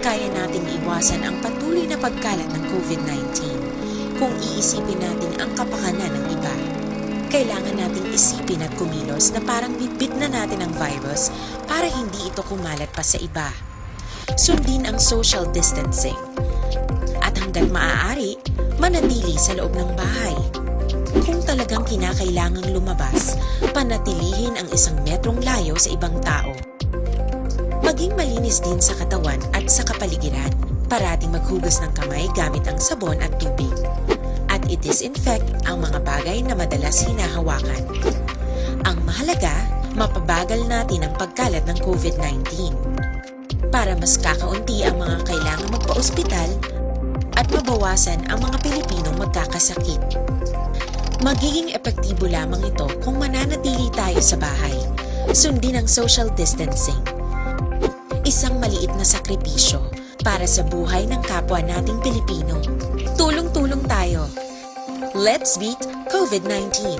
Kaya nating iwasan ang patuloy na pagkalat ng COVID nineteen. Kung iisipin natin ang kapakanan ng iba, kailangan nating isipin at kumilos na parang bitbit na natin ang virus para hindi ito kumalat pa sa iba. Sundin ang social distancing. At hanggat maaari, manatili sa loob ng bahay. Kung talagang kinakailangang lumabas, panatilihin ang isang metrong layo sa ibang tao. Maging malinis din sa katawan at sa kapaligiran. Parating maghugas ng kamay gamit ang sabon at tubig. At i-disinfect ang mga bagay na madalas hinahawakan. Ang mahalaga, mapabagal natin ang pagkalat ng COVID nineteen. Para mas kakaunti ang mga kailangang magpa-ospital at mabawasan ang mga Pilipinong magkakasakit. Magiging epektibo lamang ito kung mananatili tayo sa bahay. Sundin ang social distancing. Isang maliit na sakripisyo para sa buhay ng kapwa nating Pilipino. Tulong-tulong tayo. Let's beat COVID nineteen.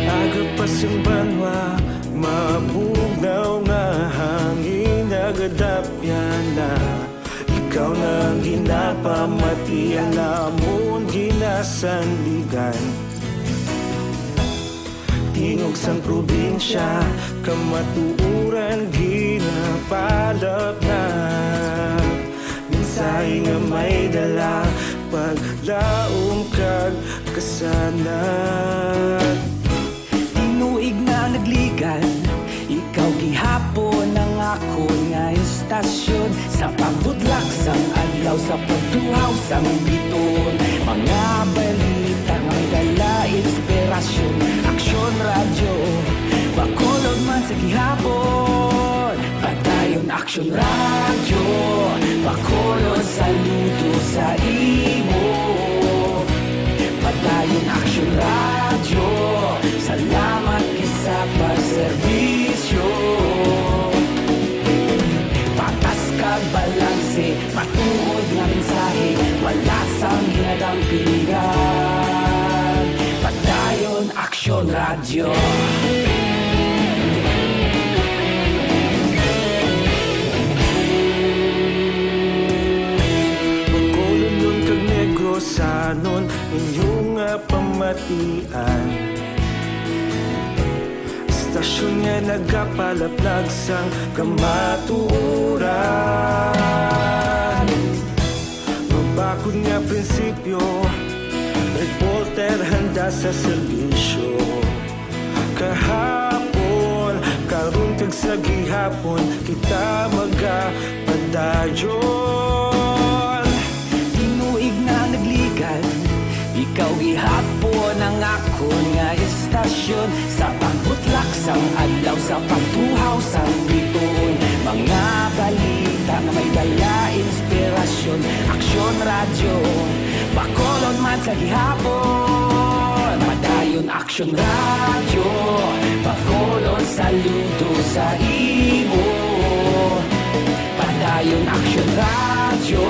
Aga pa sing banwa, mabugnaw nga hangin nagadapyan na. Ikaw na ang ginapamati, ang amon ginasandigan. Tingog sang probinsya, kamatuoran ginapalapnap. Mensahe nga may dala, paglaom kag kasanag. Tinuig na nagligad, ikaw gihapon ang akon nga istasyon. Sa pagbudlak sang adlaw, sa pagtuhaw sang biton, mga balita may dala inspirasyon. Aksyon Radyo, Bacolod man sa gihapon. Padayon Aksyon Radyo, Bacolod, saludo sa imo. Padayon Aksyon Radyo, salamat gid sa pagserbisyo. Patas kag balanse, matuod nga mensahe, wala sang ginadampingan. Padayon Aksyon Radyo. Bacolodnon kag Negrosanon, inyo nga pamatian. Istasyon nga nagapalaplag sang kamatuoran. Mabakod nga prinsipyo, reporter handa sa serbisyo. Kahapon, karon, kag sa gihapon, kita magapadayon. Tinuig na nagligad, ikaw gihapon ang akon nga estasyon. Sa pagbutlak sang adlaw, sa pagtuhaw sang bituon, mga balita nga may dala inspirasyon. Aksyon Radyo, Bacolod man sa gihapon. Padayon Aksyon Radyo, Bacolod, saludo sa imo. Padayon Aksyon Radyo,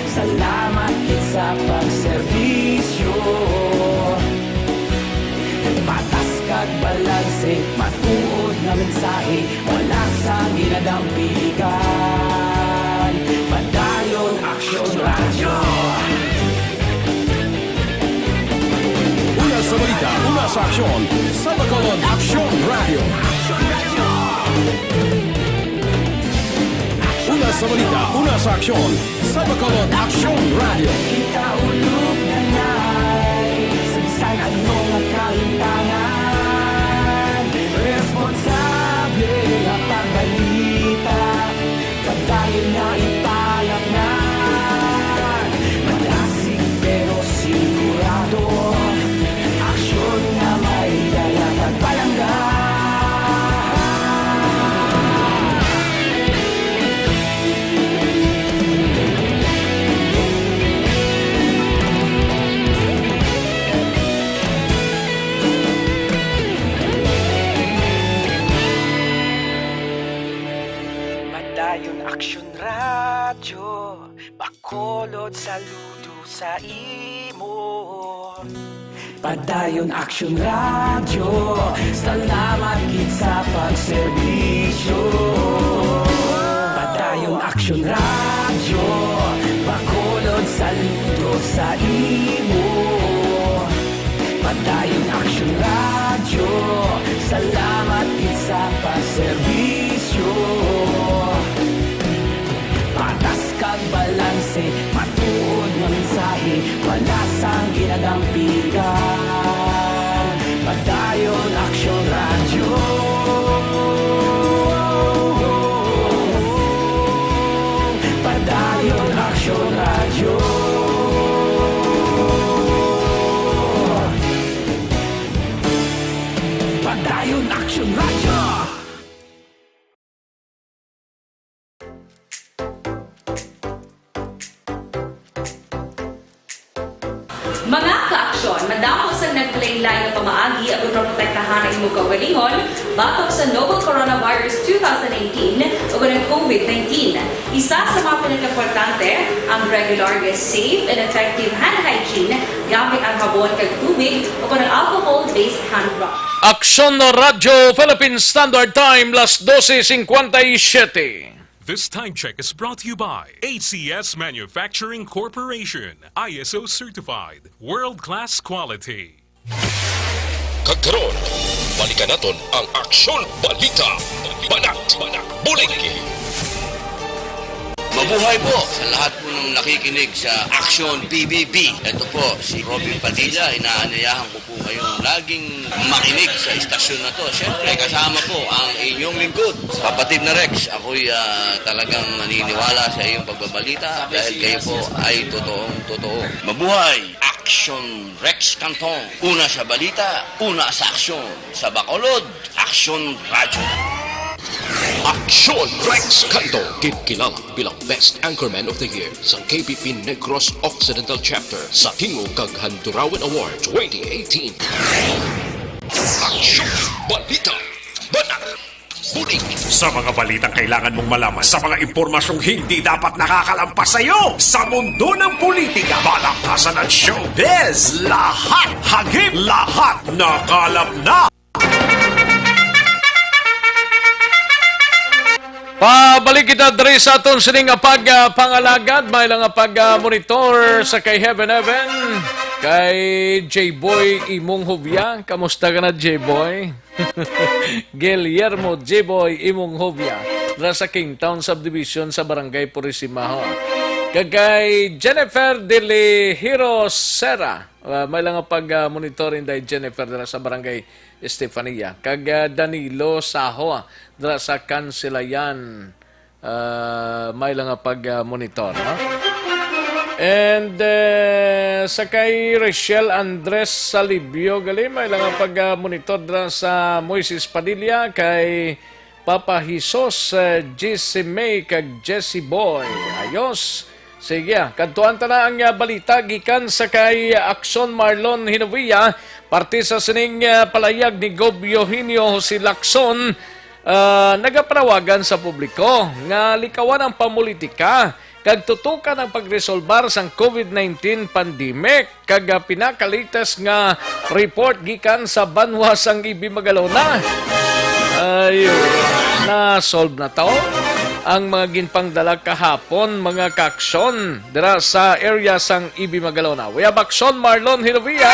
salamat gid sa pagserbisyo. Patas kag balanse, matuod nga mensahe, wala sang ginadampigan. Padayon Aksyon Radyo. Una sa balita, una sa aksyon, sa Bacolod Aksyon Radyo. Una sa balita, una sa aksyon, sa Bacolod Aksyon Radyo. Kita ulog na nay, sa bisan ano nga kahintangan, responsable nga pagbalita, padayon na ipalapnan. Madasig pero sigurado, aksyon nga may dala kag palangga. Padayon Aksyon Radyo, Bacolod, saludo sa imo. Padayon Aksyon Radyo, salamat gid sa pagserbisyo. Padayon Aksyon Radyo, Bacolod, saludo sa imo. Padayon Aksyon Radyo, salamat gid sa pagserbisyo. Patas kag balanse, matuod nga mensahe, wala sang ginadampigan. Padayon Aksyon Radyo. Padayon Aksyon Radyo. Padayon Aksyon Radyo. Mga ka-aksyon, madamo sang naglain-lain nga pamaagi agud maprotektahan ang imo kaugalingon batok sa novel coronavirus two thousand nineteen ug ang COVID nineteen. Isa sa mga pinakaimportante ang regular nga safe and effective hand hygiene gamit ang habon kag tubig o kon ang alcohol-based hand rub. Aksyon Radyo Philippine Standard Time, las dose cincuenta y siete. This time check is brought to you by A C S Manufacturing Corporation, I S O certified, world-class quality. Kag karon, balikan naton ang Aksyon Balita, Banat, Bulig. Mabuhay po sa lahat po ng nakikinig sa Aksyon P B B. Ito po si Robin Padilla, inaanyayahan ko po kayong laging makinig sa istasyon na to. Siyempre, kasama po ang inyong lingkod, kapatid na Rex. Ako'y, ah, talagang naniniwala sa iyong pagbabalita dahil kayo po ay totoong totoo. Mabuhay! Aksyon Rex Canton, una sa balita, una sa aksyon. Sa Bacolod, Aksyon Radyo. Aksyon Rex Canton, ginkilala bilang Best Anchorman of the Year sa K P P Negros Occidental Chapter sa Tingog kag Handurawan Award twenty eighteen. Aksyon, balita, banat, bulig. Sa mga balitang kailangan mong malaman, sa mga impormasyong hindi dapat nakakalampas sa iyo, sa mundo ng politika, balakasan at showbiz, lahat hagip, lahat nakalap na. Pabalik kita diri sa aton sini nga pag, ah, pangalagad. May lang nga pag, ah, monitor sa kay Heaven Heaven, kay J-Boy Imong Hubya. Kamusta ka na, J-Boy? Guillermo J-Boy Imong Hubya, dira sa Kingtown Subdivision sa Barangay Purisima, ho. Kag kay Jennifer Delihiro Serra, ah, may lang nga pag, ah, monitor inday Jennifer dira sa Barangay Estefania. Kag, ah, Danilo Sahoa dira sa Kansilayan, ah, may lang nga pag, ah, monitor, no? And, eh, sa kay Rachel Andres Salibio gali, may lang nga pag, ah, monitor dira sa Moises Padilla, kay Papa Jesus, eh, Jesse May kag Jesse Boy. Ayos. Sige, ah, kadtuan ta na ang, ah, balita gikan sa kay Action Marlon Hinovia, parte sa sining, ah, palayag ni Gob Eugenio Jose Lacson, ah, nagapanawagan sa publiko nga likawan ang pamulitika kag tutukan ang pagresolbar sang covid nineteen pandemic. Kag, ah, pinakalitas nga report gikan sa banwa sang Ibi Magalona. Ayun, na-solve na to ang mga ginpangdala kahapon, mga kaaksyon, dira sa area sang Ibi Magalona. We have Action Marlon Hinovia.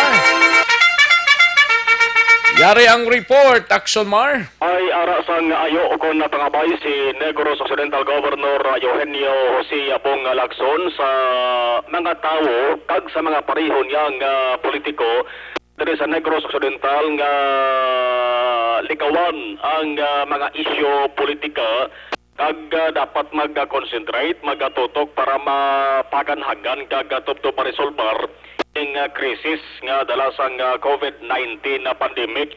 Yari ang report, Action Mar. Ay ara sang ayo kon pangabay si Negros Occidental Governor Eugenio Jose Abong Lacson sa mga tawo kag sa mga pareho niya nga politiko diri sa Negros Occidental nga likawan ang, ah, mga isyu politika kag, ah, dapat mag-concentrate, magatutok para mapaganhagan kag, ah, tubtob maresolbar ning, ah, krisis nga dala sang, ah, covid nineteen na pandemic.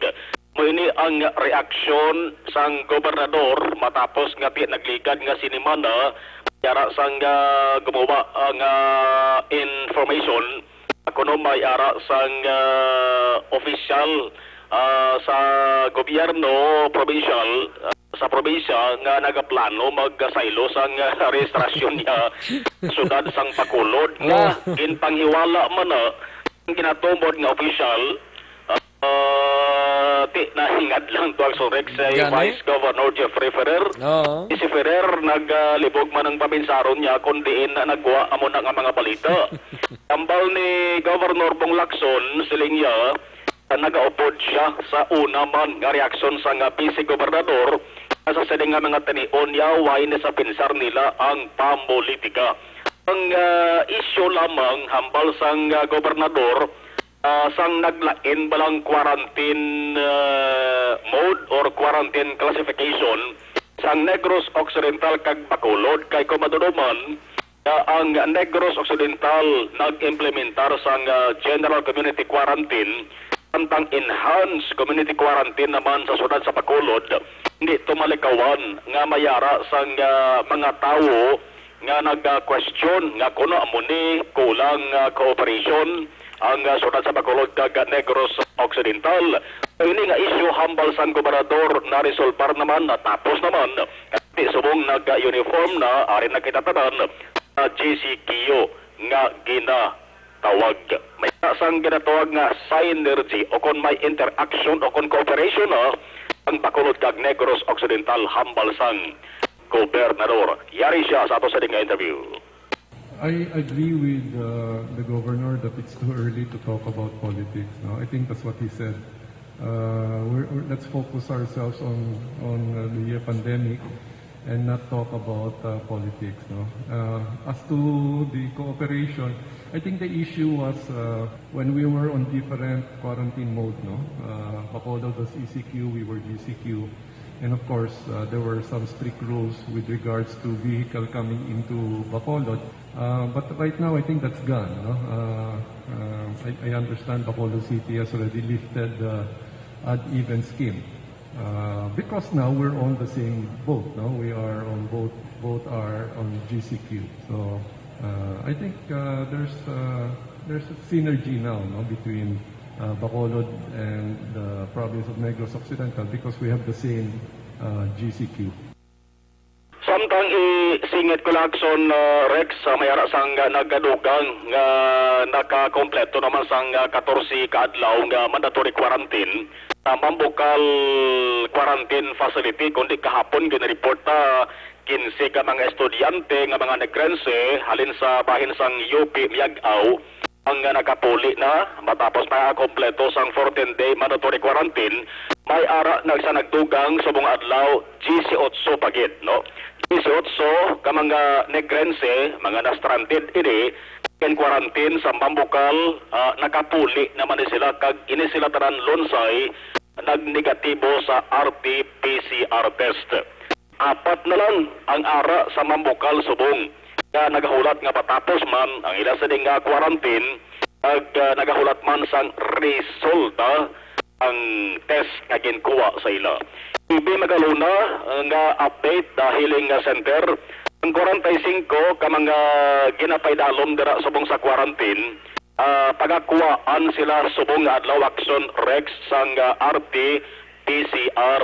Mo ini ang reaksyon sang gobernador matapos nga ti nagligad nga sinimana yara sang, ah, gumuba ang, ah, information kuno may ara sang, ah, opisyal, ah, sa gobyerno probinsyal, ah, sa probinsya nga nagaplano magsaylo sang, ah, rehistrasyon niya sa syudad sang Bacolod nga Oh. ginpanghiwala man na ang ginatumod nga opisyal, ah, ti nahingad lang to ang surek sa Gani? Vice Governor Jeffrey Ferrer. Oo. Si Ferrer naglibog man ang paminsaron niya kung diin na nagwa amo na nga mga balita. Tambal ni Governor Bong Lacson, siling niya, nagaupod siya sa una man nga reaksyon sang Vice Gobernador sa sining nga mga tinion niya, way ni sa pinsar nila ang pamulitika. Ang, ah, isyu lamang hambal sang, ah, gobernador, ah, sang naglain balang quarantine, ah, mode or quarantine classification sang Negros Occidental kag Bacolod, kay kung matuod man, ah, ang Negros Occidental nag-implementar sang, ah, general community quarantine, samtang enhanced community quarantine naman sa siyudad sa Bacolod. Hindi to malikawan nga mayara sang, ah, mga tawo nga nag-question nga kuno amo ni kulang, ah, cooperation ang, ah, siyudad sa Bacolod kag Negros Occidental. Ini nga isyu hambal sang gobernador naresolbar naman, natapos naman. Ti subong nag-uniform na, ari na kita tanan, ah, G C Q nga ginatawag. May isa sang ginatawag nga synergy o kon may interaction o kon cooperation na ang Bacolod kag Negros Occidental hambal sang gobernador. Yari siya sa ato sa nga interview. I agree with, uh, the governor that it's too early to talk about politics. No, I think that's what he said. Uh, we're, we're, let's focus ourselves on, on, uh, the pandemic and not talk about, uh, politics. No. Uh, as to the cooperation, I think the issue was, uh, when we were on different quarantine mode. No, uh, Bacolod was E C Q, we were G C Q. And of course, uh, there were some strict rules with regards to vehicle coming into Bacolod. Uh, but right now, I think that's gone. No? Uh, uh, I, I understand Bacolod City has already lifted the odd even scheme. Uh, because now we're on the same boat. No? We are on both, both are on G C Q. So, uh, I think, uh, there's, uh, there's a synergy now, no, between, uh, Bacolod and the province of Negros Occidental because we have the same, uh, G C Q. Samtang isingit ko, Lacson, uh, Rex, uh, may ara sang, uh, nagadugang nga nakakompleto naman sang, uh, katorse ka adlaw nga mandatory quarantine sa Mambukal Quarantine Facility, kundi kahapon ginreport na kinse ka mga estudyante nga mga Negrense halin sa bahin sang U P Miag-ao ang, ah, nakapuli na matapos makakompleto sang fourteen-day mandatory quarantine. May ara nagsa nagdugang subong adlaw, disiotso pa gid, no? Dieciocho ka mga Negrense, mga na-stranded ini, in quarantine sa Mambukal, ah, nakapuli naman ni sila kag ini sila tanan lunsay nag-negatibo sa R T P C R test. Apat na lang ang ara sa Mambukal subong nga nagahulat nga patapos man ang ila sini nga quarantine, ag, ah, nagahulat man sang resulta ang test nga ginkuha sa ila. Ibi Magalona, ah, nga update dahil nga center, ang kwarenta y singko ka mga ginapaydalom dira subong sa quarantine, ah, pagakuhaan sila subong nga adlaw, Action Rex, sang, ah, R T P C R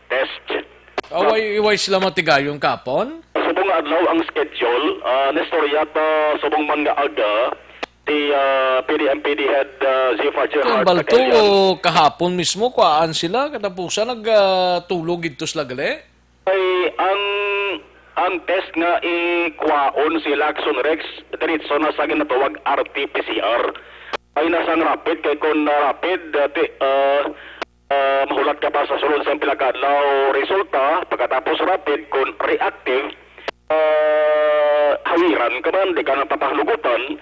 test. Away, iway sila matigayon kapon? Subong nga adlaw ang schedule, ah, naistorya ta subong man nga aga, si, ah, P D M P D head, ah, Zephyr Kay Gerhard balto Tagalian. O kahapon mismo, kuhaan sila, katapusan nag, ah, tulog didto sila gali? Ay, ang, ang test nga ikwaon si Lacson Rex, diretso na sa ginatawag R T P C R. Ay, na sang rapid, kay kung, ah, rapid, ah, ti-, ah, ah, mahulat ka pa sa sulod sang pila ka adlaw resulta, pagkatapos rapid, kung reactive, ah, hawiran ka man, di ka na papahalugutan,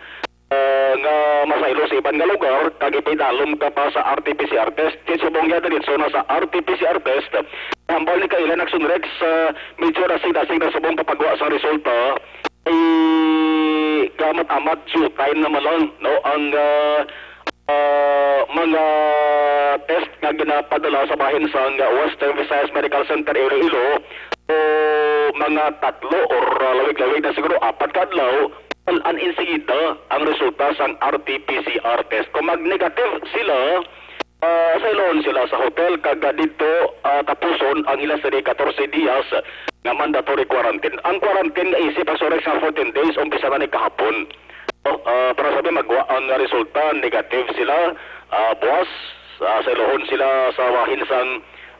ah, nga masaylo sa iban nga lugar, kag ipaydalom ka pa sa R T P C R test. Di subong niya, diretso na sa R T P C R test. Hambal ni Kailan Action Rex, ah, medyo dasig-dasig na subong papagwa sa resulta. Ay, gamat-amat, due time naman lang, no? Ang, ah, ah, mga test nga ginapadala sa bahin sang Western Visayas Medical Center, Iloilo, o mga tatlo or, ah, lawig-lawig na siguro apat ka adlaw, an-, an insigida ang resulta sang R T P C R test. Kung mag-negative sila, ah, sayloon sila sa hotel, kag, ah, didto, ah, tapuson ang ila sini katorse dias nga mandatory quarantine. Ang quarantine nga isip, Action Rex, nga fourteen days, umpisa na ni kahapon. Oh, ah, para sabi, magwa ang resulta, negative sila, ah, buwas, ah, sayloon sila sa bahin sang,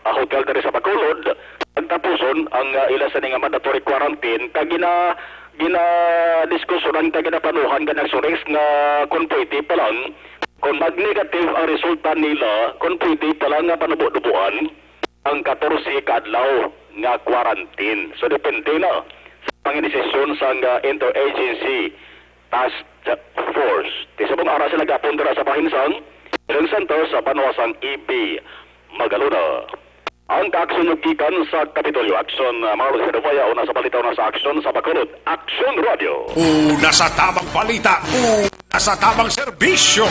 ah, hotel diri sa Bacolod. Pagtapuson ang, ah, ila sini nga mandatory quarantine, kag gina-, ginadiskusyonan kag ginapanuhan gani, Action Rex, nga kung pwede pa lang, kung mag-negative ang resulta nila, kung pwede pa lang nga panubo-nubuan ang katorse ka adlaw nga quarantine. So, depende na sa mga desisyon sang, ah, interagency task force. Ti subong ara sila gapon dira sa bahin sang Healing Center sa banwa sang Ibi, Magalona. Ang kaaksyon nyo gikan sa Kapitolyo. Action, ah, Marlon Herevaya, una sa balita, una sa aksyon sa Bacolod. Action Radio. Una sa tamang balita, una sa tamang serbisyo.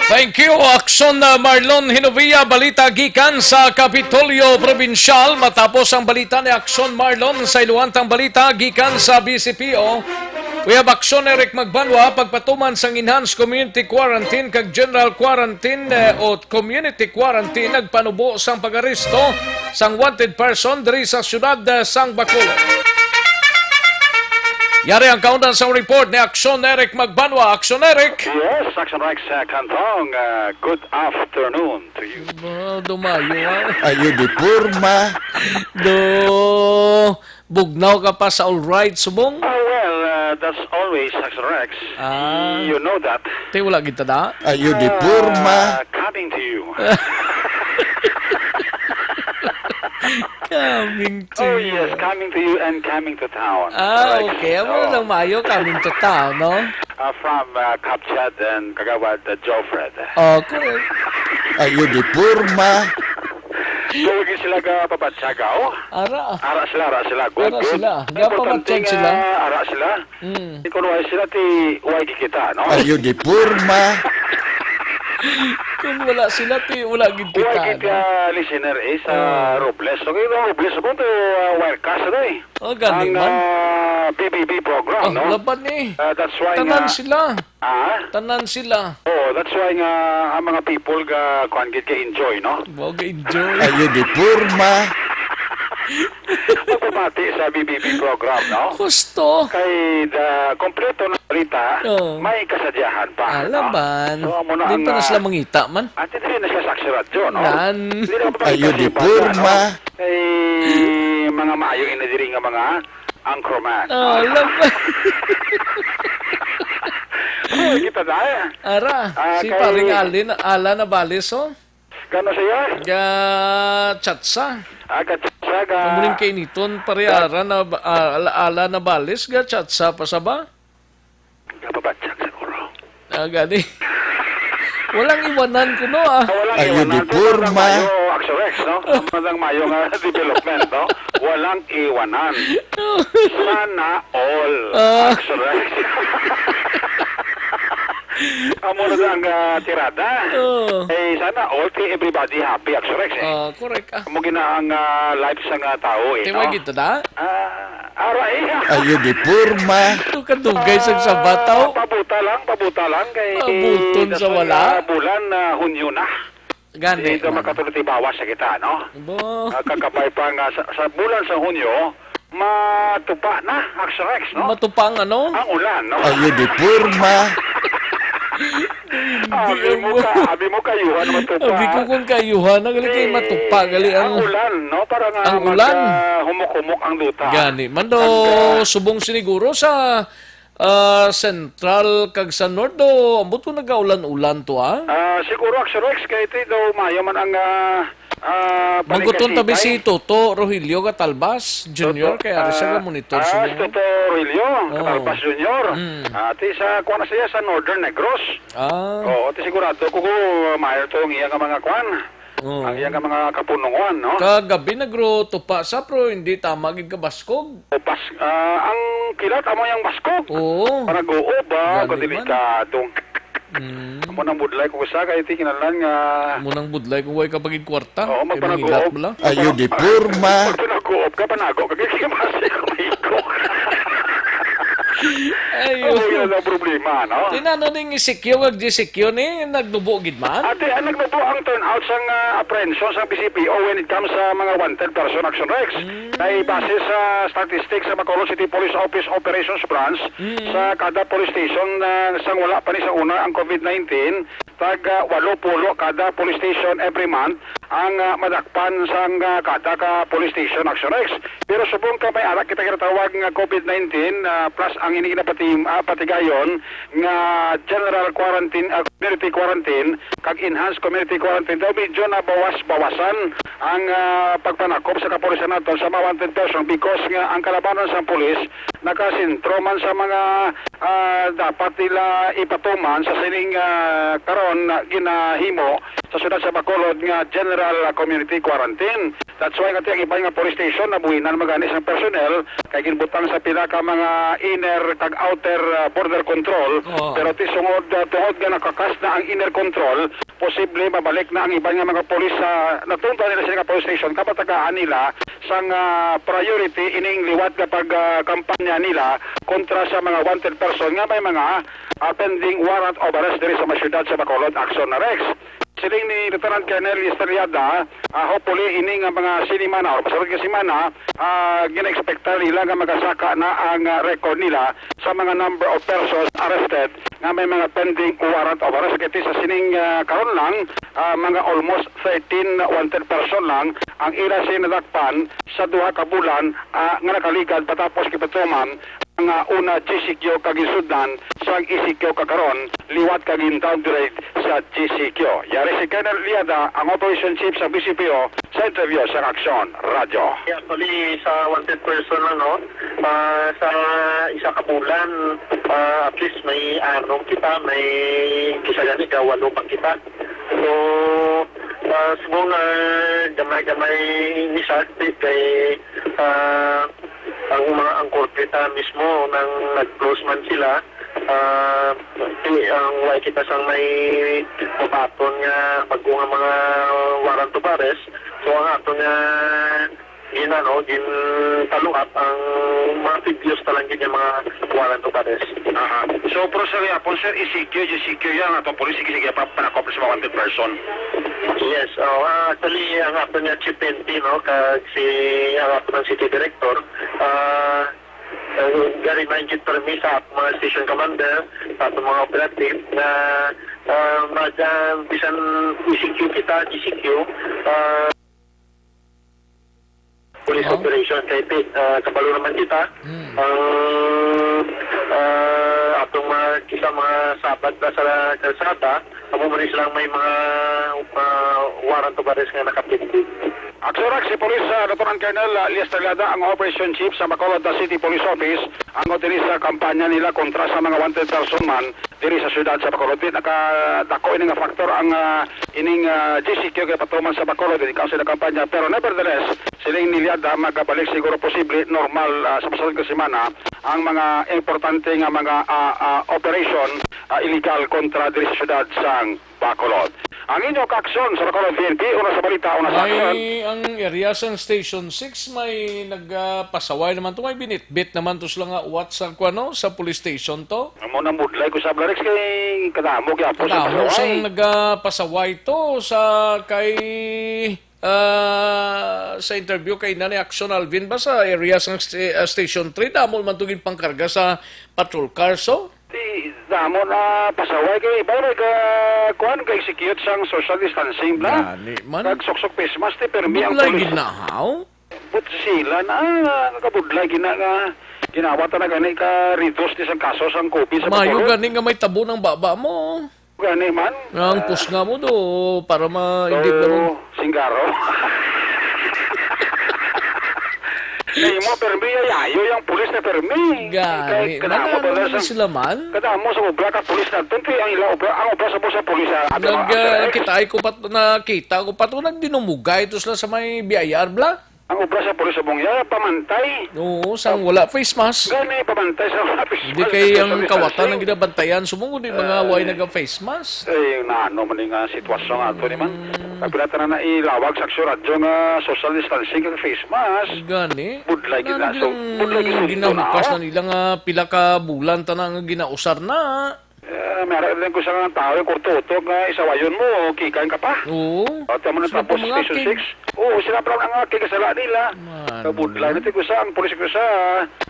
Thank you, Action, uh, Marlon Hinovia. Balita gikan sa Kapitolyo Provincial. Matapos ang balita ni Action Marlon, sa iluwantang balita gikan sa B C P O, we have Action Eric Magbanwa, pagpatuman sang enhanced community quarantine kag general quarantine, eh, o community quarantine, nagpanubo sang pag-aresto sang wanted person diri sa siyudad, eh, sang Bacolod. Yari ang kaundan sang report ni Action Eric Magbanwa. Action Eric! Yes, Action Rex, uh, Cantong, uh, good afternoon to you. Ba, dumayo, ha? Ayo di porma. Do, bugnaw ka pa sa all right, subong? Oh, well, uh, that's always, Action Rex. Ah. You know that. Ti, wala gid ta da? Ayo di porma. Uh, coming to you. Coming to Oh, you. Yes, coming to you and coming to town. Ah, Correct. Okay. Amo Oh. lang maayo, coming to town, no? Uh, from, uh, Kapchad and Kagawad, uh, Jofred. Okay. Ayo di porma. So, lagi sila ka pabatsagaw. Ara. Ara sila, ara sila. Good, Ara good. sila. Importante Gapabatsag nga sila. ara sila. Mm. Di kuno ay sila ti way kita, no? Ayo di porma. Kung wala sila, ti, wala gid Way kita, kita, no? listener, eh, sa Oh. Robles. Okay, no, Robles, kung to, uh, Wirecast, ano, eh? Oh, gani Ang, man. ah, B B B program, Oh, no? laban, eh. Ah, that's why Tanan nga sila. Ah? Tanan sila. Oo, that's why nga ang mga people ga, kuwan gid, ga-enjoy, no? Wow, ga-enjoy. Ayo di porma. Magpamati sa B B B program, no? Gusto. Kay the kompleto na balita, Oo. may kasadyahan pa, no? Alaban. So, amo na Di ang, pa na ah, sila mangita man. Ate, dili na siya sa Action Radyo, no? Nan. Dili na Ayo di sa porma. Kay mga maayo ini diri nga mga anchorman. Ah, alam. Oh, kita na, eh. Ara, Ah, si kay Paring Alin, Alan Abales, oh. Kano siya? Ga-chatsa. Ah, ga-chatsa, ga- Amo ning kainiton, pare, ara na ba-, ah, ala, ala na balis, ga-chatsa pa sa ba? Gababatyag siguro. Ah, gani. Walang iwanan kuno, ah. Ah, walang Ayo, iwanan. di Pero porma. Ang mayo, Axorex, no? Ang mayo nga development, no? Walang iwanan. Sana all. Ah. Axorex. Amo na ang, ah, tirada. Oh. Eh, sana all, kay everybody happy, Axorex, eh. Ah, correct, ah. Amo gina ang, ah, life sa nga tao, eh, Tiwag no? ito na? Ah, aray. Ayo di porma. Ito kadugay sa Ah, sabataw. Pabuta lang, pabuta lang. Kay Pabuton sa nasa wala. nga bulan na Hunyo na. Gani, Dito man. makatulog ti bawas sa kita, no? Bo. Ah, kakabay pa nga sa, sa bulan sa Hunyo, matupa na, Axorex, no? Matupa ang ano? Ang ulan, no? Ayo di porma. Abi mo ka, abi mo kayuhan, matupa. Abi ko kung kayuhan, ang gali kay Eh, matupa, gali ang ang ulan, no? Para nga ang mag, ulan. ah, humok-humok ang duta. Gani. Mando, Ang, ah, subong siniguro sa, ah, Central kag sa North, do, ambot ko nagaulan-ulan to, ah? Ah, siguro, Axorex, kay ito daw mayo man ang, ah, ah, Maguton tabi panigkasipay. si Toto Rogelio Katalbas Junior, Toto, kay ari siya ah, ga monitor ah, sa si Toto Rogelio Oo. Katalbas Junior. Mm. Ah, ti sa, kuwan na siya, sa Northern Negros. Ah. Oo, ti sigurado ko, ko, mayo to ang iya nga mga kuwan. Oo. Ang iya nga mga kapununguan, no? Kagabi nagro tupa sa, pero hindi tama gid ka baskog. O pas-, ah, ang kilat amo yang baskog. Oo. Panaguob ba, Gani man. kadelikado. Mm. Amo nang budlay ko sa kay ti kinahanglan nga Amo nang budlay kung way ka pagid kwarta. Oo, Kay magpanaguob. mangilat mo lang. Ayo di porma. Magpanaguob ka, panago ka, kay kasi ko. Ayo. Amo yun ang problema, no? Tinano ning E C Q kag G C Q ni nagnubo gid man? Ate, ang nagnubo ang turnout sang, ah, apprehension sang P C P O when it comes sa mga wanted person, Axorex. Mm. Kay base sa statistics sa Bacolod City Police Office Operations Branch, Mm. sa kada police station, ah, sang wala pa ni sa una ang COVID nineteen, tag, ah, walo pulo kada police station every month ang, ah, madakpan sang, ah, kada ka police station, Axorex. Pero subong ka may ara kita ginatawag nga COVID nineteen, ah, plus ang ini ginapatim-, ah, patigayon nga general quarantine, ah, community quarantine, kag enhanced community quarantine, daw medyo nabawas-bawasan ang, ah, pagpanakop sa kapulisan naton sa mga wanted person because nga ang kalabanan sang pulis nakasentro man sa mga, ah, dapat nila ipatuman sa sining, ah, karon na ginahimo sa siyudad sa Bacolod nga general, ah, community quarantine. That's why nga ti ang iban nga police station nabuhinan magani sang personnel kay ginbutang sa pila ka mga inner kag outer, ah, border control. Oo. Pero ti sungod, ah, tungod nga nakakas na ang inner control, posible mabalik na ang iban nga mga pulis sa natungdan nila sa police station, kabatagaan nila sang, ah, priority ining liwat nga pag, ah, kampanya nila kontra sa mga wanted person nga may mga, ah, pending warrant of arrest diri sa mga syudad sa Bacolod, Axorex. Siling ni Lieutenant Colonel Estrellada, ah, hopefully ini nga mga sinimana or masunod nga semana, ah, gina-expectar nila nga magasaka na ang, ah, record nila sa mga number of persons arrested nga may mga pending warrant of arrest. Kay sa sining, ah, karon lang, ah, mga almost thirteen wanted person lang ang ila sini nadakpan sa duha ka bulan, ah, nga nakaligad patapos gipatuman ang, ah, una G C Q kag ginsudlan sang E C Q kag karon liwat kag gin-downgrade sa G C Q. Yari si Colonel Liada, ang operation chief sa B C P O, sa interview sa Aksyon Radyo. Actually, sa wanted person lang, no? Ah, sa isa ka bulan, ah, at least may anom kita, may kisa gani ka walo pa kita. So, ah, siguro nga gamay-gamay ni Shark Pit kay, ah, ang mga, ang korte ta mismo nang nag-close man sila, ah, di, ang way kita sang may mabaton nga bag-o nga mga warrant of arrest. So, ang ato nga gin-, ano, gin-follow up ang mga previous talang gid nga mga warrant of arrest. Aha. So, pero sa gihapon, sir, E C Q, G C Q yan, atong police, sige, sige, pa, panakop sa mga wanted person. Yes, oh, ah, actually, ang ato nga Chief N P, no, kag si, ang ato nga City Director, ah, eh, ga-remind gid permi sa mga station commander, sa ato mga operative na, ah, mag-, ah, bisan E C Q kita, G C Q, ah, police Oo. operation kay pi-, ah, kabalo naman kita. Hmm. Ang, ah, atong mga, kisa mga Dapat na sa kalsada, amo man silang may mga, ah, warrant of arrest nga nakapinding. Aksyon, si Police, ah, Lieutenant Colonel, ah, Elias Taglada, ang operation chief sa Bacolod City Police Office, ang diri sa kampanya nila kontra sa mga wanted person man diri sa siyudad sa Bacolod. Di nakadako ini nga factor ang, ah, ining, ah, G C Q kay patuman sa Bacolod, ikaw sila kampanya. Pero nevertheless, siling ni Liada, magabalik siguro posible normal, ah, sa pasado nga semana ang mga importante nga mga, ah, ah, operation, ah, illegal kontra diri sa siyudad sang Bacolod. Ang inyo kaaksyon sa Bacolod P N P, una sa balita, una sa aksyon. Ay, ang area sang Station six may nagapasaway naman to, may binitbit naman to sila nga uwat sa, kuwano, sa police station to. Amo nang budlay ko sa Blarex kay kadamo gyapon sa Kadamo pasaway. Sang nagapasaway to sa kay, ah, sa interview kay Nanay Action Alvin ba sa area sang sta-, ah, Station three, damo man to ginpangkarga sa patrol cars, so? Di, damo na pasaway kay, para ka, kuwan, ka-execute sang social distancing, bla? Gani man. Kag suksok face mask, ti, permi ang Budlay police. Ginahaw? But sila na, nakabudlay, gina nga, ginawa ta na gani ka reduce ni sang kaso sang COVID sa Mayo Bacolod. Gani nga may tabo ng baba mo. Gani man. Nga ang Ah. Pusnga mo do, para ma-, hindi So, naman. Singgaro. Imo, permi, yayayo yung pulis na permi. Gani, Kay, kadamo man, ba na ano sa, sila man? Kadamo sa obra ka pulis na, tunti ang ila obra, ang obra sa, sa pulis, ah, ato Nag, mga ah, officer. Kita ay ko pat-, nakita ko pa to, nagdinumugay to sila sa may B I R, bla? Ang obra sa pulis sa Bungya, pamantay. Oo, sang wala face mask. Gani, pamantay sa mga face Hindi mask kay sa ang social kawatan distancing. Ang ginabantayan, sumungod yung mga Ay. Way naga-face mask. Eh, na ano man yung, ah, sitwasyon nga ato ni man. Mm. Kapila tanan na ilawag sa Aksyon Radyo nga social distancing kag face mask. Gani. Budlay Ano gina-, so, ang budlay gina-, ginahukas na nila nga pila ka bulan ta na nga ginausar na. Eh, may ara din ko sa nga tao, yung kurtuto nga isawayon mo, kikan ka pa. Oo. At mo na Sila tapos pa mga Station aking. Six. Oo, sila pa lang ang aking kasala nila. Mano. Kabudlay na ti ko sa, ang pulis ko sa,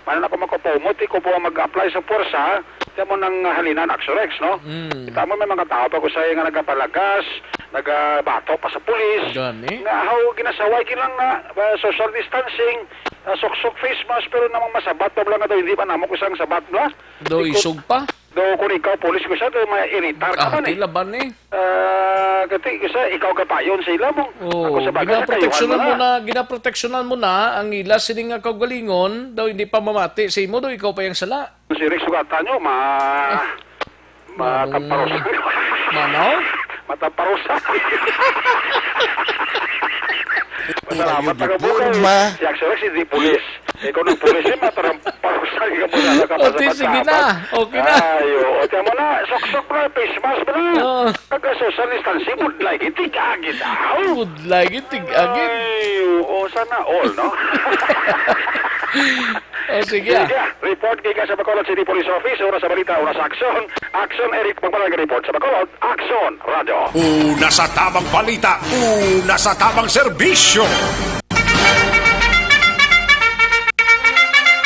mana na pa makapumot, ti ko po mag-apply sa puwersa, kaya mo nang halinan, Axorex, no? Mm. Kita mo, may mga tao pa ko sa nga nagapalagas, nagabato pa sa pulis. Gani. Nga, how, ginasaway, gilang na, ah, social distancing, ah, suksok face mask, pero namang masabat pa lang nga daw, hindi pa namo ko sang sabat, bla? Daw Di ko isog pa? Daw kung ikaw pulis ko siya, daw mairitar ka Ah, man eh. Tila ba ni? Ah, kati ko sa ikaw kapayon sa ila mo. Oh, Ako sa bagay, sa ginaproteksyonan kayuhan mo mo na. Na, ginaproteksyonan mo na ang ila sini nga kaugalingon, daw hindi pa mamati sa imo, daw ikaw pa yung sala. Si Rex sugatan nyo, ma... Ah. Matamparosa. Mano? Matamparosa. Masalamat Ayaw na kabuhay. Gipurma. Si Axel Rex, hindi pulis. Ikaw ng pulis, eh, mataram-, parusa, ikaw mo na nakapasa O, ti, sige pagkabag. Na. Okay na. Ay, oo. Tiyan mo na, sok-sok na, face mask mo na. Oo. Pagka-social distancing, budlay, itig-agit, aw. Budlay, itig-agit. Ay, oo, sana all, no? O, sige, ah. Sige, report kay ka sa Bacolod City Police Office, oras sa balita, oras sa aksyon. Aksyon, Eric Magbalang report sa Bacolod. Aksyon, Radyo. Una sa tabang balita, una sa tabang serbisyo.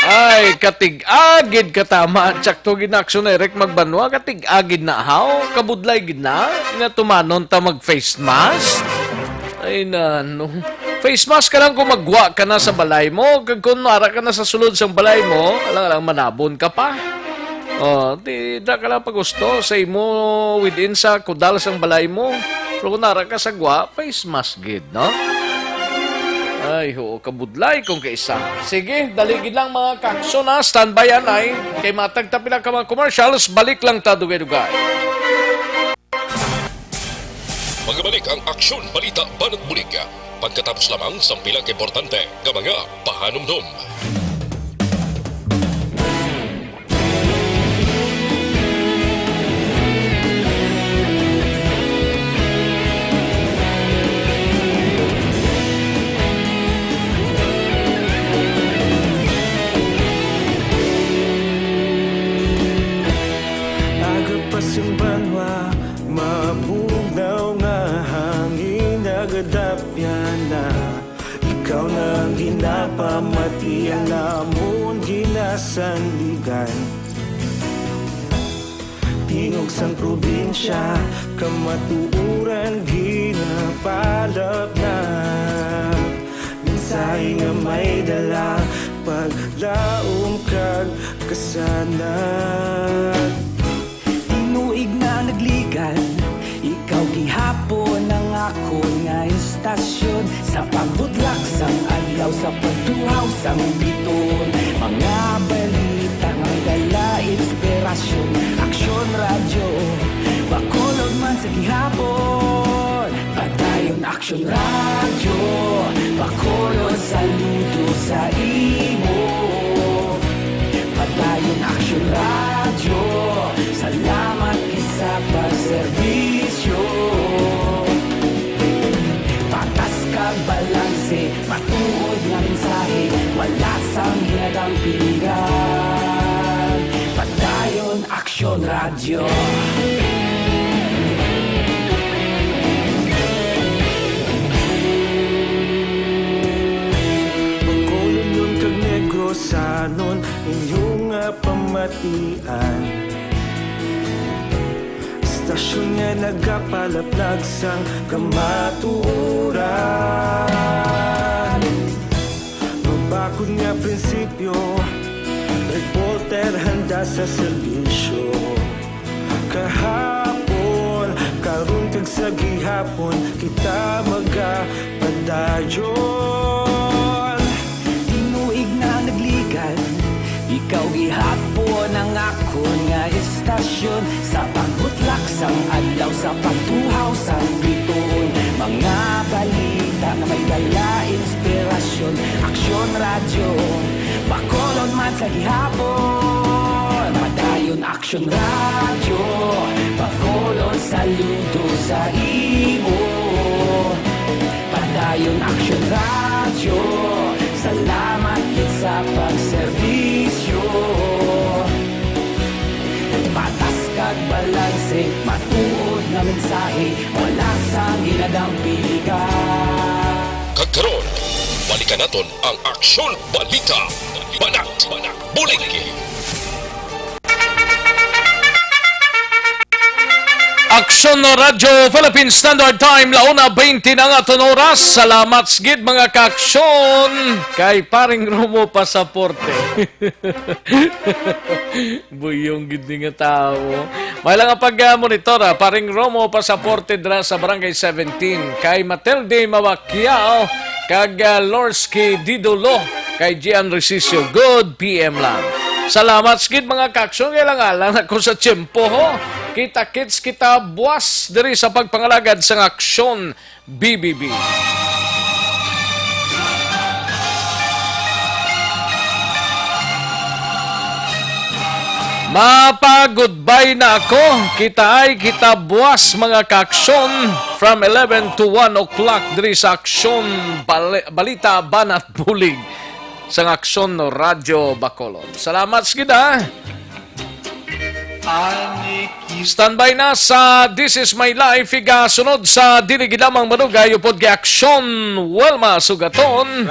Ay, katig-agid katama. Tsakto gid na aksyon ni Eric Magbanwa. Katig-agid na haw. Kabudlay gid na. Nga tumanon ta mag-face mask. Ay, nano. Face mask ka lang kung magwa ka na sa balay mo. Kag kung ara ka na sa sulod sang balay mo, alang-alang manabon ka pa. Oh, di, da ka lang pagusto sa imo within sa kudal sang balay mo. Pero kung nara ka sa gwa, face mask gid, no? Ay, ho, kabudlay kung kaisa. Sige, dali gid lang mga kaksyon, ha. Standby anay. Kay matag ta pila ka mga commercials, balik lang ta dugay-dugay. Magabalik ang aksyon, balita, banat bulig. Pagkatapos lamang sang pila ka importante nga mga pahanumdom. Aga pa sing banwa, mabugnaw nga hangin nagadapyan na. Ikaw na ang ginapamati, ang amon ginasandigan. Tingog sang probinsya, kamatuoran ginapalapnap. Mensahe nga may dala, paglaom kag kasanag. Tinuig nga istasyon, sa pagbutlak sang adlaw, sa pagtuhaw sang biton, mga balita nga may dala inspirasyon. Aksyon Radyo, Bacolod man sa gihapon. Padayon Aksyon Radyo, Bacolod, saludo sa imo. Padayon Aksyon Radyo, salamat gid sa pagserbisyo. Patas kag balanse, matuod nga mensahe, wala sang hinadang piligan. Padayon Aksyon Radyo. Bacolodnon kag Negrosanon, inyo nga pamatian. Istasyon nga nagapalaplag sang kamatuoran. Mabakod nga prinsipyo, reporter handa sa serbisyo. Kahapon, karon kag sa gihapon, kita magapadayon. Tinuig na nagligad, ikaw gihapon ang akon nga istasyon. Sa pagbutlak sang adlaw, sa pagtuhaw sang biton, mga balita nga may dala inspirasyon. Aksyon Radyo, Bacolod man sa gihapon. Padayon Aksyon Radyo, Bacolod, saludo sa imo. Padayon Aksyon Radyo, salamat gid sa pagserbisyo. Patas kag balanse, matuod nga mensahe, wala sang hinadang piligan. Kag karon, balikan naton ang Aksyon Balita. Banat, Banat, Bulig. Aksyon Radyo Philippine Standard Time, la una veinte na ang aton oras. Salamat gid, mga kaaksyon, kay Paring Romo Pasaporte. Buyong gid ni nga tawo. May lang nga pag-, ah, monitor, ah. Paring Romo Pasaporte dira sa Barangay seventeen. Kay Matilde Mawakiao, kag, ah, Lorsky Didolo, kay Gian Resicio. Good P M lang. Salamat gid, mga kaaksyon, kay lang alang ako sa tiyempo, ho. Kita-kits kita buwas diri sa pagpangalagad sang Aksyon B B B. Mapa-goodbye na ako. Kitaay kita buwas, mga kaaksyon, from eleven to one o'clock diri sa Aksyon Bal-, Balita Banat Bulig sang Aksyon Radyo Bacolod. Salamat gid, ha. Standby na sa This Is My Life, igasunod sa dili gid lamang madugay upod kay Aksyon Wilma Sugaton.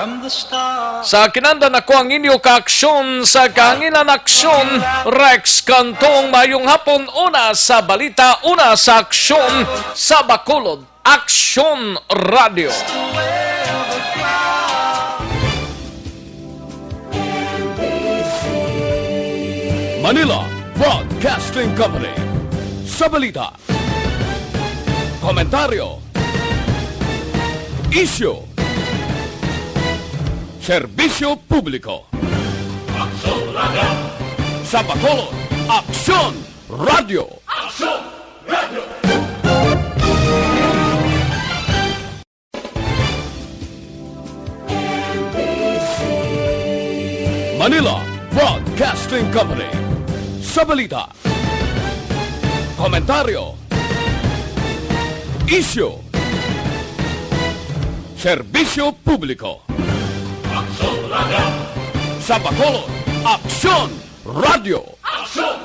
Sa kinandan ako ang inyo kaaksyon sa kahanginan, Aksyon Rex Cantong. Mayong hapon, una sa balita, una sa aksyon sa Bacolod. Aksyon Radio. Manila Broadcasting Company. Sa balita, komentaryo, isyu, serbisyo publiko. Aksyon Radio. Sa Bacolod, Aksyon Radio. Aksyon Radio. Manila Broadcasting Company. Sa balita, komentaryo, isyu, serbisyo publiko. Aksyon Radio. Sa Bacolod, Aksyon Radio. Aksyon